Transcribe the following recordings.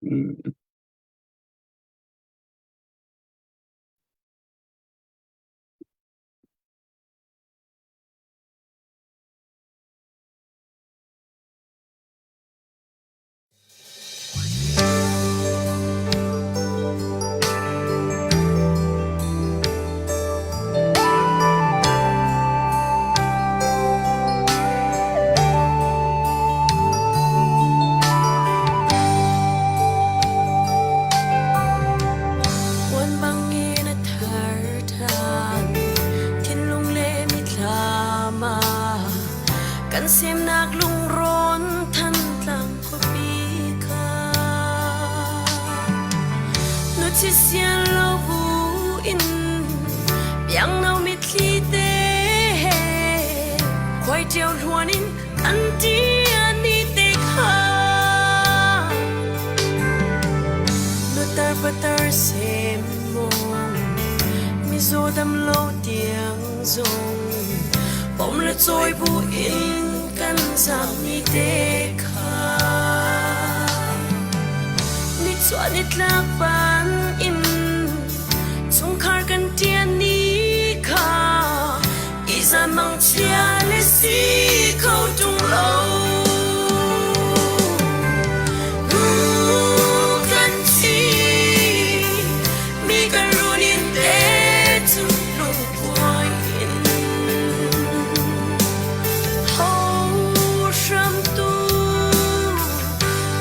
Puan bangin a thar ṭhan, thinlung le mithlam ah kan semnak lungrawn Thantlang khuapi kha. Nu sian lo bu in biangno mitthli te he khuai ṭio hluan in kan ṭian ni te kha. Nutar patar sem mong mizaw dam lo tiang zong pom le cawi bu in kan zaangmi te kha. Nichuah nitlak ban in chungkhar kan ṭian ni kha izan mangchia le si kho ṭung lo. Kan thi mi kan run in te cu lungkuai in ho hramtu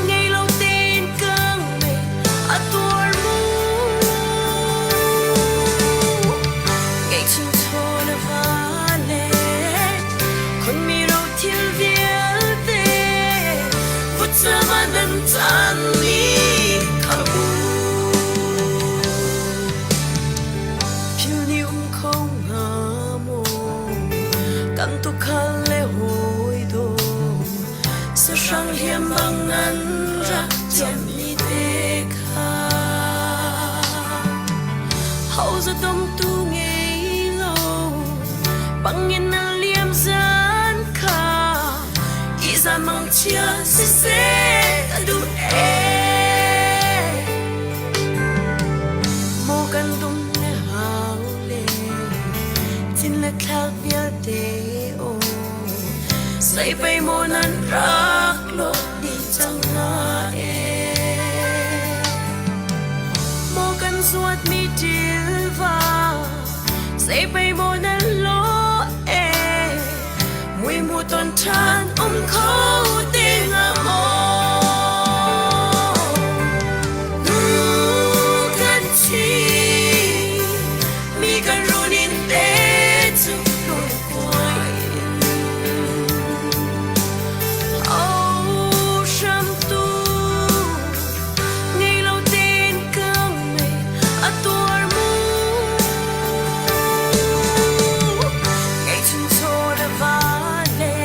ngei lo tein kang mei a tuar mu ngeihchun chaw le va le khonmi ro thil vialte vutcam ah nan caan ni kha mu. Phil ni um kho hnga maw kan tukhal le hawi daw sahrang hliam bang an rak ciammi te kha ho za domtu ngei lo bangin na liam zan kha iza mangchia siseh ka duh ee maw kan dum le hau le cin le thlak vialte aw zei pei maw nan rak lawh dih cang hnga ee maw kan zuatmi ṭilva zei pei maw nan lawh ee mui mu ton ṭhan um kho te hnga maw nu kan thi mi kan run in te cu lungkuai in oh hramtu ngei lo tein kang mei a tuar mu ngeihchun chaw le va le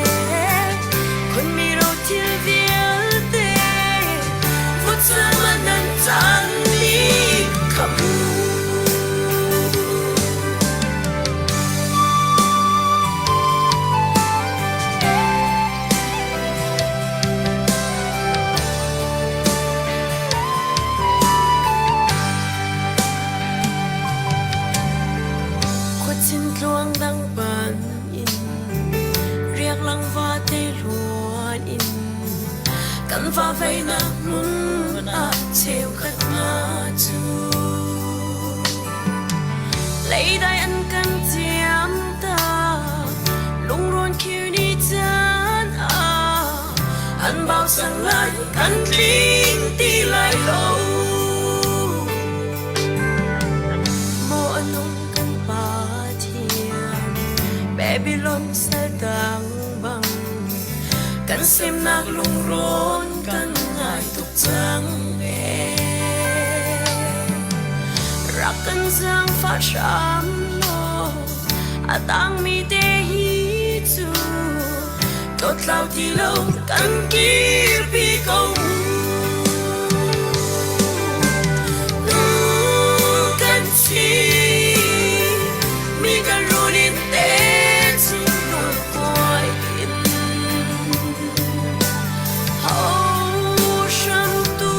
khonmi ro thil vialte vutcam ah nan caan ni kha mu. Khuachin tluang dang ban in riak lang vate luan in kan va veinak hmun ah cheukhat hna cu leidai an kan ciam ta lungrawn khir ni caan ah an bau sang lai kan tling ti lai lo maw anung kan Pathian Babylon sal dang bang kan semnak lungrawn kan ngai tuk cang ee rak kan zaangfah hram law a tangmi te hi cu dawtlau ti lo kan kirpi ko mu. Nu kan thi mi kan run in te cu lungkuai in ho hramtu.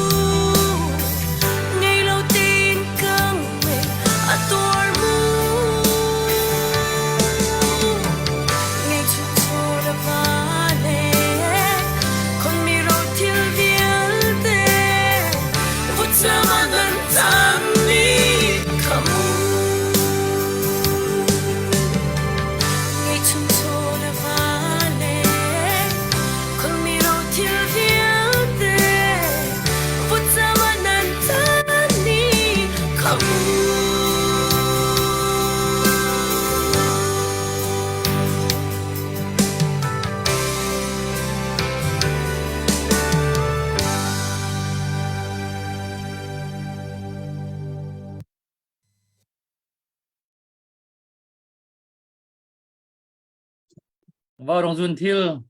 Vaurawng zunthil,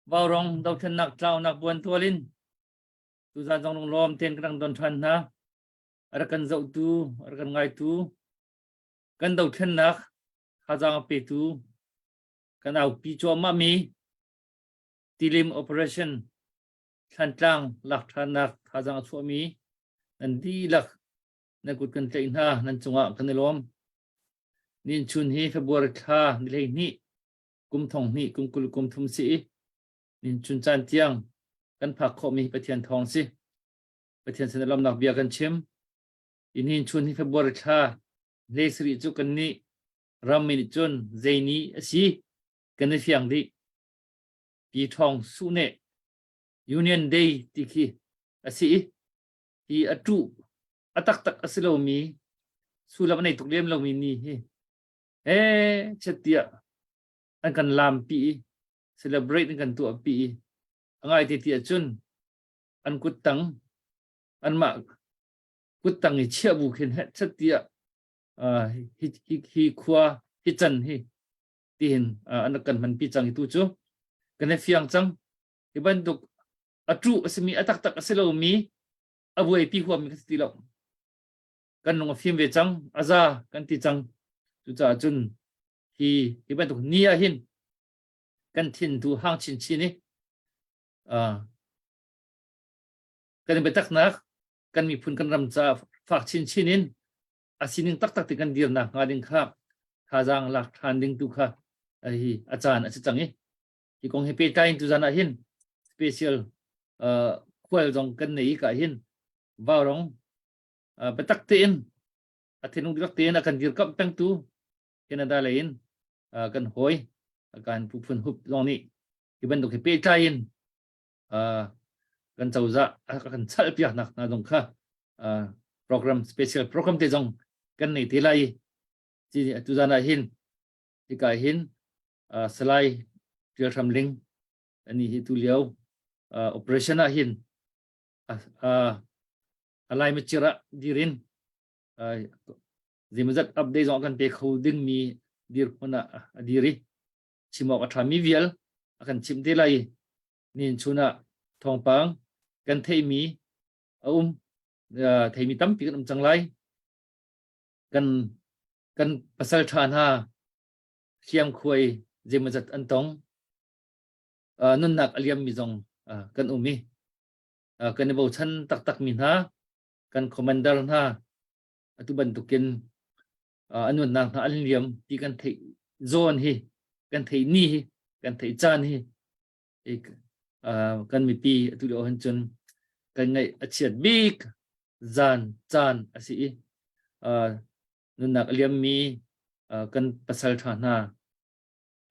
Vaurawng dothlennak tlaunak buantual in tuzan zong lunglawm tein kan rak don ṭhan hna. A rak kan zohtu, a rak kan ngaitu, kan dothlennak thazaang a petu, kan aupi cuahmahmi Tilim Operation Thlantlang lak ṭhannak thazaang a chuahmi nan dihlak nan kut kan tlaih hna, nan cungah kan i lawm. Ninchun hi February thla ni 12 kum thong hnih kum 20 kum thum si i ninchun caan tiang kan phak khawhmi Pathian thawng si. Pathian sin lawmnak bia kan chim. I ninchun hi February thla hle sarih cu kan nih rammi nih cun zei ni a si kan i fiang dih. Pi Thawng Su nih Union Day ti khi a si i hi a ṭuh a taktak a si lomi sullam a nei tuk lem lomi ni hi he chet tiah an kan lampi i celebrate an kan tuahpi i a ngai te ti ahcun an kuttang anmah kuttang i chiah bu khin he chet tiah hi hi hi khua hi can hi tihin an rak kan hmanpi cang i tu cu kan i fiang cang hi bantuk a ṭuh a simi a taktak a si lomi a buaipi huammi kan si ti lo kan lung a fim ve cang a za kan ti cang cucaah cun hi hi bantuk ni ah hin kan thin tu hang chinchin i kan i biataknak kan miphun kan ram ca fak chinchin in a sining taktak ti kan dirnak hnga ding kha thazaang lak ṭhan ding tu kha hi a caan a si cang i hi kong he pehtlai in tuzan ah hin special khual zong kan nei ka hin vaurong biatak tein a thinlung dihlak tein a kan dirkamh pengtu Canada lei in kan hawi kan Pu Phun Hup zong nih hi bantuk hi pehtlai in kan cozah a kan chalh piaknak hna zong kha program special program te zong kan nei te lai i tuzan ah hin hika hin Salai Tial Hram Ling ani hi tu lio operation ah hin a lai machir ah dirin zeimazat update zong kan pe kho ding mi dirhmun ah a dir i chim awk a ṭha mi vial a kan chimh te lai nin chun ah thawngpang kan theimi a um theimi tampi kan um cang lai kan kan pasal ṭha hna hliamkhuai zeimawzat an tong. Nunnak a liammi zong kan um i kan i bochan taktakmi hna, kan commander hna atu bantukin a nunnak hna an liam ti kan theih zawn hi, kan theih ni hi, kan theih caan hi kan mipi atu lio hin cun kan ngaih a chiat bik zan caan a si i nunnak a liammi kan pasal ṭha hna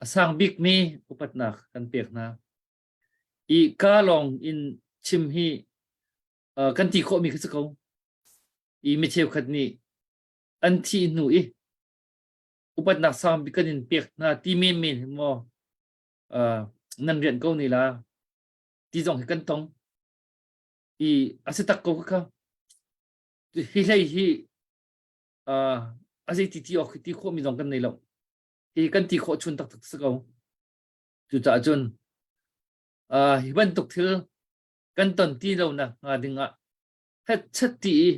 a sang bikmi upatnak kan pek hna. I ka lawng in chim hi kan ti khawhmi kha si ko. I mi cheukhat nih an thih hnu i upatnak sang bik kan in pek hna ti menmen hi maw nan rian ko ne la ti zong hi kan tong. I a si tak ko kha. Hi hlei hi a zei ti ti awk ti khawhmi zong kan nei lo. Hi kan ti khawh chun taktak si ko. Cucaah cun hi bantuk thil kan ton ti lo nak hnga ding ah hetchet ti i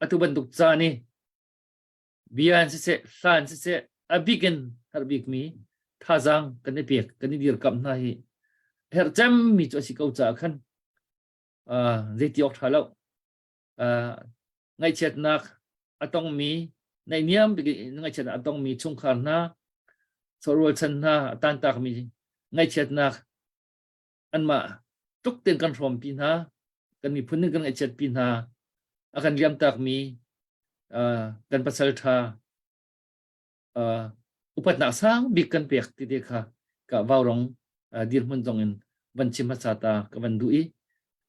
atu bantuk caan i bia in siseh hla in siseh a bik in herh bikmi thazaang kan i pek kan i dirkamh hna hi herh cemmi cu a si ko caah khan zei ti awk ṭha lo. Ngaihchiatnak a tongmi naihniam bik in ngaihchiatnak a tongmi chungkhar hna rualchan hna a tantakmi ngaihchiatnak anmah tluk tein kan hrawmpi hna kan miphun in kan ngaihchiatpi hna a kan liamtakmi kan pasal ṭha upatnak sang bik kan pek ti te kha ka vaurong dirhmun zong in van chim hmasa ta ka van duh i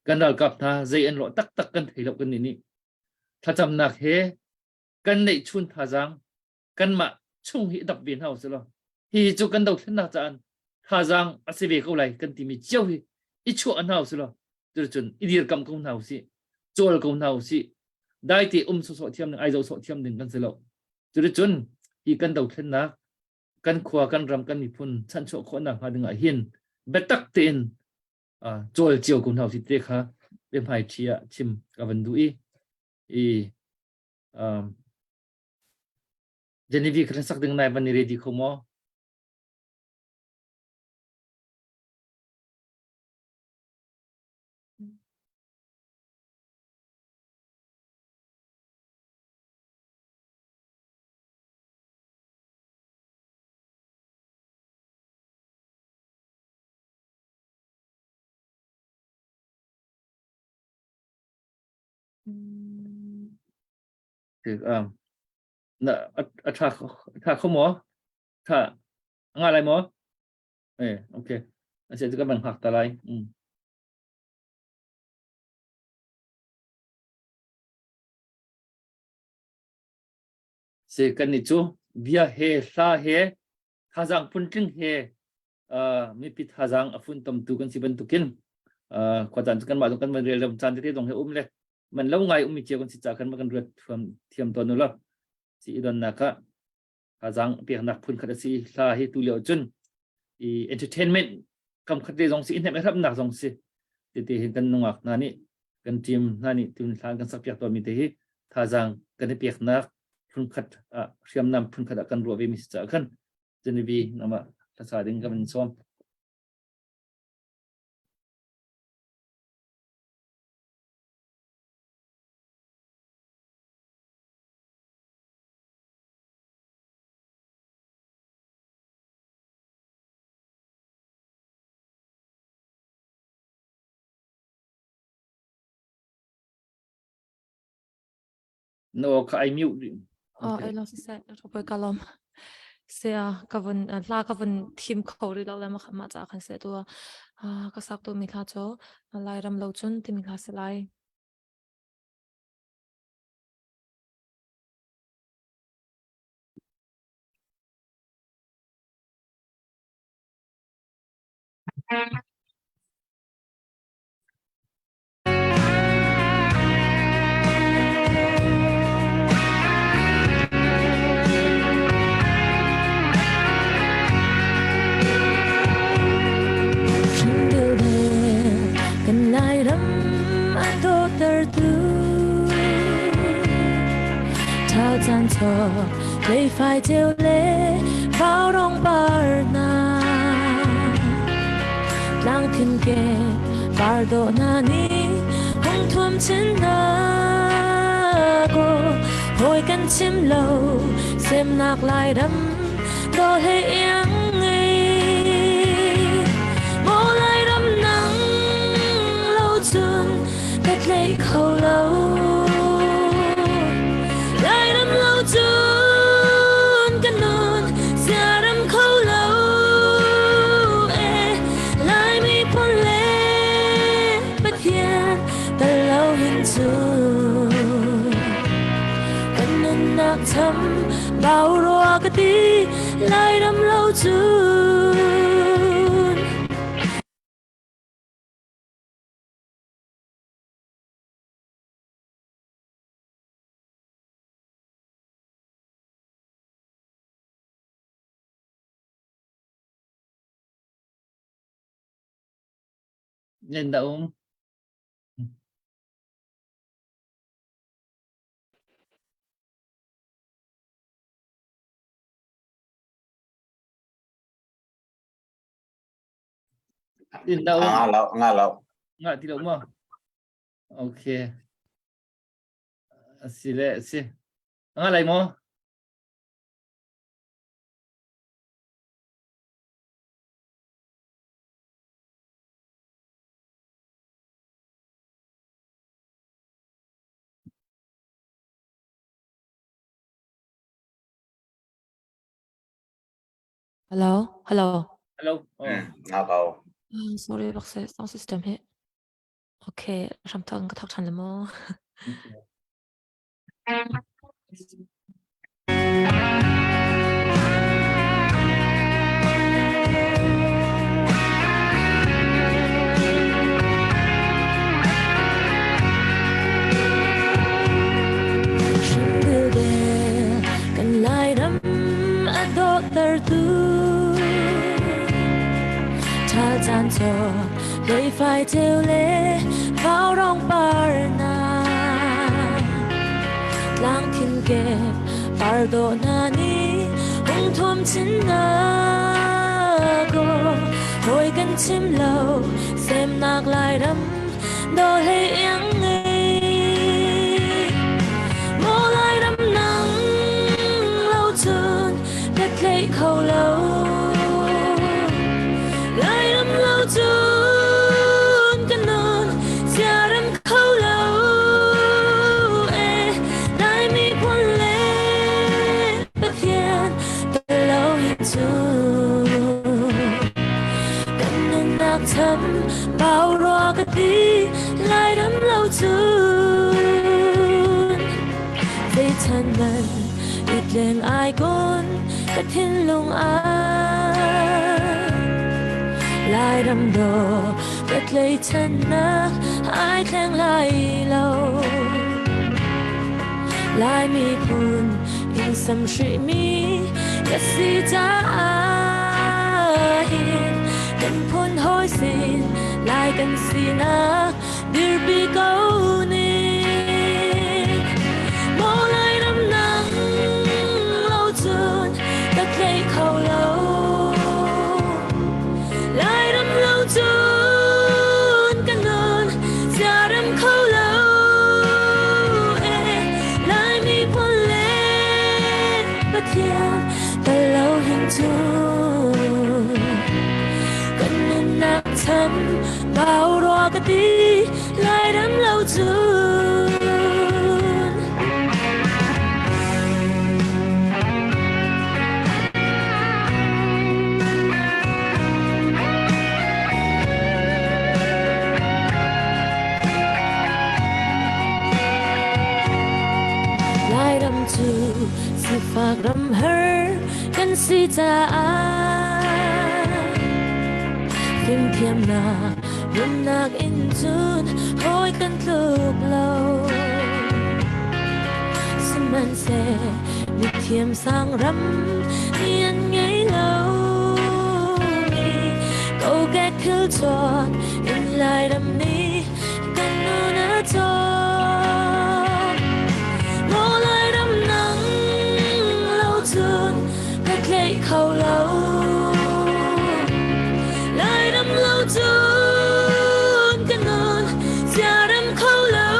kan ralkap hna zei an lawh taktak kan thei lo kan nih nih thlacamnak he kan neih chun thazaang kanmah chung hi dap ve hna usih law hi cu kan dothlennak caan thazaang a si ve ko lai kan timi cio hi i chuah hna usih law cucun i dirkamh ko hna usih cawl ko hna usih dai te um sawsawh thiam ding ai zo sawh thiam ding kan si lo cuticun hi kan dothlennak Kan khua kan ram kan miphun chanchuah khawhnak hnga ding ah hin biatak tein cawl cio ko hna usih te kha biahmai ṭhi ah chim ka van duh i i Genevieve kha sak ding nai van i ready kho maw? Na a ṭha ṭha kho maw? Ṭha a ngah lai maw? Eh, okay. A si cu kan van hngak ta lai. Si kan nih cu bia he hla he thazaang phuntling he mipi thazaang a funtomtu kan si bantukin khuacaan cu kanmah zong kan van rel ram caan tete zong he um le man lo ngai ummi cio kan si caah kan kan ruat thiam thiam tawn u law si i donnak ah thazaang peknak phun khat a si. Hla hi tu lio cun i entertainment kam khat le zong si i hnemh hramnak zong si tete hin kan nungak hna nih kan team hna nih tun hlan kan sak piak tawnmi te hi thazaang kan i peknak phun khat ah hriamnam phun khat ah kan ruah ve mi si caah khan Genevieve nama hlasa ding ka van sawm. No kha ai mute rih. Oh, ai lo siseh, ropoi ka lom. Sia ka vun hla ka vun thim kho ri lo le ma ma cha khan se tu ka sak tu mi hla cho lai ram lo chun ti mi hla se lai. Kan Lairam a dawhtertu Ṭhal caan thawk leifai ceu le vaurong par hna Tlang thin ke par dawh hna nih hung thuam chin hna kaw hawi kan chim lo semnak Lairam dawh hlei iang ngei Maw Lairam nang lo cun ka tlei kho lo Lairam lo cun ka nun siaram kho lo e Laimi phun le Pathian tal lo hin cun kan nunnak tham bau rua ka ti Lairam lo cun. Nên đã um. Din dah um. Nga lo, nga lo. Nga ti lo maw? Okay. Si le si. Nga lai maw? Hello, hello. Hello. Oh. Nga ko. Sorry, bak se sound system hi. Okay, ram thang ka thak than le mo. Kan Lairam a dawhtertu. Thinchuak leifai ceu le vaurong par hna. Tlang thinkep par dawh hna nih hung thuam chin na kaw hawi kan chim lo semnak Lairam dawh hlei iang ngei. Maw Lairam nang lo cun ka tleih kho lo. Lairam lo cun ka nun siaram kho lo. Eh, Lai miphun le Pathian ka lo hin cun kan nunnak tham pau rua ka ti Lairam lo cun zeichan man i tleng ai kun ka thinlung ah Lairam dawh ka tleichannak ai thleng lai lo Lai miphun in samhri mi ka si caah hin kan phun hawi sin Lai kan sinak dirpi ko ning. Maw Lairam nang lo cun ka tlei kho lo. Lairam lo cun ka nun siaram kho lo. Eh, Lai miphun le Pathian tal lo hin cun kan nunnak tham Bau rua ka ti Lairam lo cun. Lairam cu sifak ram har kan si caah Fimthiamnak nunnak in cun hawi kan tluk lo. Sihmanhseh mithiam sang ram ni an ngei lo mi kokek thil chuak in Lairam nih kan nun a cawm. Maw Lairam nang lo cun ka tleih kho lo. Lairam lo cun ka nun siaram kho lo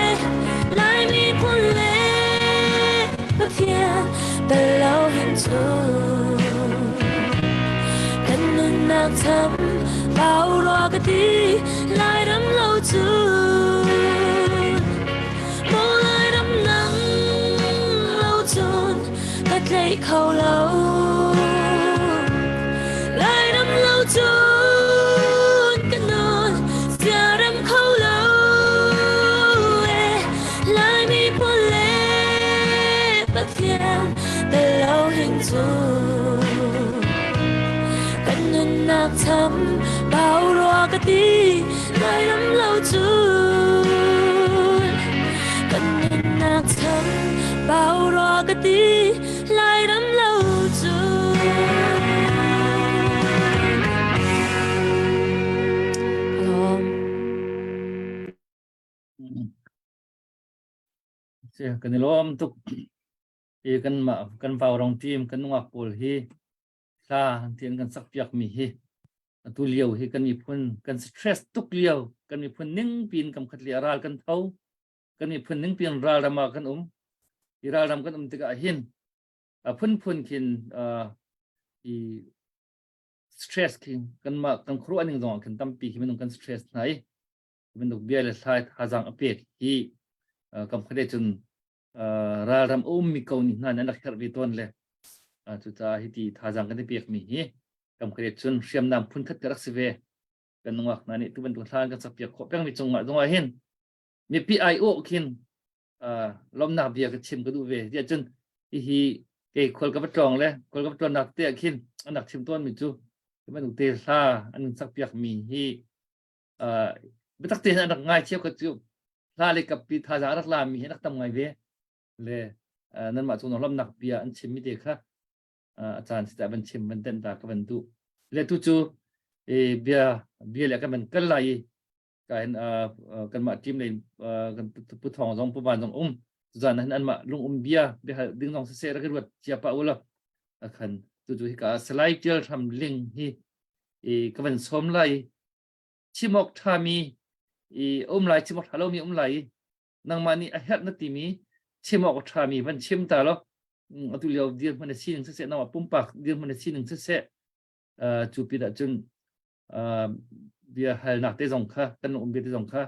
eh. Lai miphun le Pathian tel lo hin cun kan nunnak tham pau rua ka ti Lairam lo cun Maw Lairam nang lo cun ka tleih kho lo. Lairam lo cun ka nun siaram kho lo. Eh, Lai miphun le Pathian tel lo hin cun kan nunnak tham pau rua ka ti Lairam lo cun kan nunnak tham pau rua ka ti Lairam lo cun. Alawm. Kan i lawm tuk. I kan mah kan vaurong team kan nungak pawl hi hla tian kan sak piak mi hi atu lio hi kan miphun kan stress tuk lio kan miphun ning pin kam khat li ral kan tho kan miphun ning pin ral ram ah kan um i ral ram kan um tikah hin a phunphun khin i stress khi kan mah kan khru aning zong khin tampi khi minung kan stress hna i minung bia le thlai thazang a pek hi kam khade cun ralram a ummi ko nih hna nan rak herh ve tawn le cucaah hiti thazaang kan i pekmi hi kam khat cun hriamnam phun khat ka rak si ve kan nungak hna nih tu bantuk hlan kan sakpiak khawh pengmi cungah zongah hin mipi ai awh khin lawmnak bia ka chim ka duh ve tiah cun hihi kei khual ka va tlawng le khual ka va tlawnnak te ah khin an rak chim tawn mi cu bantuk te hla an sakpiak mi hi biatak tein an rak ngai cio ka cu hla le kappi thazaang rak la mi hi rak tam ngai ve le nanmah cung lawmnak bia an chim mi te kha a caan si van chim van tenh ta ka van duh le tu cu. I bia bia le kan van kal lai i ka hin kanmah team lei kan pu thawng zong pu van zong um zan hin anmah lung um bia bia hal ding zong siseh rak i ruat cia pa ula akhan tu tu hi ka Salai Tial Hram Ling hi i ka van som lai chimok thami i um lai chimok tha lomi um lai nangmah nih a herh na timi chim awk a ṭhami van chim ta law atu lio dirhmun a sining siseh nangmah pumpak dirhmun a sining siseh cu pin ah cun bia halnak te zong kha kan um bia te zong kha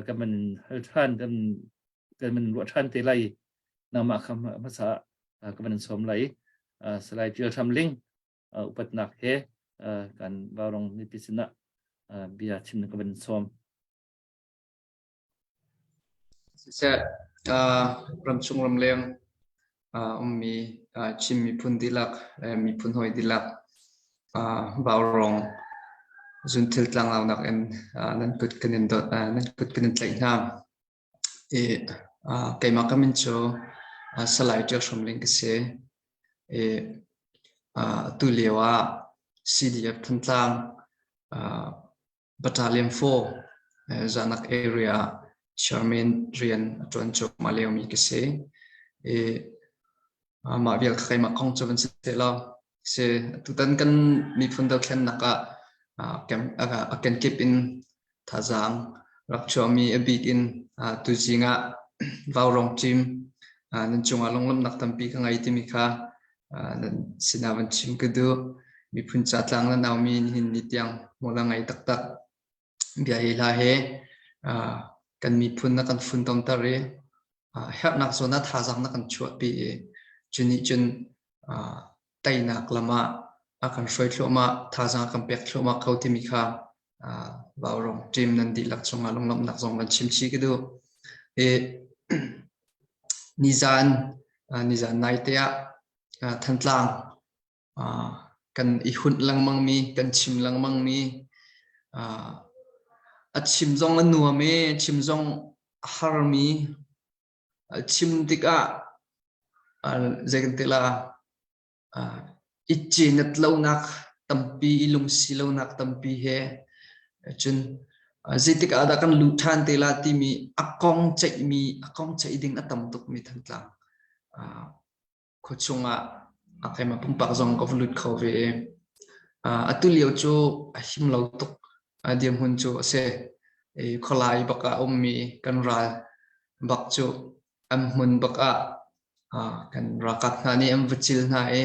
kan man hal ṭhan kan kan man ruah ṭhan te lai nangmah kha hmasa ka van sawm lai Salai Tial Hram Ling upatnak he kan Vaurong mipi sinah bia chim ka van sawm. Siseh, ramchung ramleng ummi Chin miphun dihlak le miphun hawi dihlak vaurawng zunthil tlanglaunak in nan kut kan in dawt, nan kut kan in tlaih hna. I keimah ka min cu Salai Ṭial Hram Ling ka si. I atu lio ah CDF Thantlang Battalion 4 Zanak area ah chairman rian a ṭuan cuahmah liomi ka si. I mah vial kha keimah kong cu van si te lo. Si tutan kan miphun dothlennak ah a kenkip in thazaang rak chuahmi a bik in tuzing ah Vaurawng team nan cungah lunglawmhnak tampi ka ngei timi kha nan sinah van chim ka duh. Miphun ca tlang na naumi nihin ni tiang hmual a ngei taktak. Bia hi hla he kan miphun na kan funtomter i herhnak zawn ah thazaang na kan chuahpi i cu nih cun teinak lam ah a kan hruai thluahmah, thazaang a kan pek thluahmah kho timi kha Vaurawng team nan dihlak cungah lunglawmhnak zong van chim chih ka duh. I nizan nizan naite ah Thantlang kan i hunh lengmangmi, kan chim lengmangmi a chim zong a nuam i chim zong a harmi chim tikah zei kan ti la I cenat lonak tampi, i lungsi lonak tampi he cun zeitik ah dah kan luh ṭhan te la timi a kong ceihmi, a kong ceih ding a tam tukmi Thantlang khuachung ah keimah pumpak zong ka va lut kho ve i atu lio cu a him lo tuk dirhmun cu a si. I khualai bak ah a ummi kan ral bak cu an hmun bak ah kan ralkap hna nih an va cil hna i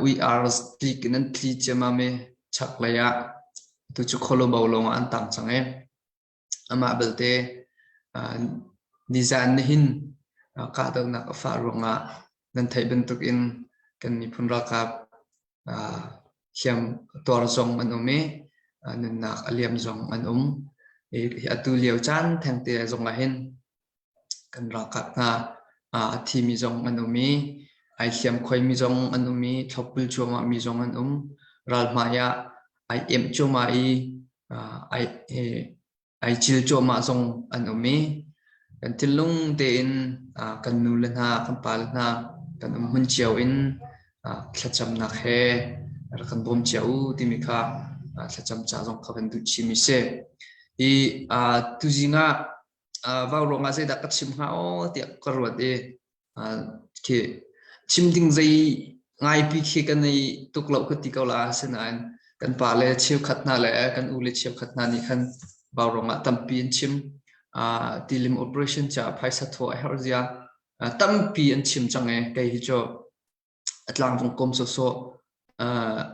ui ar tlik in an tli ciammam i chaklei ah tu cu Khawlobo lawng ah an tang cang i amah belte nizan nihin kahdohnak a fah ruangah nan theih bantukin kan miphun ralkap hliam tuar zong an um i nunnak a liam zong an um. Atu lio caan thengte zong ah hin Kan ralkap hna a thimi zong an um i ai hliamkhuaimi zong an um i thlopbul cuahmahmi zong an um. Ralhmai ah ai emh cuahmah i ai cil cuahmah zong an um i kan thinlung tein kan nule hna, kan pale hna kan um hmun cio in thlacamnak he rak kan bawm cio u timi kha thlacam ca zong kha kan duh chihmi si. Hi tuzing ah vau ruangah zeidah ka chim hnga aw tiah ka ruat i khi chim ding zei ngaipi khi kan nei tuk lo ka ti ko la asinain kan pa le cheukhat hna le kan u le cheukhat hna nih khan vau ruangah tampi an chim tilim operation caah phaisa thawh a herh zia tampi an chim cang e kei hi cu a tlangvung kawm sawhsawh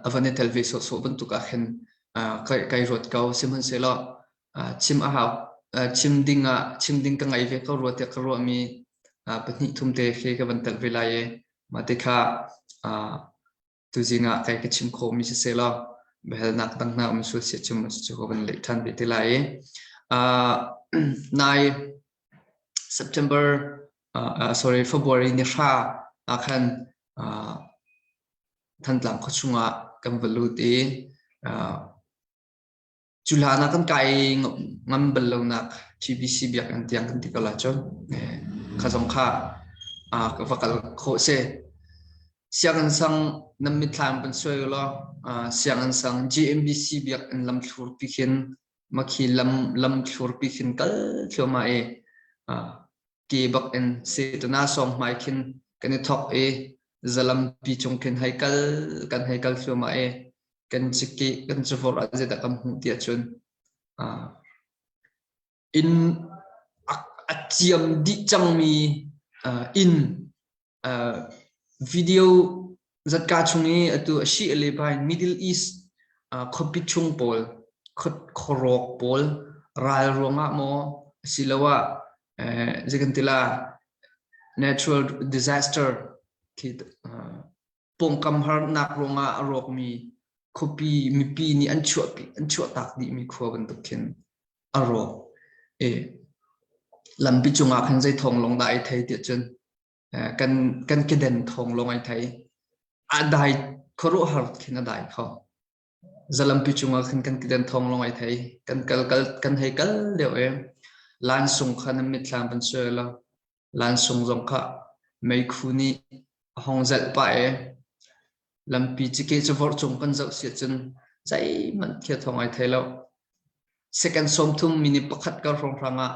a van i tel ve sawhsawh bantuk ah khin kai ruat ko. Sihmanhsehlaw chim a hau chim ding ah chim ding ka ngei ve ko rua tiah ka ruahmi pahnih thum te khi ka van telh ve lai i mah ti kha tuzing ah kai ka chim khawhmi siseh law biahalnak dang hna um sual sia chim cu ka van leh ṭhan ve te lai i nai September sorry February ni hra ah khan Thantlang khuachung ah kan va lut i cu hlan ah kan kai ngam bal lonak TBC biakinn tiang kan ti ko lai cu. Kha zong kha ka va kal khawh si. Sianginn sang nan mitthlam kan suai ulaw sianginn sang JMBC biakinn lamthlur pi khin makhi lam lamthlur pi khin kal thluahmah i ke bak in setana sawng hmai khin kan i thok i zalampi cung khin hei kal kan hei kal thluahmah i kan ciki kan cavor ah zeidah kan hmuh ti ahcun inn a ciam dih cangmi inn Video zatka chung i atu a shi a le bai Middle East khuapi chung pawl, khuarawk pawl ral ruangah maw asiloah zei kan ti la natural disaster khi pawngkam harnak ruangah a rawkmi khuapi mipi nih an chuahpi an chuahtak dihmi khua bantuk khin a rawk. E lampi cungah khan zei thawng lawng dah ai thei tiah cun kan kan keden thawng lawng ai thei. A dai khuaruahhar khin a dai kho. Zalampi cungah khin kan keden thawng lawng ai thei. Kan kal kal kan hei kal deuh e. Lansung kha nan mitthlam van suai lo. Lansung zong kha meikhu nih a hong zelh pah e. Lampi cike cavorh cung kan zoh si ahcun zeihmanh thil thawng ai thei lo. Second 30 minute pakhat kar hrawnghrang ah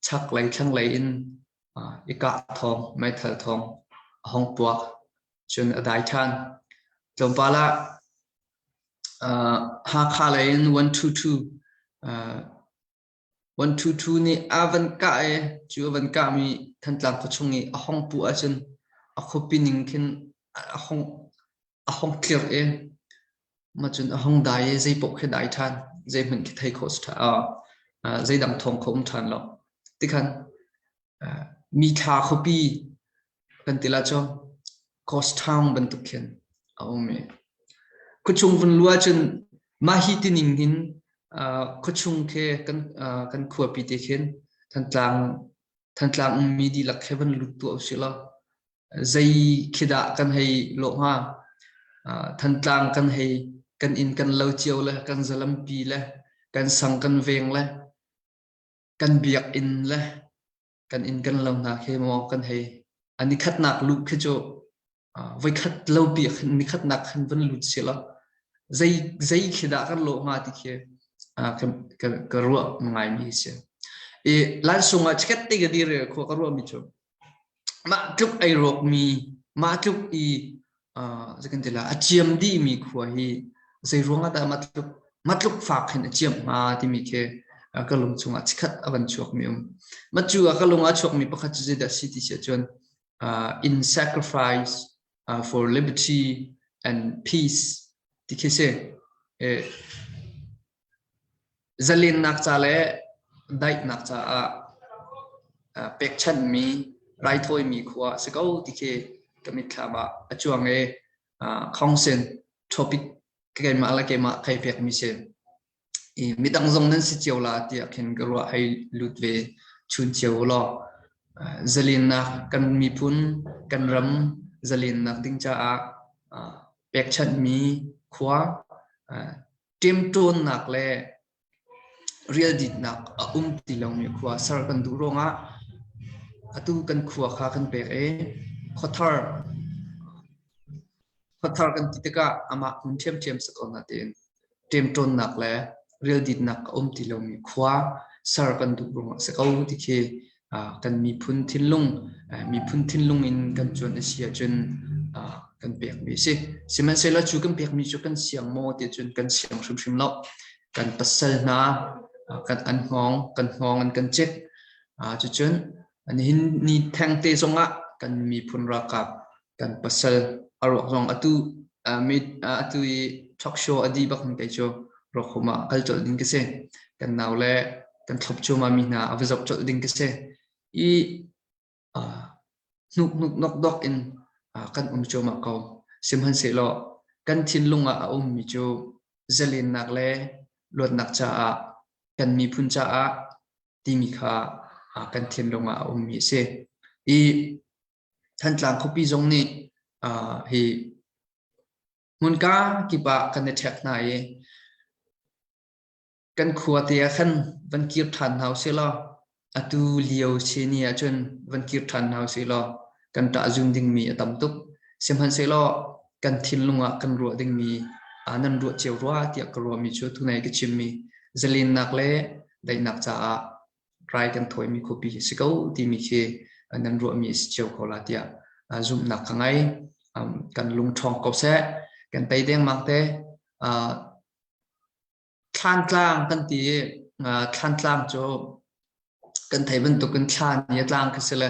chaklei thlanglei in i kah thawng, meithal thawng a hong puak. Cun a dai ṭhan. Tlawmpal ah Hakha lei in 122 122 nih a van kah i cu a van kahmi Thantlang khuachung i a hong puh ahcun a khuapi ning khin a hong a hong tlirh i mah cun a hong dai i zei paoh khi dai ṭhan zeihmanh khi thei khawh si ṭhan zeidang thawng kho um ṭhan lo tikhan mithla khuapi kan ti la cu ghost town bantuk khin a um i khuachung vun lu ahcun mah hi tining hin khuachung khi kan kan khuapi te khin Thantlang Thantlang ummi dihlak khi van lut tuah usih law zei khi dah kan hei lawh hnga? Thantlang kan hei kan inn kan lo cio le kan zalampi le kan sang kan veng le kan biakinn le kan inn kan lo hna khi maw kan hei a nikhatnak luh khi cu voikhat lo pi khin nikhatnak khin van lut si lo zei zei khi dah kan lawh hnga ti khi ka ka ruah ngai mi si i lansung ah chiket te ka dir khua ka ruah mi cu mah tluk ei rawk mi mah tluk i zei kan ti la a ciam dih mi khua hi zei ruang ah dah mah tluk mah tluk fak hin a ciam hnga timi khi ka lung chungah chikhat a van chuak mi um mah cu ah ka lung ah chuak mi pakhat cu zeidah si ti si ahcun in sacrifice for liberty and peace ti khi si. Zalennak ca le daihnak caah pekchanhmi raithawimi khua a si ko ti khi ka mitthlam ah a cuang i Khawngsen topic keimah le keimah kai pekmi si. I midang zong nan si cio la tiah khin ka ruah hei lut ve chun cio law zalennak kan miphun kan ram zalennak ding caah pekchanhmi khua ṭemṭawnnak le rialditnak a um ti lomi khua ser kan duh ruangah atu kan khua kha kan pek i khuathar khuathar kan ti tikah amah hmun ṭhiamṭhiam si ko natein ṭemṭawnnak le rialditnak a um ti lomi khua ser kan duh ruangah si ko ti khi kan miphun thinlung miphun thinlung in kan cuan a si ahcun kan pekmi a si. Sihmanhsehlaw cu kan pekmi cu kan siang maw ti cun kan siang hrimhrim lo. Kan pasal hna kan an hngawng kan hngawng an kan cik. Cucun nihin ni thengte zongah kan miphun ralkap kan pasal a ruak zong atu atu i talk show a dih bak in kei cu ruakhum ah kal colh ding ka si. Kan nau le kan thlop cuahmah mi hna a va zoh colh ding ka si. I hnuk hnuk nok dok in kan um cuahmah ko. Sihmanhsehlaw kan thinlung ah a ummi cu zalennak le luatnak caah kan miphun caah timi kha kan thinlung ah a ummi a si. I Thantlang khuapi zong nih hi hmunka kip ah kan i ṭhek hna i kan khua te ah khan van kir ṭhan hna usih law atu lio si ni ahcun van kir ṭhan hna usih law kan ṭah zun dingmi a tam tuk. Sihmanhsehlaw kan thinlung ah kan ruah dingmi nan ruah cio rua tiah ka ruahmi cu tunai ka chimmi zalennak le daihnak caah rai kan thawimi khuapi hi si ko timi khi nan ruahmi a si cio ko la tiah zumhnak ka ngei. Kan lung ṭhawng ko seh. Kan tei dengmang te. Thlantlang kan ti i thlantlang cu kan thei bantukin thlan i a tlang khi si le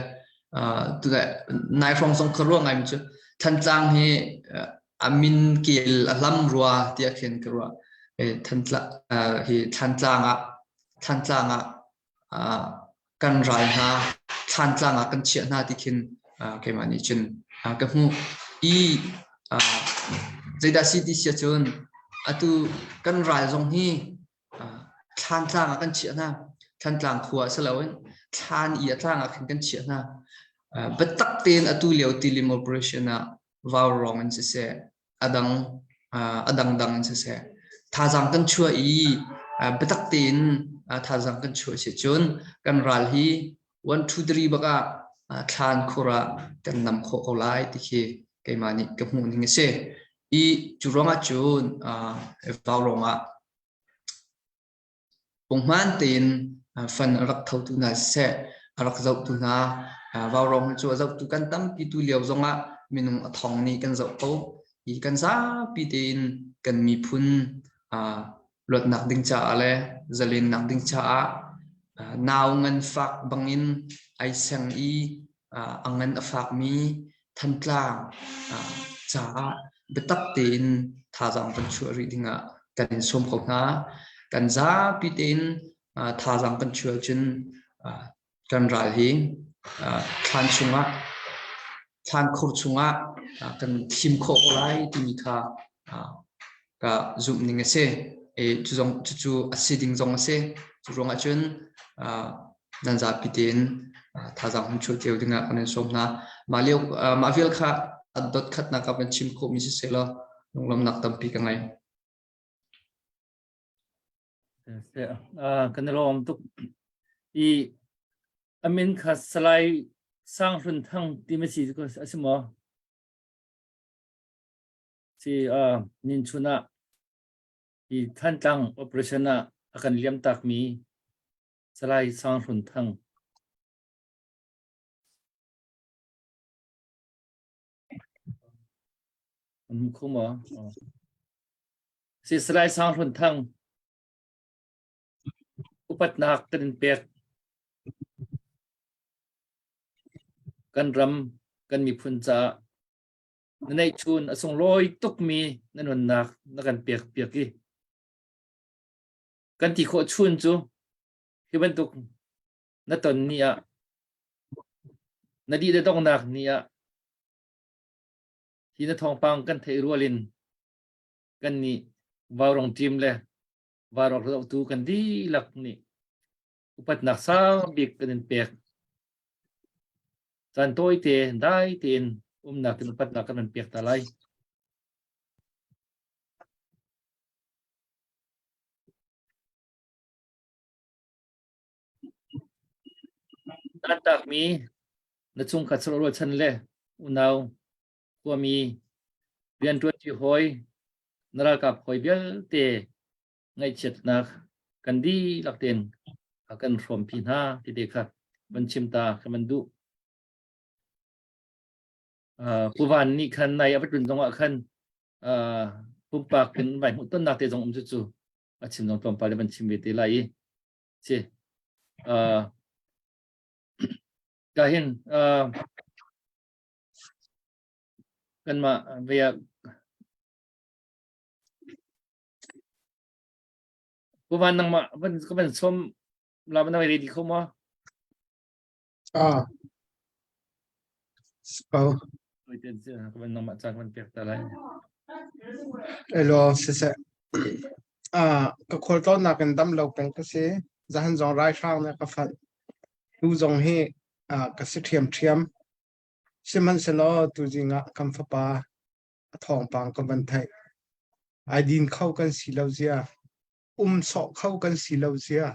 nai hrawng zong ka ruah ngaimi cu Thantlang hi a min kel a hlam rua tiah khin ka ruah. Thantlang hi Thlantlang ah Thlantlang ah kan ral hna thlantlang ah kan chiah hna ti khin keimah nih cun ka hmuh i zeidah si ti sia cun atu kan ral zong hi thlantlang ah kan chiah hna. Thlantlang khua si loin thlan i a tlang ah khin kan chiah hna. Biatak tein atu lio tilim operation ah vaurawng in siseh a dangdang in siseh thazaang kan chuah i biatak tein thazaang kan chuah si cun kan ral hi 1 2 3 bak ah thlan khur ah kan nam khawh ko lai ti khi keimah nih ka hmuh ning a si. I cu ruangah cun vaurawng ah Punghman tein fan a rak thotu hna siseh, a rak zohtu hna, vaurawng hi cu a zohtu kan tampi tu lio zongah minung a thong nih kan zoh ko i kan zapi tein kan miphun luatnak ding caah le zalennak ding caah nau nganfak bangin ai seng i a ngan a fakmi Thantlang caah biatak tein thazaang kan chuah rih dingah kan in sawm ko hna. Kan zapi tein thazaang kan chuah cun kan ral hi thlan chungah thlan khur chungah kan thim khawh ko lai timi kha ka zumh ning a si. E, cu zong cucu a si ding zong a si. Cu ruangah cun nan zapi tein thazaang hun chuah cio dingah kan in sawm hna. Mah lio mah vial kha a dot khatnak ah kan chim khawhmi si seh law lunglawmnak tampi ka ngei. Kan i lawm tuk. I amin kha Salai Sang Hlun Thang ti ma si a si maw? Si nin chun ah hi Thantlang operation ah a kan liam takmi Salai Sang Hlun Thang. An hmu kho maw? Si Salai Sang Hlun Thang upatnak kan in pek. Kan ram, kan miphun caah na neihchun a sunglawi tukmi na nunnak na kan pek piak i kan ti khawh chun cu hi bantuk na ton ni ah na dih le donghnak ni ah hi na thawngpang kan theih rual in kan nih vaurong team le vaurong zohtu kan dihlak nih upatnak sang bik kan in pek. Caan tawite dai tein umnak in upatnak kan in pek ta lai. Tantakmi na chungkhat rualchan le unau khuami rianṭuanṭi hawi na ralkap hawi vialte ngaihchiatnak kan dihlak tein a kan hrawmpi hna ti te kha van chim ta ka van duh. Pu Van nih khan nai a va tlun zongah khan pumpak in vai hmuh tonnak te zong um cu cu a chim zong tlawmpal in van chim ve te lai i si ka hin kanmah ve ah Pu Van nangmah van ka van sawm la na ready kho maw? Ah. Spau. Ka van nangmah caan van pek ta lai. Elo siseh. Ah, ka khualtlawnnak in dam lo peng ka si. Zahan zong rai hrang na ka fat. Tu zong hi ah ka si ṭhiamṭhiam. Sihmanhsehlaw tuzing ah kan fapa a thawngpang ka van theih. Ai din kho kan si lo zia. Um sawh kho kan si lo zia.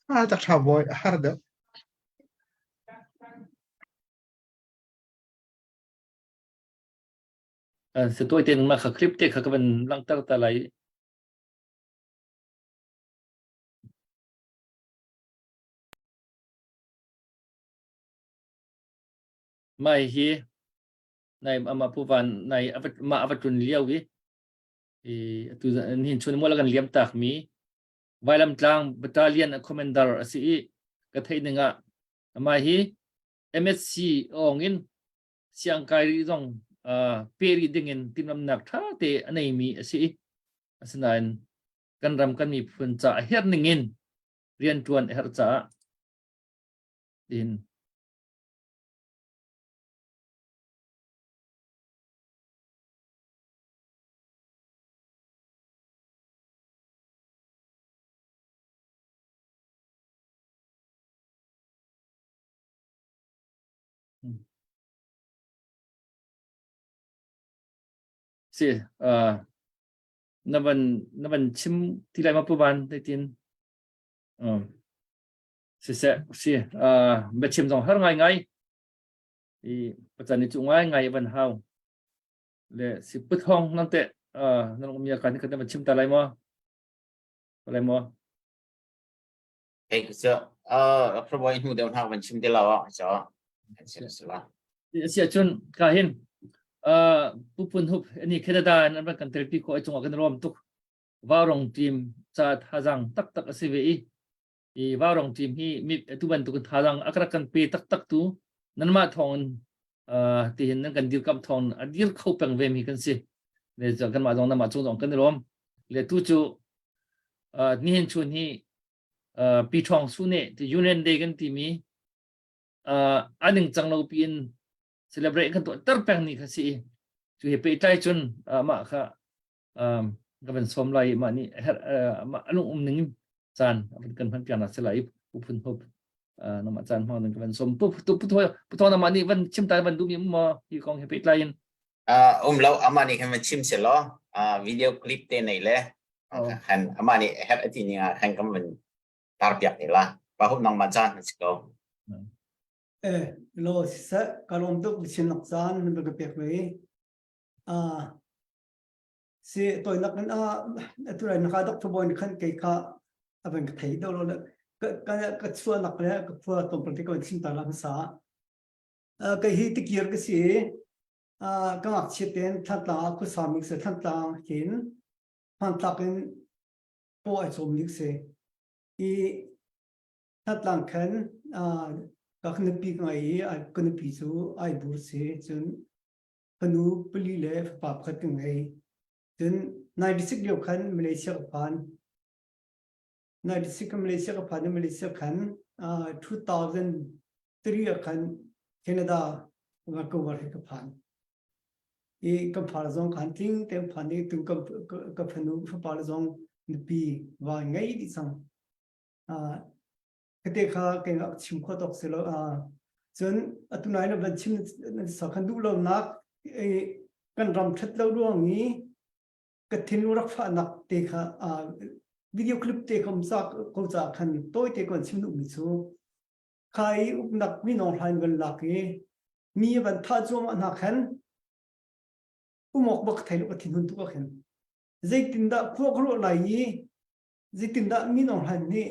A tak tha bawi a har deuh. Se tuai ten ma kha clip te kha ka van langter ta lai. Mai hi nai ama pu van nai ma avatun liau i i atu hin chun mo kan liam tak mi Vailam tlang battalion a commander a si i ka theih ning ah amah hi MSc ong in siangkai rih zong pe rih ding in timhlamnak ṭha te a neimi a si i asinain kan ram kan miphun ca a herh ning in rianṭuan a herh caah in Si na van na van chim ti lai ma pu van zeitin um siseh si biachim zong har ngai ngai i pacan ni cu ngai ngai van hau le si puthong nang te nan um ya kan kan van chim ta lai maw lai maw Hey cu Dr. hnu deuh hna van chim te lo ah cho an sim sila. Si ahcun ka hin pupun hup ani Canada in an kan telpi ko ai cungah kan rom tuk Vaurong team ca thazang taktak a si ve i i Vaurong team hi mi tu bantuk thazang a rak kan pe taktak tu nanmah thawng in tihin nan kan dirkamh thawng a dir kho peng ve mi kan si le kanmah zong namah cung zong kan i lawm le tu cu nihin chun hi Pi Ṭhawng Su nih ti Union Day kan timi a ningcang lo piin celebrate kan tuah ter peng ni kha si i cu he pehtlai cun mah kha ka van sawm lai i mah nih mah a lung um ning caan kan hman piak nak si lai pu phun hup namah caan hmang ding ka van sawm pu pu pu pu thawng namah nih van chim ta van duh mi um maw hi kong he pehtlai in Um lo amah nih khan van chim se law video clip te nei le khan amah nih herh ati ning ah khan kan van tar piak te la pa hup nang ma caan si ko. Eh lo siseh ka lawm tuk chin nak caan nan ka pek ve ah si toinak in a atu lai na ka doctor boy khan kei kha avan ka thei do lo le ka ka ka chuanak le ka phua tom pal te ko chim ta la sa Kei hi tikir ka si i ka ngakchia tein Thantlang ah khuasa mi ka si. Thantlang hin hmantlak in paw ai cawm mi ka si. I Thantlang khan ka nupi ka ngei i ka nupi cu ai bur si. Cun fanu pali le fapa pakhat ka ngei. Cun 96 lio khan Malaysia ka phan. 96 Malaysia ka phan i Malaysia khan 2000 3 ah khan Canada Vancouver hi ka phan. I kan far zong khan tling te phan i tu ka ka fanu fapa le zong nupi va ngei dih cang. Kate kha ke ngak chim kho tok si lo. Cun atu nai na van chim sa khan duh lo nak kan ram that lo ruang i ka thinlung rak fahnak te kha video clip te kom sa ko ca khan toi te kon chim duh mi cu Kha i uknak minawng hlain van lak i mi van thah cuahmah hna khan umawk bak thei lo ka thinhun tuk ah khin zeitindah khua ka ruah lai i zeitindah minawng hlain nih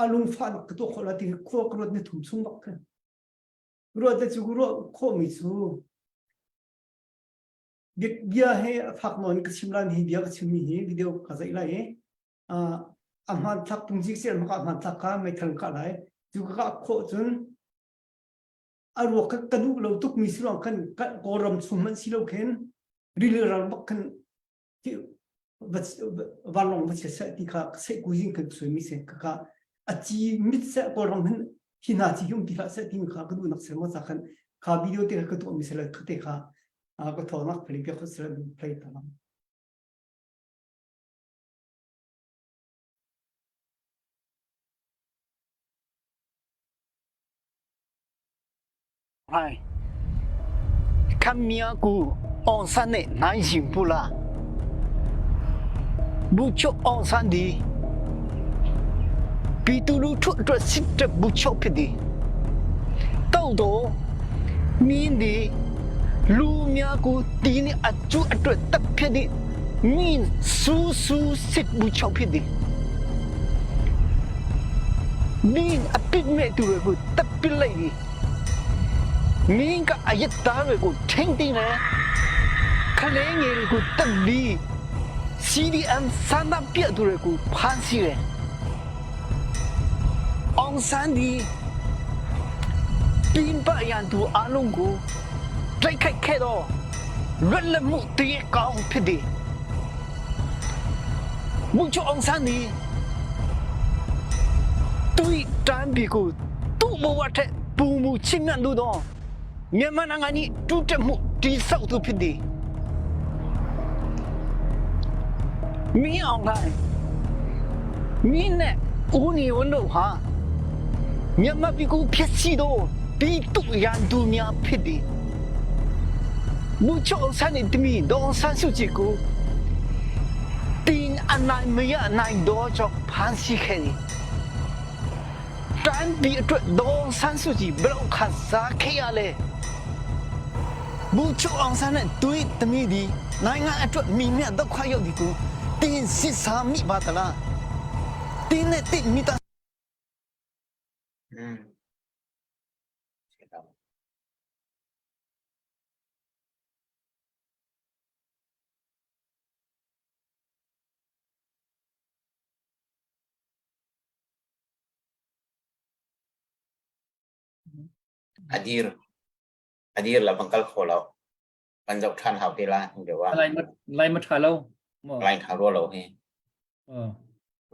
a lungfahnak ka tuah khawh lai ti khua ka ruat ni thum chung bak khin ruah te cu ruah khawhmi cu bia he a fak nawn ka chim lan hi bia ka chimmi hi video ka zaih lai i a hmanthlak pungzik si an ka hmanthlak kha meithal ka lai cu ka kah khawh cun a ruak ka ka duh lo tuk mi si ruang khan kawlram chung hmanh si lo khin rili ral bak khan vanlawng va chia seh ti kha seh kuzing kan sui mi se ka ka a ci mit seh kawlram hin hi hna ci um ti hlah seh ti mi kha ka duh nak se mo cha khan kha video te ka tuah mi se la te kha ka thawnak phali pia kho se play ta lam. Hai. Kan mia ku Aung San nih nai zing pu la. Bu chuk Aung San di. ပြည်သူလူထုအတွက်စစ်တပ်ဗိုလ်ချုပ်ဖြစ်သည်တောက်တော့မင်းဒီလူများကိုတီးနေအကျိုးအတွက်တပ်ဖြစ်သည်မင်းစူးစူးစစ်ဗိုလ်ချုပ်ဖြစ်သည်မင်းအပြစ်မဲ့သူတွေကိုတပ်ပစ်လိုက်သည်မင်းကအယက်သားတွေကိုထိန်းသိမ်းတယ်ခလေးငယ်တွေကိုတပ်ပြီး CDM ဆန္ဒပြသူတွေကိုဖမ်းဆီးတယ်အောင်ဆန်းဒီပြင်ပရန်သူအလုံးကိုတိုက်ခိုက်ခဲ့တော့လွတ်လပ်မှုတရေကောင်းဖြစ်သည်မူချိုအောင်ဆန်းဒီသူ့တမ်းဘီကိုသူ့ဘဝထက်ပူမူချင်းမြတ်လို့တော့မြန်မာနိုင်ငံ၏တူးတက်မှုတိဆောက်သူဖြစ်သည်မင်းအောင်လှိုင်မင်းနဲ့ဦးနေဝင်းတို့ဟာမြန်မာပြည်ကိုဖျက်ဆီးသောပြည်သူရန်သူများဖြစ်သည်မူချုံဆန်းနေတမီဒေါ်ဆန်းစုကြည်ကိုတင်းအနိုင်မရနိုင်တော့ကြောင့်ဖမ်းဆီးခဲ့သည်တိုင်းပြည်အတွက်ဒေါ်ဆန်းစုကြည်ဘယ်လောက်ခံစားခဲ့ရလဲ ဘူချုအောင်ဆန်းနဲ့တွေးတမီဒီနိုင်ငံအတွက်မိမြတ်တော့ခွာရောက်ဒီကိုတင်းစစ်စာမိပါတလားတင်းနဲ့တိမိတာ อืม အဒီရအဒီရလာဘန်ကလခေါ်လောက်ပန်ကြောက်ထန်ဟောက်တေလာဟိုเดี๋ยวว่า ไลมาไลมาทาเราမော လိုင်းထားရောလို့ဟင် အော်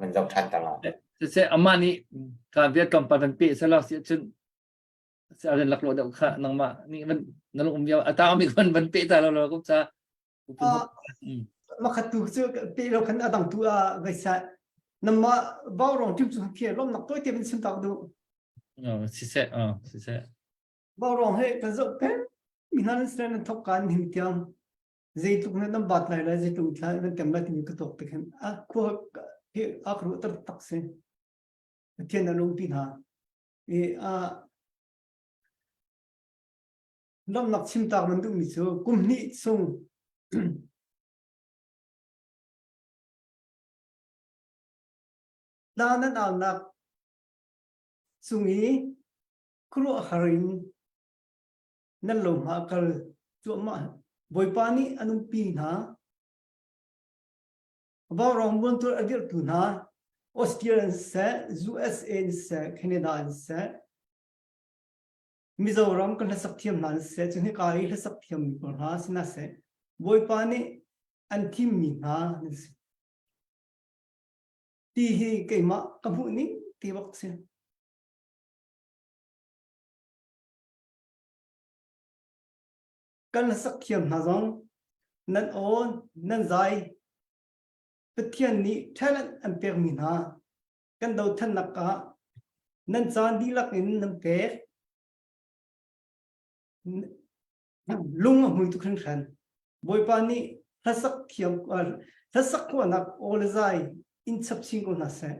มันကြောက်ထန်တလား စစ်စစ်အမနီကဗီယက်ကမ်ပန်ပေဆလာစီချွန်းဆာရန်လက်လို့တော့ခနงမနိมันနလုံမြောအတာမီခွန်ban pe ta lo lo ko cha အာမခတူchu pe lo khan adang tu a vai sa nama bau rong tim chu phe lom nak toi te bin sim tak du အော်စစ်စစ်အော်စစ်စစ် bau rong he ka zo pen mi nan sren thok kan him tiang zeitluk na nan bat lai lai zeitluk thla nan tem lai timi ka tuak tik hin a khua hi a ka ruah ter tak si Pathian a lung pi hna i a lawmhnak chimtak nan duhmi cu kum hnih chung tla nan aunak cung i khuaruahhar in nan lo hma kal cuahmah Bawipa nih an umpi hna Vaurawng muantur a dirhtu hna Australia in siseh USA in siseh Canada in siseh Mizoram kan hlasak thiam hna in siseh cu hika i hlasak thiammi pawl hna si hna seh Bawipa nih an thimmi hna nan si ti hi keimah ka hmuh ning ti bak si. Kan hlasak thiam hna zong nan aw nan zai Pathian nih talent an pekmi hna kan dothlennak ah nan caan dihlak in nan pek lung a hmui tuk hringhran Bawipa nih hlasak thiam hlasak khawhnak aw le zai in chap chin ko hna seh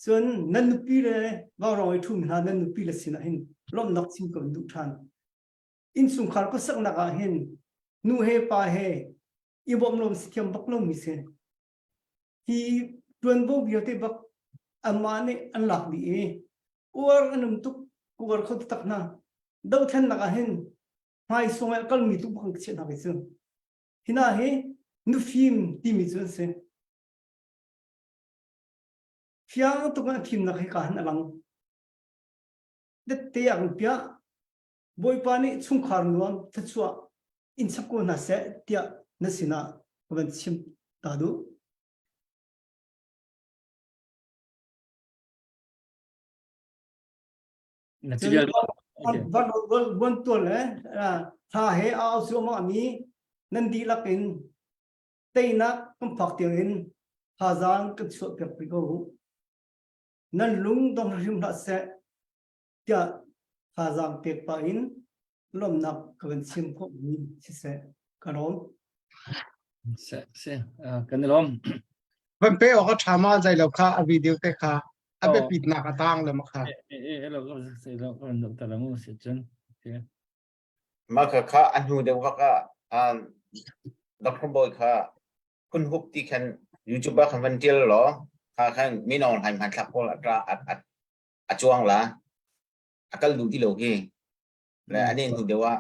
Cun nan nupi le vaurawng i ṭhumi hna nan nupi le sinah hin lawmhnak chim ko in duh ṭhan. Innchungkhar khuasaknak ah hin nu he pa he i bawmh lawm si thiam bak lomi si. Hi ṭuanvo vialte bak anmah nih an lak dih i uar an um tuk uar kho taktak hna. Dothlennak ah hin hmaisung ah kalmi tu bak an ka chiah hna kei cu. Hi hna hi nufim timi cu an si. Fiang tuk in a thimnak hi ka han a lang. Tette ah kan piah. Bawipa nih chungkhar nuam thluachuah in chap ko hna seh tiah na sinah ka van chim ta duh. Na ci vial Van van tual le thla he a au cuahmah mi nan dihlak in teinak kan phak tiang in thazaang kan chuah piak rih ko u. Nan lung dong hrim hlah seh tiah thazaang pek pah in lawmhnak ka van chim khawh mi siseh ka lawm. Se se kan i lawm. Van pe awk a ṭha ma zai lo kha a video te kha. A biapitnak a tang le makha. Eh eh lo ka se lo ka lo ta la mu se cun. Okay. Mah kha kha a hnu deuh vak ah Dr. Boy kha phun hup ti khan YouTube ah khan van tial law kha khan mino hlai hmanthlak pawl a tra a cuang la a kal duh ti lo hi le ani hnu deuh ah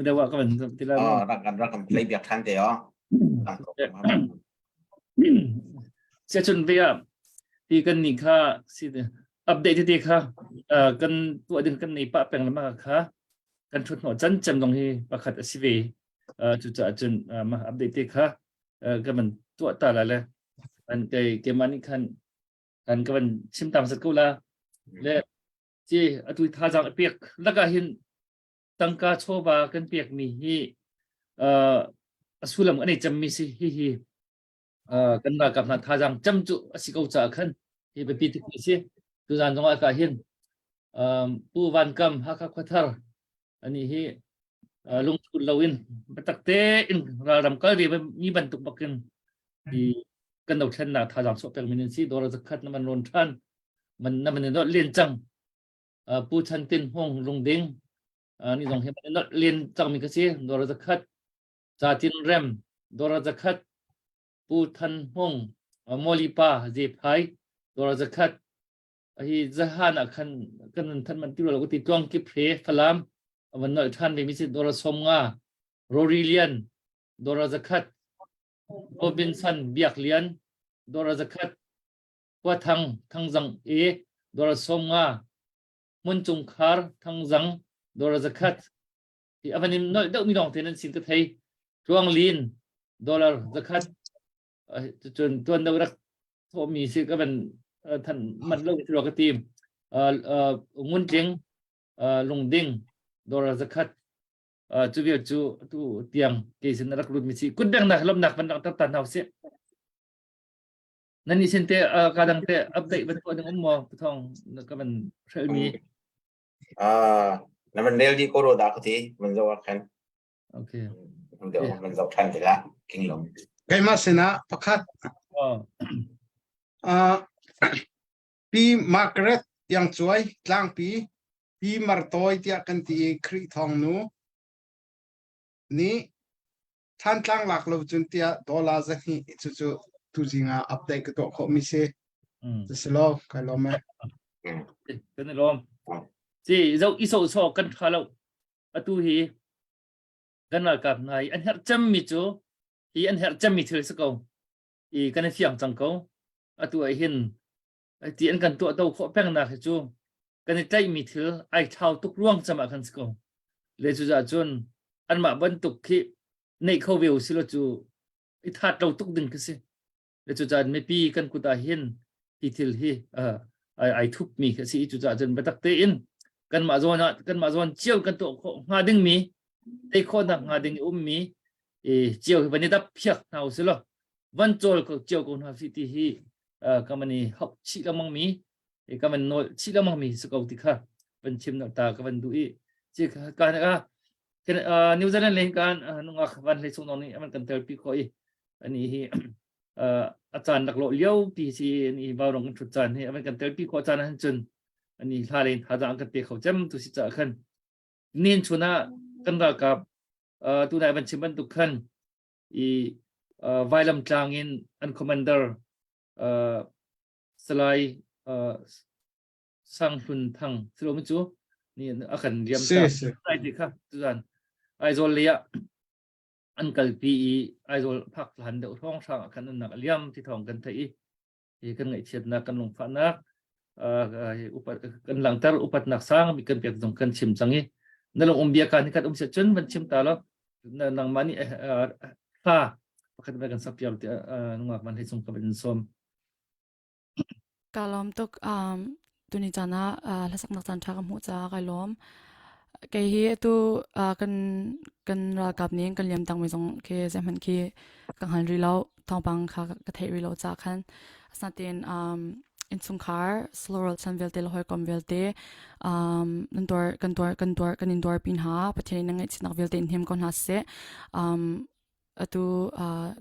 deuh ah ka van ti la oh rak kan rak kan play biak than te oh se chun ve ah ti kan ni kha si update te kha kan tuah ding kan nei pa peng lama kha kan thut hnawh chan cem dong hi pakhat a si ve cucaah cun mah update te kha ka van tuah ta la le an kei keimah nih khan kan ka van chim tam sat ko la le ci atu thazaang a pek lakah hin tangka chawva kan pek mi hi a sullam an ei cemmi si hi hi kan ralkap hna thazaang cem cu a si ko caah khan hi biapi tuk mi si tuzan zong ah ka hin Pu Van Kam Hakha Khuathar ani hi lungthul loin biatak tein ralram kal ve mi bantuk bakin hi kan dothlennak thazaang chuah pek min si dawr zakhat na man ron than man na man not len cang Pu Chan Tin Hong Lungding ni zong hi man not len cang mi ka si dawr zakhat Ca Tin Rem dawr zakhat Pu Than Hong Molipa Zephai dawr zakhat hi zahan ah khan kan nan than man ti lo ti tuang ki phe falam avan nol than ve mi si dora som nga Rory Lian dora zakhat Robinson Biak Lian dora zakhat Kwa Thang Thangzang e dora som nga Mun Cung Khar Thangzang dora zakhat hi avan im nol deuh mi lawng te nan sin ka thei Tluang Lin dollar zakhat cun tuan deuh rak thawhmi si ka van than mat lo ti ka ti ngun tling lungding dollar zakhat cu vial cu tu tiang ke sin rak lut mi si kut beng nak lomnak van lang tar ta si nan ni sin te ka dang te update van ko ding um mo thong ka van hrel mi ah na van rel di ko ro da ka ti man zo khan Okay. Man zoh ṭhan tikah king lom. Keimah sinah pakhat. Oh. Uh, Pi Margaret Iang Cuai tlangpi Pi Martawi tiah kan ti i Khrih Thawng nu nih Thantlang lak lo cun tiah dollar 200 cucu tuzing ah update ka tuah khawh mi si. Si lo kai lawm e. Kan i lawm. Ci zo i so so kan tha lo. Atu hi kan ralkap hna i an herh cemmi cu hi an herh cemmi thil si ko i kan i fiang cang ko atu ah hin ti an kan tuah to khawh pengnak hi cu kan i tlaihmi thil ai thlau tuk ruang cem ah khan si ko le cucaah cun anmah bantuk khi neih kho ve usih law cu i that lo tuk ding khi si le cucaah mipi kan kut ah hin hi thil hi ai thup mi khi a si cucaah cun biatak tein kanmah zawn ah kanmah zawn cio kan tuah khawh hnga ding mi tei khawhnak hnga ding i ummi i cio hi van i dap phiak hna usih law van cawl ko cio ko hna si ti hi ka man i hok chih lengmang mi ka man nawl chih lengmang mi si ko ti kha van chim ta ka van duh i ci ka ka New Zealand leng kan nungak van hlei sung nih aman kan tel pi kho i ani hi a caan rak lawh lio pi si ani vaurong kan thut caan hi aman kan tel pi kho caan han cun ani hla len thazaang kan pe kho cem tu si cha khan nin chuna kan ralkap tu nai van chim bantuk khan i vailam tlang in an commander Salai Sang Hlun Thang silo mi cu ni a kan riam ta ai ti kha tuzan Aizawl lei ah an kalpi i Aizawl phak hlan deuh hrawng hrang ah khan nunnak a liam ti thawng kan theih i hi kan ngaihchiatnak kan lungfahnak upat kan langter upatnak sang mi kan pek zong kan chim cang i na lung um bia ka ni khat um sia cun van chim ta lo nangmah nih hla pakhat kan sak piak ti nungak man hei chung ka van sawm Kaa lawm tuk. Um, tuni caan ah uh, hlasaknak caan ṭha ka hmuh caah kai lawm. Kei hi atu uh, kan kan ralkap nih kan liam tangmi zong khi zeihmanh khi ka hngal rih lo. Thawngpang kha ka theih rih lo caah khan. Asinain um, innchungkhar sloral chan vialte le hawikom vialte um, nan tuar kan tuar kan tuar kan in tuar pin ha Pathian in na ngaihchihnak vialte in hnem ko hna seh. Um, Atu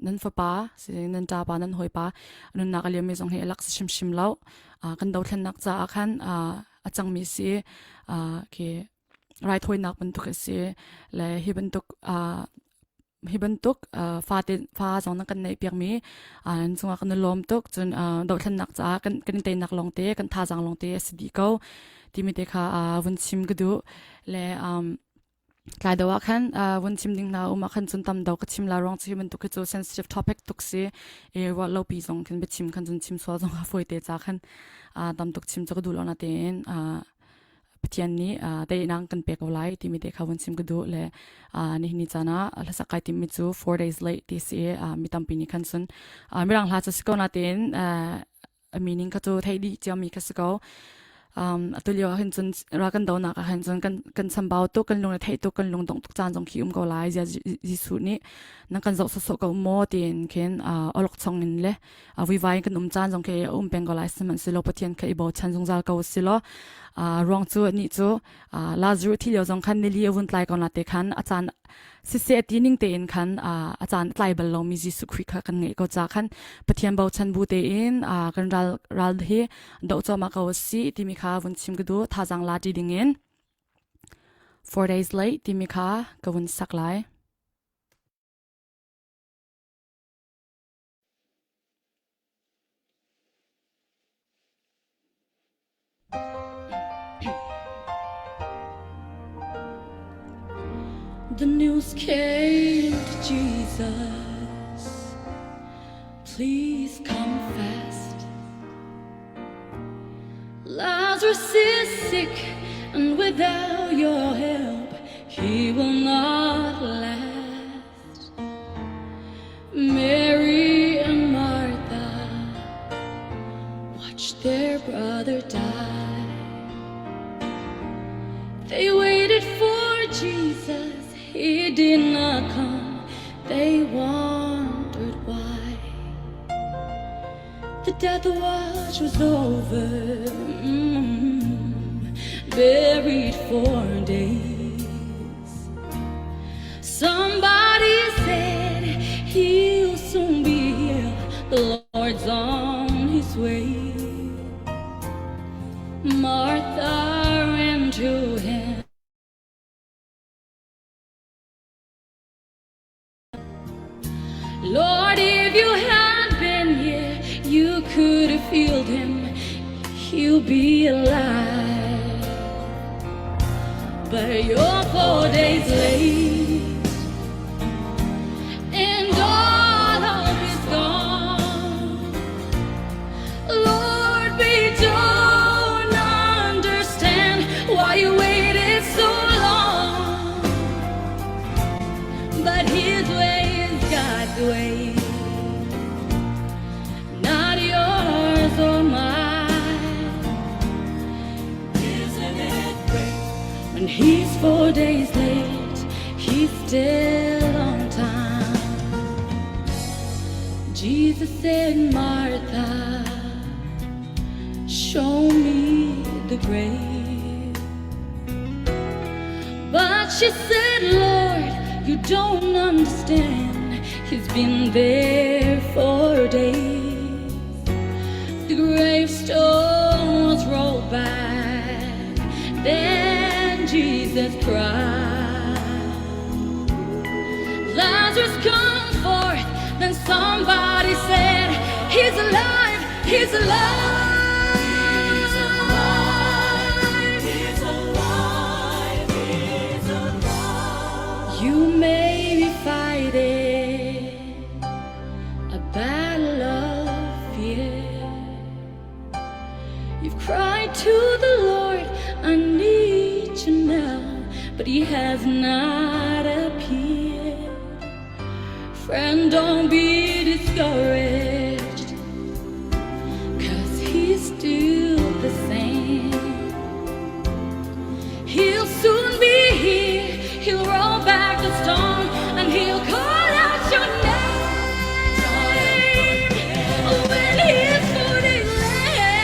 nan fapa si nan ṭapa nan hawipa nunnak a liammi zong hi a lak si hrimhrim lo. Kan dothlennak caah khan a cangmi si khi raithawinak bantuk a si le hi bantuk hi bantuk fate fa zong na kan neih piakmi an cungah kan i lawm tuk cun dothlennak caah kan kan i teinak lawngte kan thazaang lawngte a si dih ko timi te kha vun chim ka duh le tlai do ah khan vun chim ding hna um ah khan cun tam do ka chim la ruang chu hi bantuk hi cu sensitive topic tuk si e ruah lo pi zong khin biachim khan cun chim sual zong a fawi te ca khan tam tuk chim chu ka duh lo na tein Pathian nih teinak kan pek ko lai timi te kha vun chim ka duh le nihin ni caan ah hlasak kai timmi cu 4 days late ti si mi tampi nih khan cun mirang hla cu si ko natein a meaning kha cu theih dih ciami kha si ko. Atu lio ah hin cun ra kan donak ah hin cun kan kan chambau tuk kan lung le theih tuk kan lung dongh tuk caan zong khi um ko lai zia Jesuh nih nan kan zoh sawsawh ko maw tiin khin olok chong in le vuivai in kan um caan zong khi a um peng ko lai sihmanhsehlaw Pathian kha i bochan zungzal ko silaw ruang cu anih cu Lazarus thi lio zong khan nili a vun tlai ko na te khan a caan siseh ti ning tein khan a caan a tlai bal lomi Jesuh Khrih kha kan ngeih ko ca khan Pathian bochan bu tein kan ral ral hi doh cuahmah ko si timi kha vun chim ka duh thazaang la ti ding in 4 days late timi kha ka vun sak lai. The news came to Jesus. Please come fast. Lazarus is sick, and without your help, he will not last. Mary and Martha watched their brother die. They waited for Jesus, he did not come. They wondered why. The death watch was over, buried for days. Somebody said he'll soon be here. The Lord's on his way. Martha ran to him. Lord, if you had been here, you could have healed him. He'll be alive. But you're 4 days late, and all hope is gone. Lord, we don't understand why you waited so long. But his way is God's way, not yours or mine. Isn't it great? When he's 4 days late, he's still on time. Jesus said, Martha, show me the grave. But she said, Lord, you don't understand. He's been there for days. The gravestone was rolled back. Then Jesus cried, Lazarus, come forth. Then somebody said, He's alive, he's alive. He's alive, he's alive, he's alive. You may be fighting a battle of fear. You've cried to the Lord, I need you now, but he has not appeared. Friend, don't be discouraged, 'cause he's still the same. He'll soon be here, he'll roll back the stone, and he'll call out your name. When he's 40 late,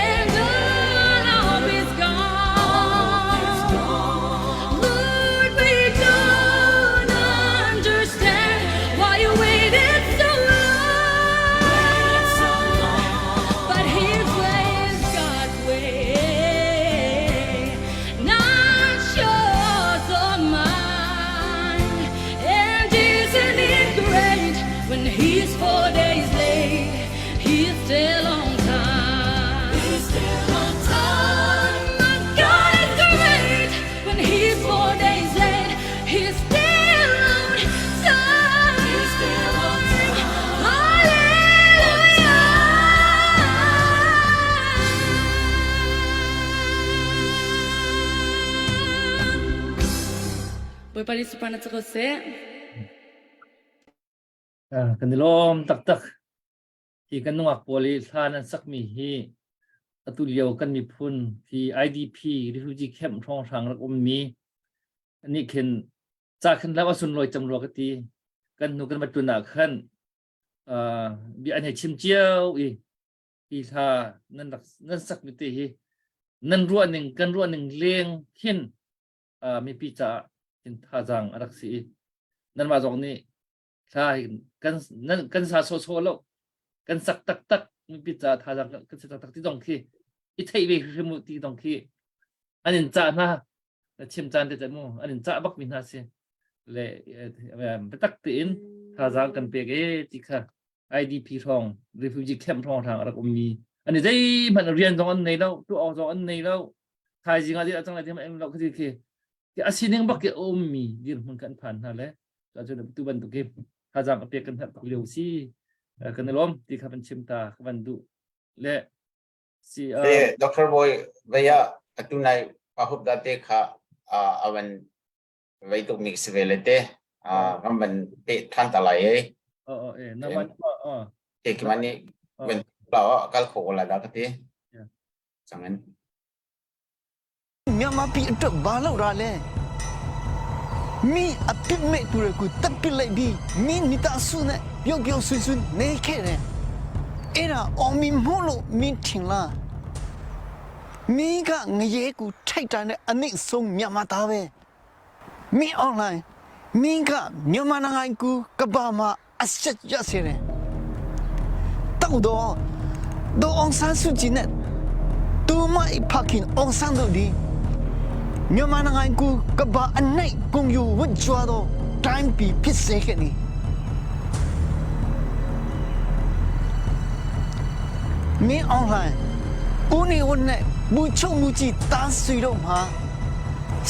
and all hope is gone. Lord, we don't. Bawipa nih sunparnak cu ko seh. Kan i lawm taktak. Hi kan nungak pawl i hla nan sakmi hi atu lio kan miphun hi IDP refugee camp hrawnghrang rak ummi nih khin ca khin lam a sunlawi cang rua ka ti. Kan hnu kan va tlun ah khan bia an hei chim cio i hi hla nan rak nan sakmi te hi nan ruah ning kan ruah ning leng khin mipi caah in thazaang a rak si i nanmah zong nih thla hi kan nan kan sa sawhsawh lo kan sak taktak mipi caah thazaang kan si taktak ti zong khi i theih ve hrim u ti zong khi an in cah hna na chim caan te mu an in cah bak mi hna si le biatak tein thazaang kan pek e ti kha IDP hrawng refugee camp hrawng hrang a rak ummi an i zeihmanh rian zong an nei lo tuah awk zong an nei lo thaizing ah dir cang lai ti em lo khi khi a sining bak ke a ummi dirhmun kan phan hna le cun tu bantuk hi thazaang a pek kan herh tuk lio si kan i lawm ti kha van chim ta ka van duh le si Dr. Boy vaya atu nai pahup da te kha avan vei tuk mi si ve le te kan van te than ta lai e e na van te ki mani van la kal kho la da ka ti changin မြန်မာပြည်အတွက်ဘာလုပ်တာလဲမင်းအပြစ်မဲ့သူတွေကိုတပ်ပစ်လိုက်ပြီးမင်းမိသားစုနဲ့ပြုတ်ပြုတ်ဆွဆွနေခဲ့တယ်အဲ့ဒါအောင်မင်းမို့လို့မင်းထင်လားမင်းကငရဲကူထိုက်တာနဲ့အနစ်ဆုံးမြန်မာသားပဲမင်းအွန်လိုင်းမင်းကမြန်မာနိုင်ငံကူကဘာမှာ အဆက်ရစေတယ်တောက်တော့ဒေါအောင်ဆန်းစုကြည်နဲ့သူမအဖခင်အောင်ဆန်းတို့ဒီမြန်မာနိုင်ငံကူကဘာအနိုင်ကုံယူဝတ်ကြွားတော့တိုင်းပြည်ဖြစ်စေခဲ့နေမင်းအွန်လိုင်းဦးနေဝနဲ့ဘူချုံမူကြီးတားဆွေတော့မှာ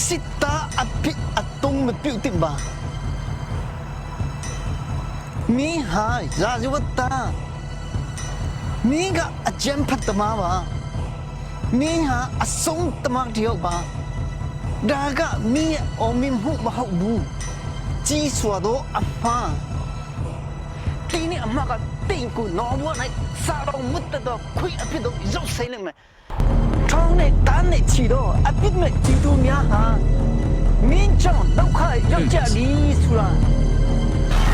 စစ်သားအဖြစ်အတုံးမပြုတ်တင်ပါ မင်းဟာရာဇဝတ်သားမင်းကအကြမ်းဖက်သမားပါမင်းဟာအဆုံးသမားတယောက်ပါဒါကမင်းရဲ့အောင်မြင်မှုမဟုတ်ဘူးကြီးစွာသောအမှားဒီနေ့အမှားကတင့်ကိုနော်ဘွား၌စာတော်မွတ်တဲ့ခွေအဖြစ်တော့ရောက်ဆိုင်လိမ့်မယ် ထောင်းနဲ့တန်းနဲ့ချီတော့အပြစ်မဲ့ပြည်သူများဟာမင်းကြောင့်ဒုက္ခရောက်ကြပြီဆိုတာ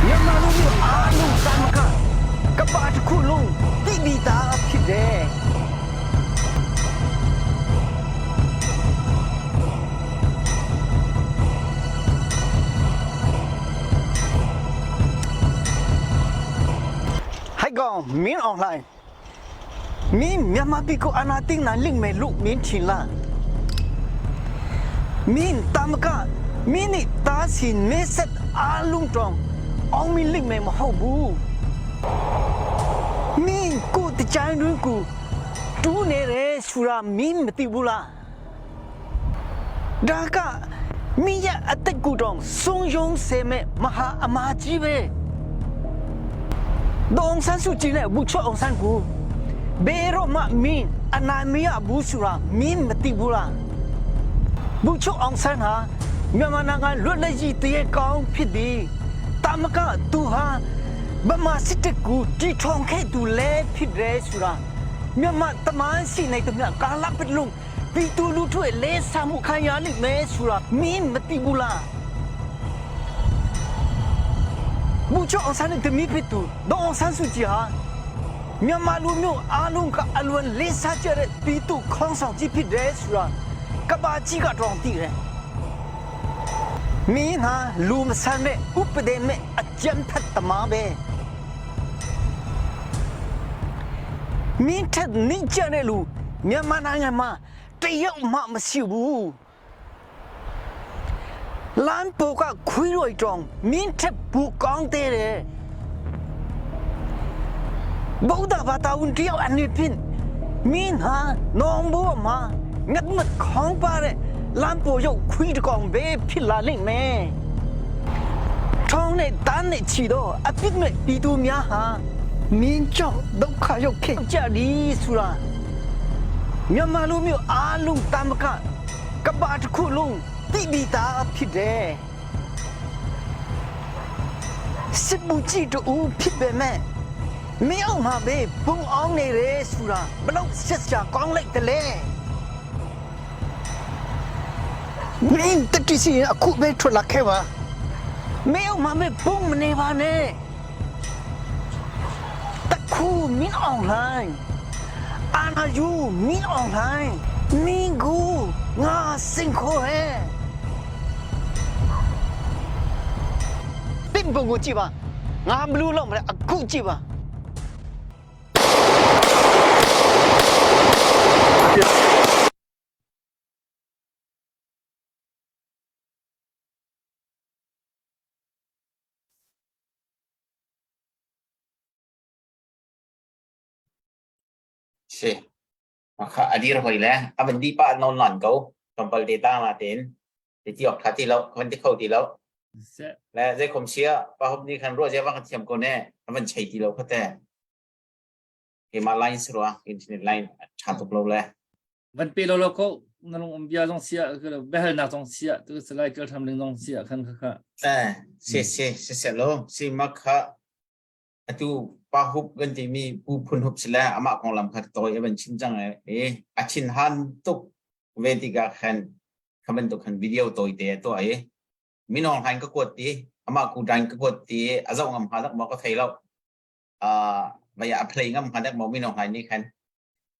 မြန်မာလူမျိုးအားလုံးတမကကဘာတစ်ခုလုံးတိတိသားဖြစ်တယ်ဟိုက်ကောင်မင်းအွန်လိုင်း မင်းမြန်မာပြည်ကိုအနာတင်နိုင်လိမ့်မယ်လို့မင်းထင်လားမင်းတမကမင်းနဲ့တားစင်မဲဆက်အားလုံးတောင်အောင်မင်းလိမ့်မယ်မဟုတ်ဘူးမင်းကိုတကြိုင်းတွင်ကိုတူးနေတယ်ဆိုတာမင်းမသိဘူးလားဒါကမင်းရဲ့အသက်ကိုတောင်ဆုံးယုံစေမဲ့မဟာအမာကြီးပဲ ဒေါအောင်ဆန်းစုကြည်နဲ့ဘူချောအောင်ဆန်းကိုဘယ်တော့မှမင်းအနာမရဘူးဆိုတာမင်းမသိဘူးလားဘူချောအောင်ဆန်းဟာမြန်မာနိုင်ငံလွတ်လပ်ရေးတရေကောင်းဖြစ်သည်တာမကသူဟာဗမာစစ်တပ်ကိုတီထောင်ခဲ့သူလဲဖြစ်တယ်ဆိုတာမြန်မာတမန်စီနေတမြကာလပတ်လုံးပြည်သူလူထုရဲ့လဲဆာမှုခံရလိမ့်မယ်ဆိုတာမင်းမသိဘူးလား ဘူချောအောင်ဆန်းနဲ့တမီဖြစ်သူဒေါအောင်ဆန်းစုကြည်ဟာမြန်မာလူမျိုးအားလုံးကအလွန်လေးစားကြတဲ့ပြည်သူခေါင်းဆောင်ကြီးဖြစ်တယ်ဆိုတာကဘာကြီးကတော့သိတယ်မင်းဟာလူမဆန်တဲ့ဥပဒေမဲ့အကြမ်းဖက်သမားပဲမင်းထက်နှိမ့်ကြတဲ့လူမြန်မာနိုင်ငံမှာတယောက်မှမရှိဘူး လမ်းပေါ်ကခွေးတွေတောင်မင်းထက်ပူကောင်းတဲ့တယ်ဗုဒ္ဓဘာသာဝင်တယောက်အနေဖြင့်မင်းဟာနောင်ဘဝမှာငတ်မခေါင်းပါတဲ့လမ်းပေါ်ရောက်ခွေးတကောင်ပဲဖြစ်လာလိမ့်မယ်ထောင်းနဲ့တန်းနဲ့ချီတော့အပြစ်မဲ့ပြည်သူများဟာမင်းကြောင့်ဒုက္ခရောက်ခဲ့ကြသည်ဆိုတာမြန်မာလူမျိုးအားလုံးတမကကဘာတစ်ခုလုံး တိပိသားဖြစ်တယ်။ စစ်ပူကြည့်တူဖြစ်ပေမဲ့မင်းအောင်မှာပဲဘုံအောင်နေတယ်ဆိုတာဘလို့ဆက်စရာကောင်းလိုက်တယ်လေမင်းတတိစီအခုပဲထွက်လာခဲ့ပါမင်းအောင်မှာပဲဘုံမနေပါနဲ့တခုမင်းအောင်လှိုင်းအာနာယူမင်းအောင်လှိုင်းမင်းကူငါစင်ခေါ်ဟဲ့ တင့်ပုံကိုကြည့်ပါငါဘလူးလောက်မလဲအခုကြည့်ပါ Si. Maka adir hoi le avan di pa non lan ko tompal te ta ma ten ti ti ok tha ti lo kan ti kho ti lo Se le zei khom sia pa hop ni khan ro je wa kan thiam ko ne avan chei ti lo kha te ke ma line sro internet line tha tuk lo le Van pe lo lo ko na lung um bia zong sia behal nak zong sia tu salai kel tham ling zong sia khan kha kha. Eh si si si se lo si ma kha atu pa hup kan timi pu phun hup sila amah konglam kha tawi a van chim cang e a thin han tuk ve tikah khan kha bantuk khan video tawi te a tuah i minong hain ka kuat ti amah ku dain ka kuat ti a zoh ngam hnga dak maw ka thei lo uh vai a play ngam hnga dak maw minong hain nih khan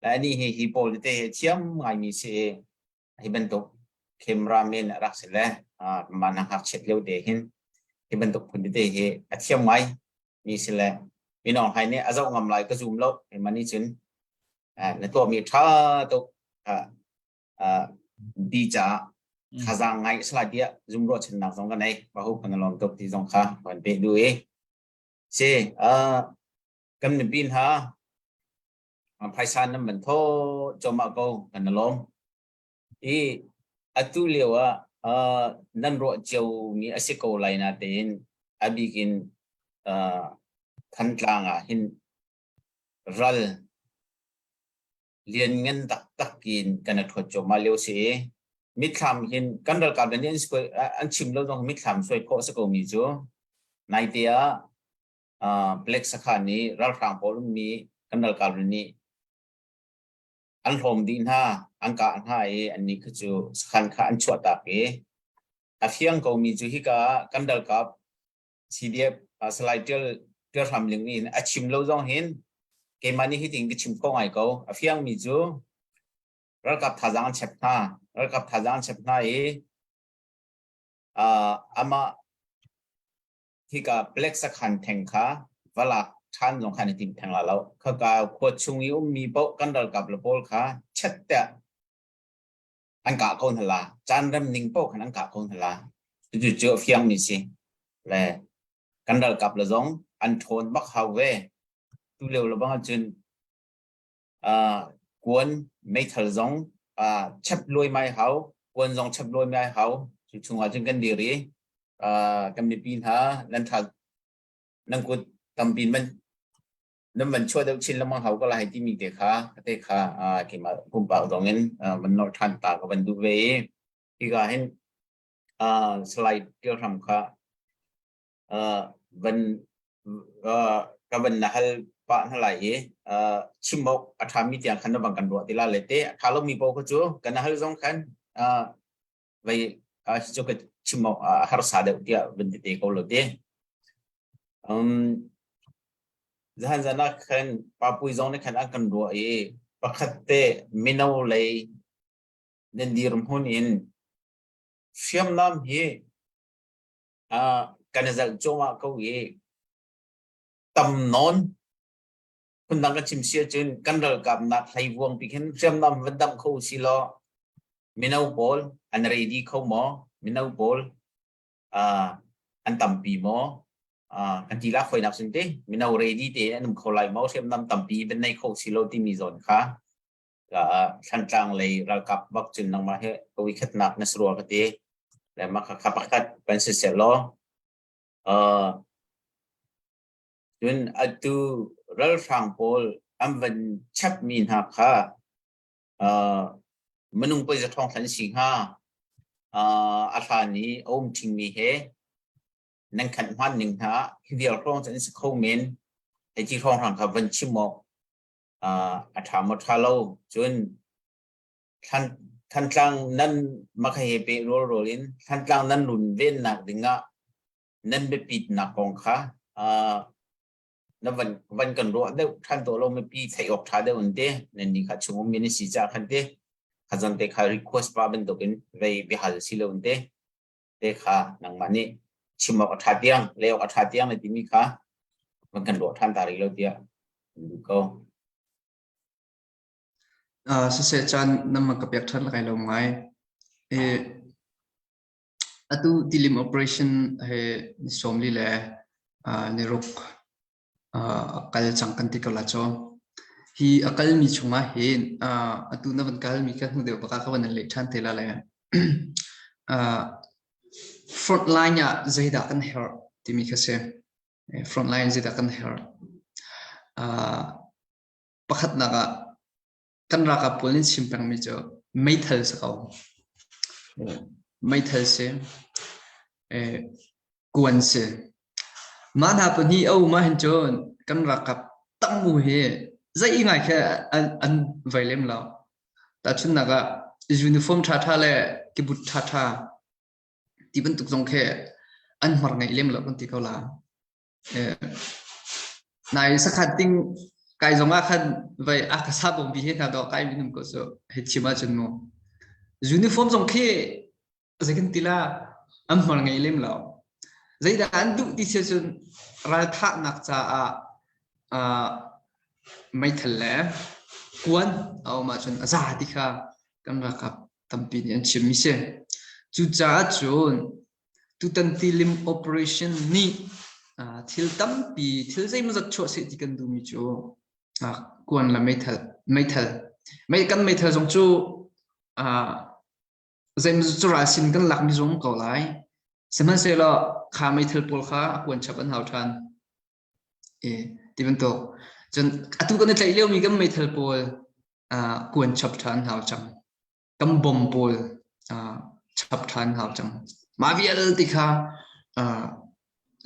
la ani hi hi pawl te he thiam ngai mi si hi bantuk cameraman a rak si le mah na ngakchiat lio te hin hi bantuk phun tete hi a thiam ngai mi si le minong hai nih a zoh ngam lai ka zum lo mah nih cun na tuahmi ṭha tuk bi caah thazaang ngai salai tiah zum ruahchannak zong ka nei pahu kan lawm tuk ti zong kha kan pe du i si kan mipi hna phaisa nan van thaw cuahmah ko kan i lawm. I atu lio ah uh, nan ruah ciomi a si ko lai natein a bik in uh, Thantlang ah hin ral lian ngan taktak in kan i ṭhuat cuahmah lio si i mitthlam hin kan ralkap nih an, an chim lo zong mitthlam suai khawh a si ko mi cu naite ah Black sakhan nih ralhrang pawl ummi kan ralkap nih an hlawm dih hna, an kah hna i annih kha cu sakhan kha an chuahtak i a fiang komi cu hika ah kan ralkap CDF Salai Ṭial Ṭial Hram Ling nih a chim lo zong hin keimah nih hitin ka chim kho ngai ko. A fiangmi cu ralkap thazaang an chep hna, ralkap thazaang an chep hna i amah hika Black sakhan theng kha va lak ṭhan zong khan i tim theng la lo. Khaka khua chung i ummi paoh kan ralkap le pawl kha chet tiah an kah ko hna la. Caan rem ning paoh khan an kah ko hna la. Cucu cu a fiangmi si. Le kan ralkap le zong an ṭhawn bak hau ve. Tu lio le bang ahcun uh, kuan meithal zong uh, chep luai mai hau kuan zong chep luai mai hau cu chungah cun kan dir i uh, kan mipi hna nan tha nan kut tampi man nan van chuah deuh chin lengmang hau ko lai timi te kha te kha uh, keimah pumpak zong in uh, van nor than ta ka van duh ve i hika hin uh, slide tir hram kha uh, van uh, ka van na hal pah hna lai i uh, chim awk a ṭhami tiang khan na bang kan ruah ti la le te a ṭha lomi paoh kha cu kan hal zong khan uh, vei uh, cu ka chim awk a harsa deuh tiah van ti te ko lo te um zahan zan ah khan papui zong nih khan an kan ruah i pakhat te mino lei nan dirhmun in hriamnam hi uh, kan i zalh cuahmah ko i tam nawn phundang ka chim si ahcun kan ralkap nak hleivuang pi khin hriamnam van dam kho si law mino pawl an ready kho maw mino pawl uh, an tampi maw uh, kan ti la khoinak sin te mino ready te an um kho lai maw hriamnam tampi van nei kho si lo timi zawn kha Thlantlang lei ralkap bak cun nangmah he kawikhatnak na si rua ka ti. Le mah kha pakhat kan si seh law uh, cun atu ralhrang pawl an van chapmi hna kha uh, minung poi za thong thlan si hnga uh, a hlan i a um ṭhingmi he. Nan khan hman ning hna hi vial hrawng cu an si kho men. Hei ti hrawng hrang kha van chim awk a ṭha maw ṭha lo cun Thantlang nan makha he pe rawlrawl in Thantlang nan runvennak dingah nan biapitnak kong kha na van van kan ruah deuh ṭhan to lo mipi theih awk ṭha deuh in te nan ni kha chung um mi si ca khan te kha zan te kha request pa bantukin vei biahal si lo in te te kha nangmah nih chim awk a ṭha tiang le awk a ṭha tiang na timi kha van kan ruah ṭhan ta rih lo tiah kan duh ko. Uh, siseh caan nan ka pek ṭhan lai lo ngai. E, atu tilim operation he ni sawmli le uh, ni ruk a kal cang kan ti ko la cu. Hi a kalmi chungah hin atu na van kalmi ka hnu deuh bak ah ka van in leh ṭhan te la le. Front line ah zeidah kan herh timi kha si. Front line zeidah kan herh. Pakhatnak ah kan ralkap pawl nih chim pengmi cu meithal si ko. Meithal si. Kuan si. Mah hna pahnih a um ahhin cun kan ralkap tam-u hi zei ngai khi an, an vai lem lo. Tahchunhnak ah uniform ṭhaṭha le kibut ṭhaṭha ti bantuk zong khi an hmar ngeih lem lo kan ti ko la. Nai sakhat ting kai zong ah khan vai a ka sa bong bi he hna dawh kai minung ko cu hei chim ahcun mu. Uniform zong khi zei kan ti la an hmar ngei lem lo zeidah an duh ti si cun ralthahnak caah uh, meithal le kuan a um ahcun a za ti kha kan ralkap tampi nih an chimmi si cucaah cun tutan tilim operation nih uh, thil tampi thil zeimawzat chuah seh ti kan duhmi cu uh, kuan le meithal meithal mei kan meithal zong cu uh, Zeimaw cu ral sin kan lakmi zong ko lai. Sihmanhsehlaw kha meithal pawl kha a kuan chap an hau ṭhan. E, ti bantuk. Cun atu kan i tlaih liomi kan meithal pawl uh, kuan chap ṭhan hau cang. Kan bom pawl uh, chap ṭhan hau cang. Mah vialte kha uh,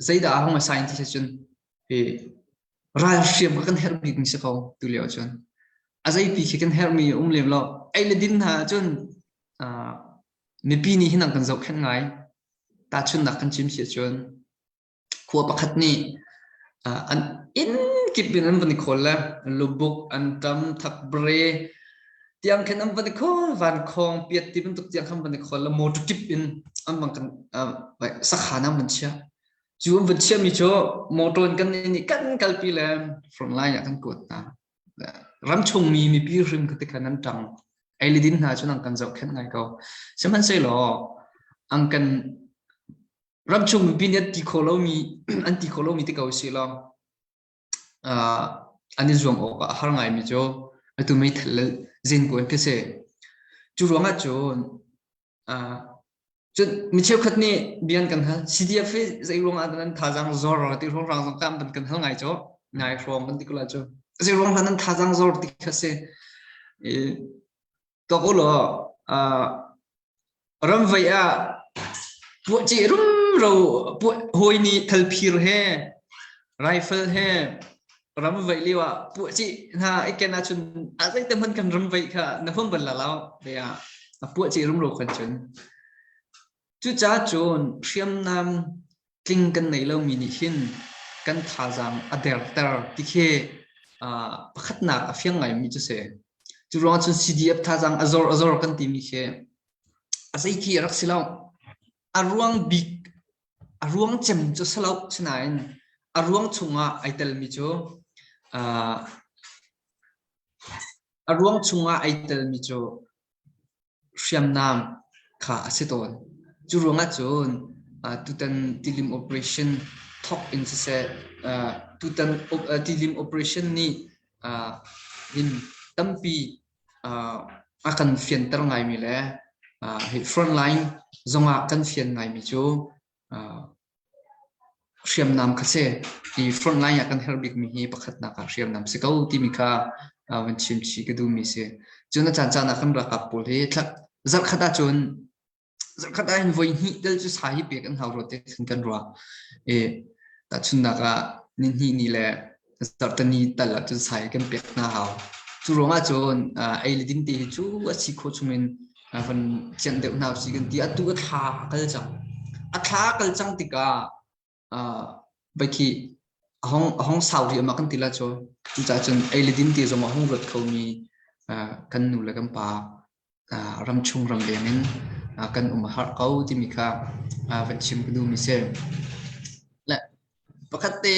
zeidah a hung assign ti cun hi ralhriam kha kan herh bikmi si ko tu lio cun a zeipi khi kan herhmi um lem lo ei le din hna cun uh, mipi nih hin an kan zohkhenh ngai tahchunnak kan chim si cun khua pakhat nih uh, an inn kip in an van i khawl le lubuk an tam thakbre tiang khin an van i khawl van khong piat ti bantuk tiang khan van i khawl le motor kip in an van kan uh, sakhan an van chia Cu an van chiahmi cu motor in kan nih kan kalpi le front line ah kan kuat hna. Ramchung mi mipi hrim kha tikhan an ṭang. Ei le din hna cu an kan zohkhenh ngai ko. Sihmanhsehlaw an kan ramchung mipi nih an ti kho lomi an ti kho lomi ti ko si law uh, an i zuam awk ah a har ngaimi cu atu meithal le zinkuan khi si. Cu ruangah cun Uh, cun mi cheukhat nih bian kan hal CDF hi zei ruang ah nan thazaang zor ti ruang rang zong kam kan hal ngai cu ngai hrawng kan ti kula cu zei ruang nan thazaang zor ti kha si i tok u law uh, ram vei ah puah ci rum ro puah hawi nih thalphir he rifle he ram veih lio ah puah cih hna i ken ahcun a zeite hmanh kan ram veih kha na huam bal la lo tiah a puah cih rumro khan cun cucaah cun hriamnam tling kan nei lomi nih hin kan thazaang a derter ti khi pakhatnak a fiang ngaimi cu si cu ruangah cun CDF thazaang a zor a zor kan timi khi a zei khi a rak si lo a ruang bik A ruang cem cu si lo sinain a ruang chungah ai telmi cu uh, a ruang chungah ai telmi cu hriamnam kha a si tawn. Cu ruangah cun uh, tutan tilim operation thok in siseh uh, tutan uh, tilim operation nih uh, hin tampi uh, a kan fianter ngaimi le uh, hi frontline zongah kan fian ngaimi cu uh, hriamnam kha si i frontline ah kan herh bikmi hi pakhatnak ah hriamnam si ko timi kha uh, van chim chih ka duhmi si cun a caan caan ah kan ralkap pawl hi thlak zarh khat ahcun. Zarhkhat ah hin voi hnih tel cu sa hi pek an hau rua te khan kan ruah. E tahchunhnak ah nihnih ni le zarhteni tal ah cun sa hi kan pek hna hau. Cu ruangah cun ei le din te hi cu a si khawh chungin van cianh deuh hna usih kan ti. Atu a thla a kal cang. A thla a kal cang tikah vai khi a hong a hong sau rih ma kan ti la cu. Cucaah cun ei le din te zong a hong ruat khomi kan nu le kan pa ramchung ramleng in kan um a har ko timi kha van chim ka duhmi si. Le pakhat te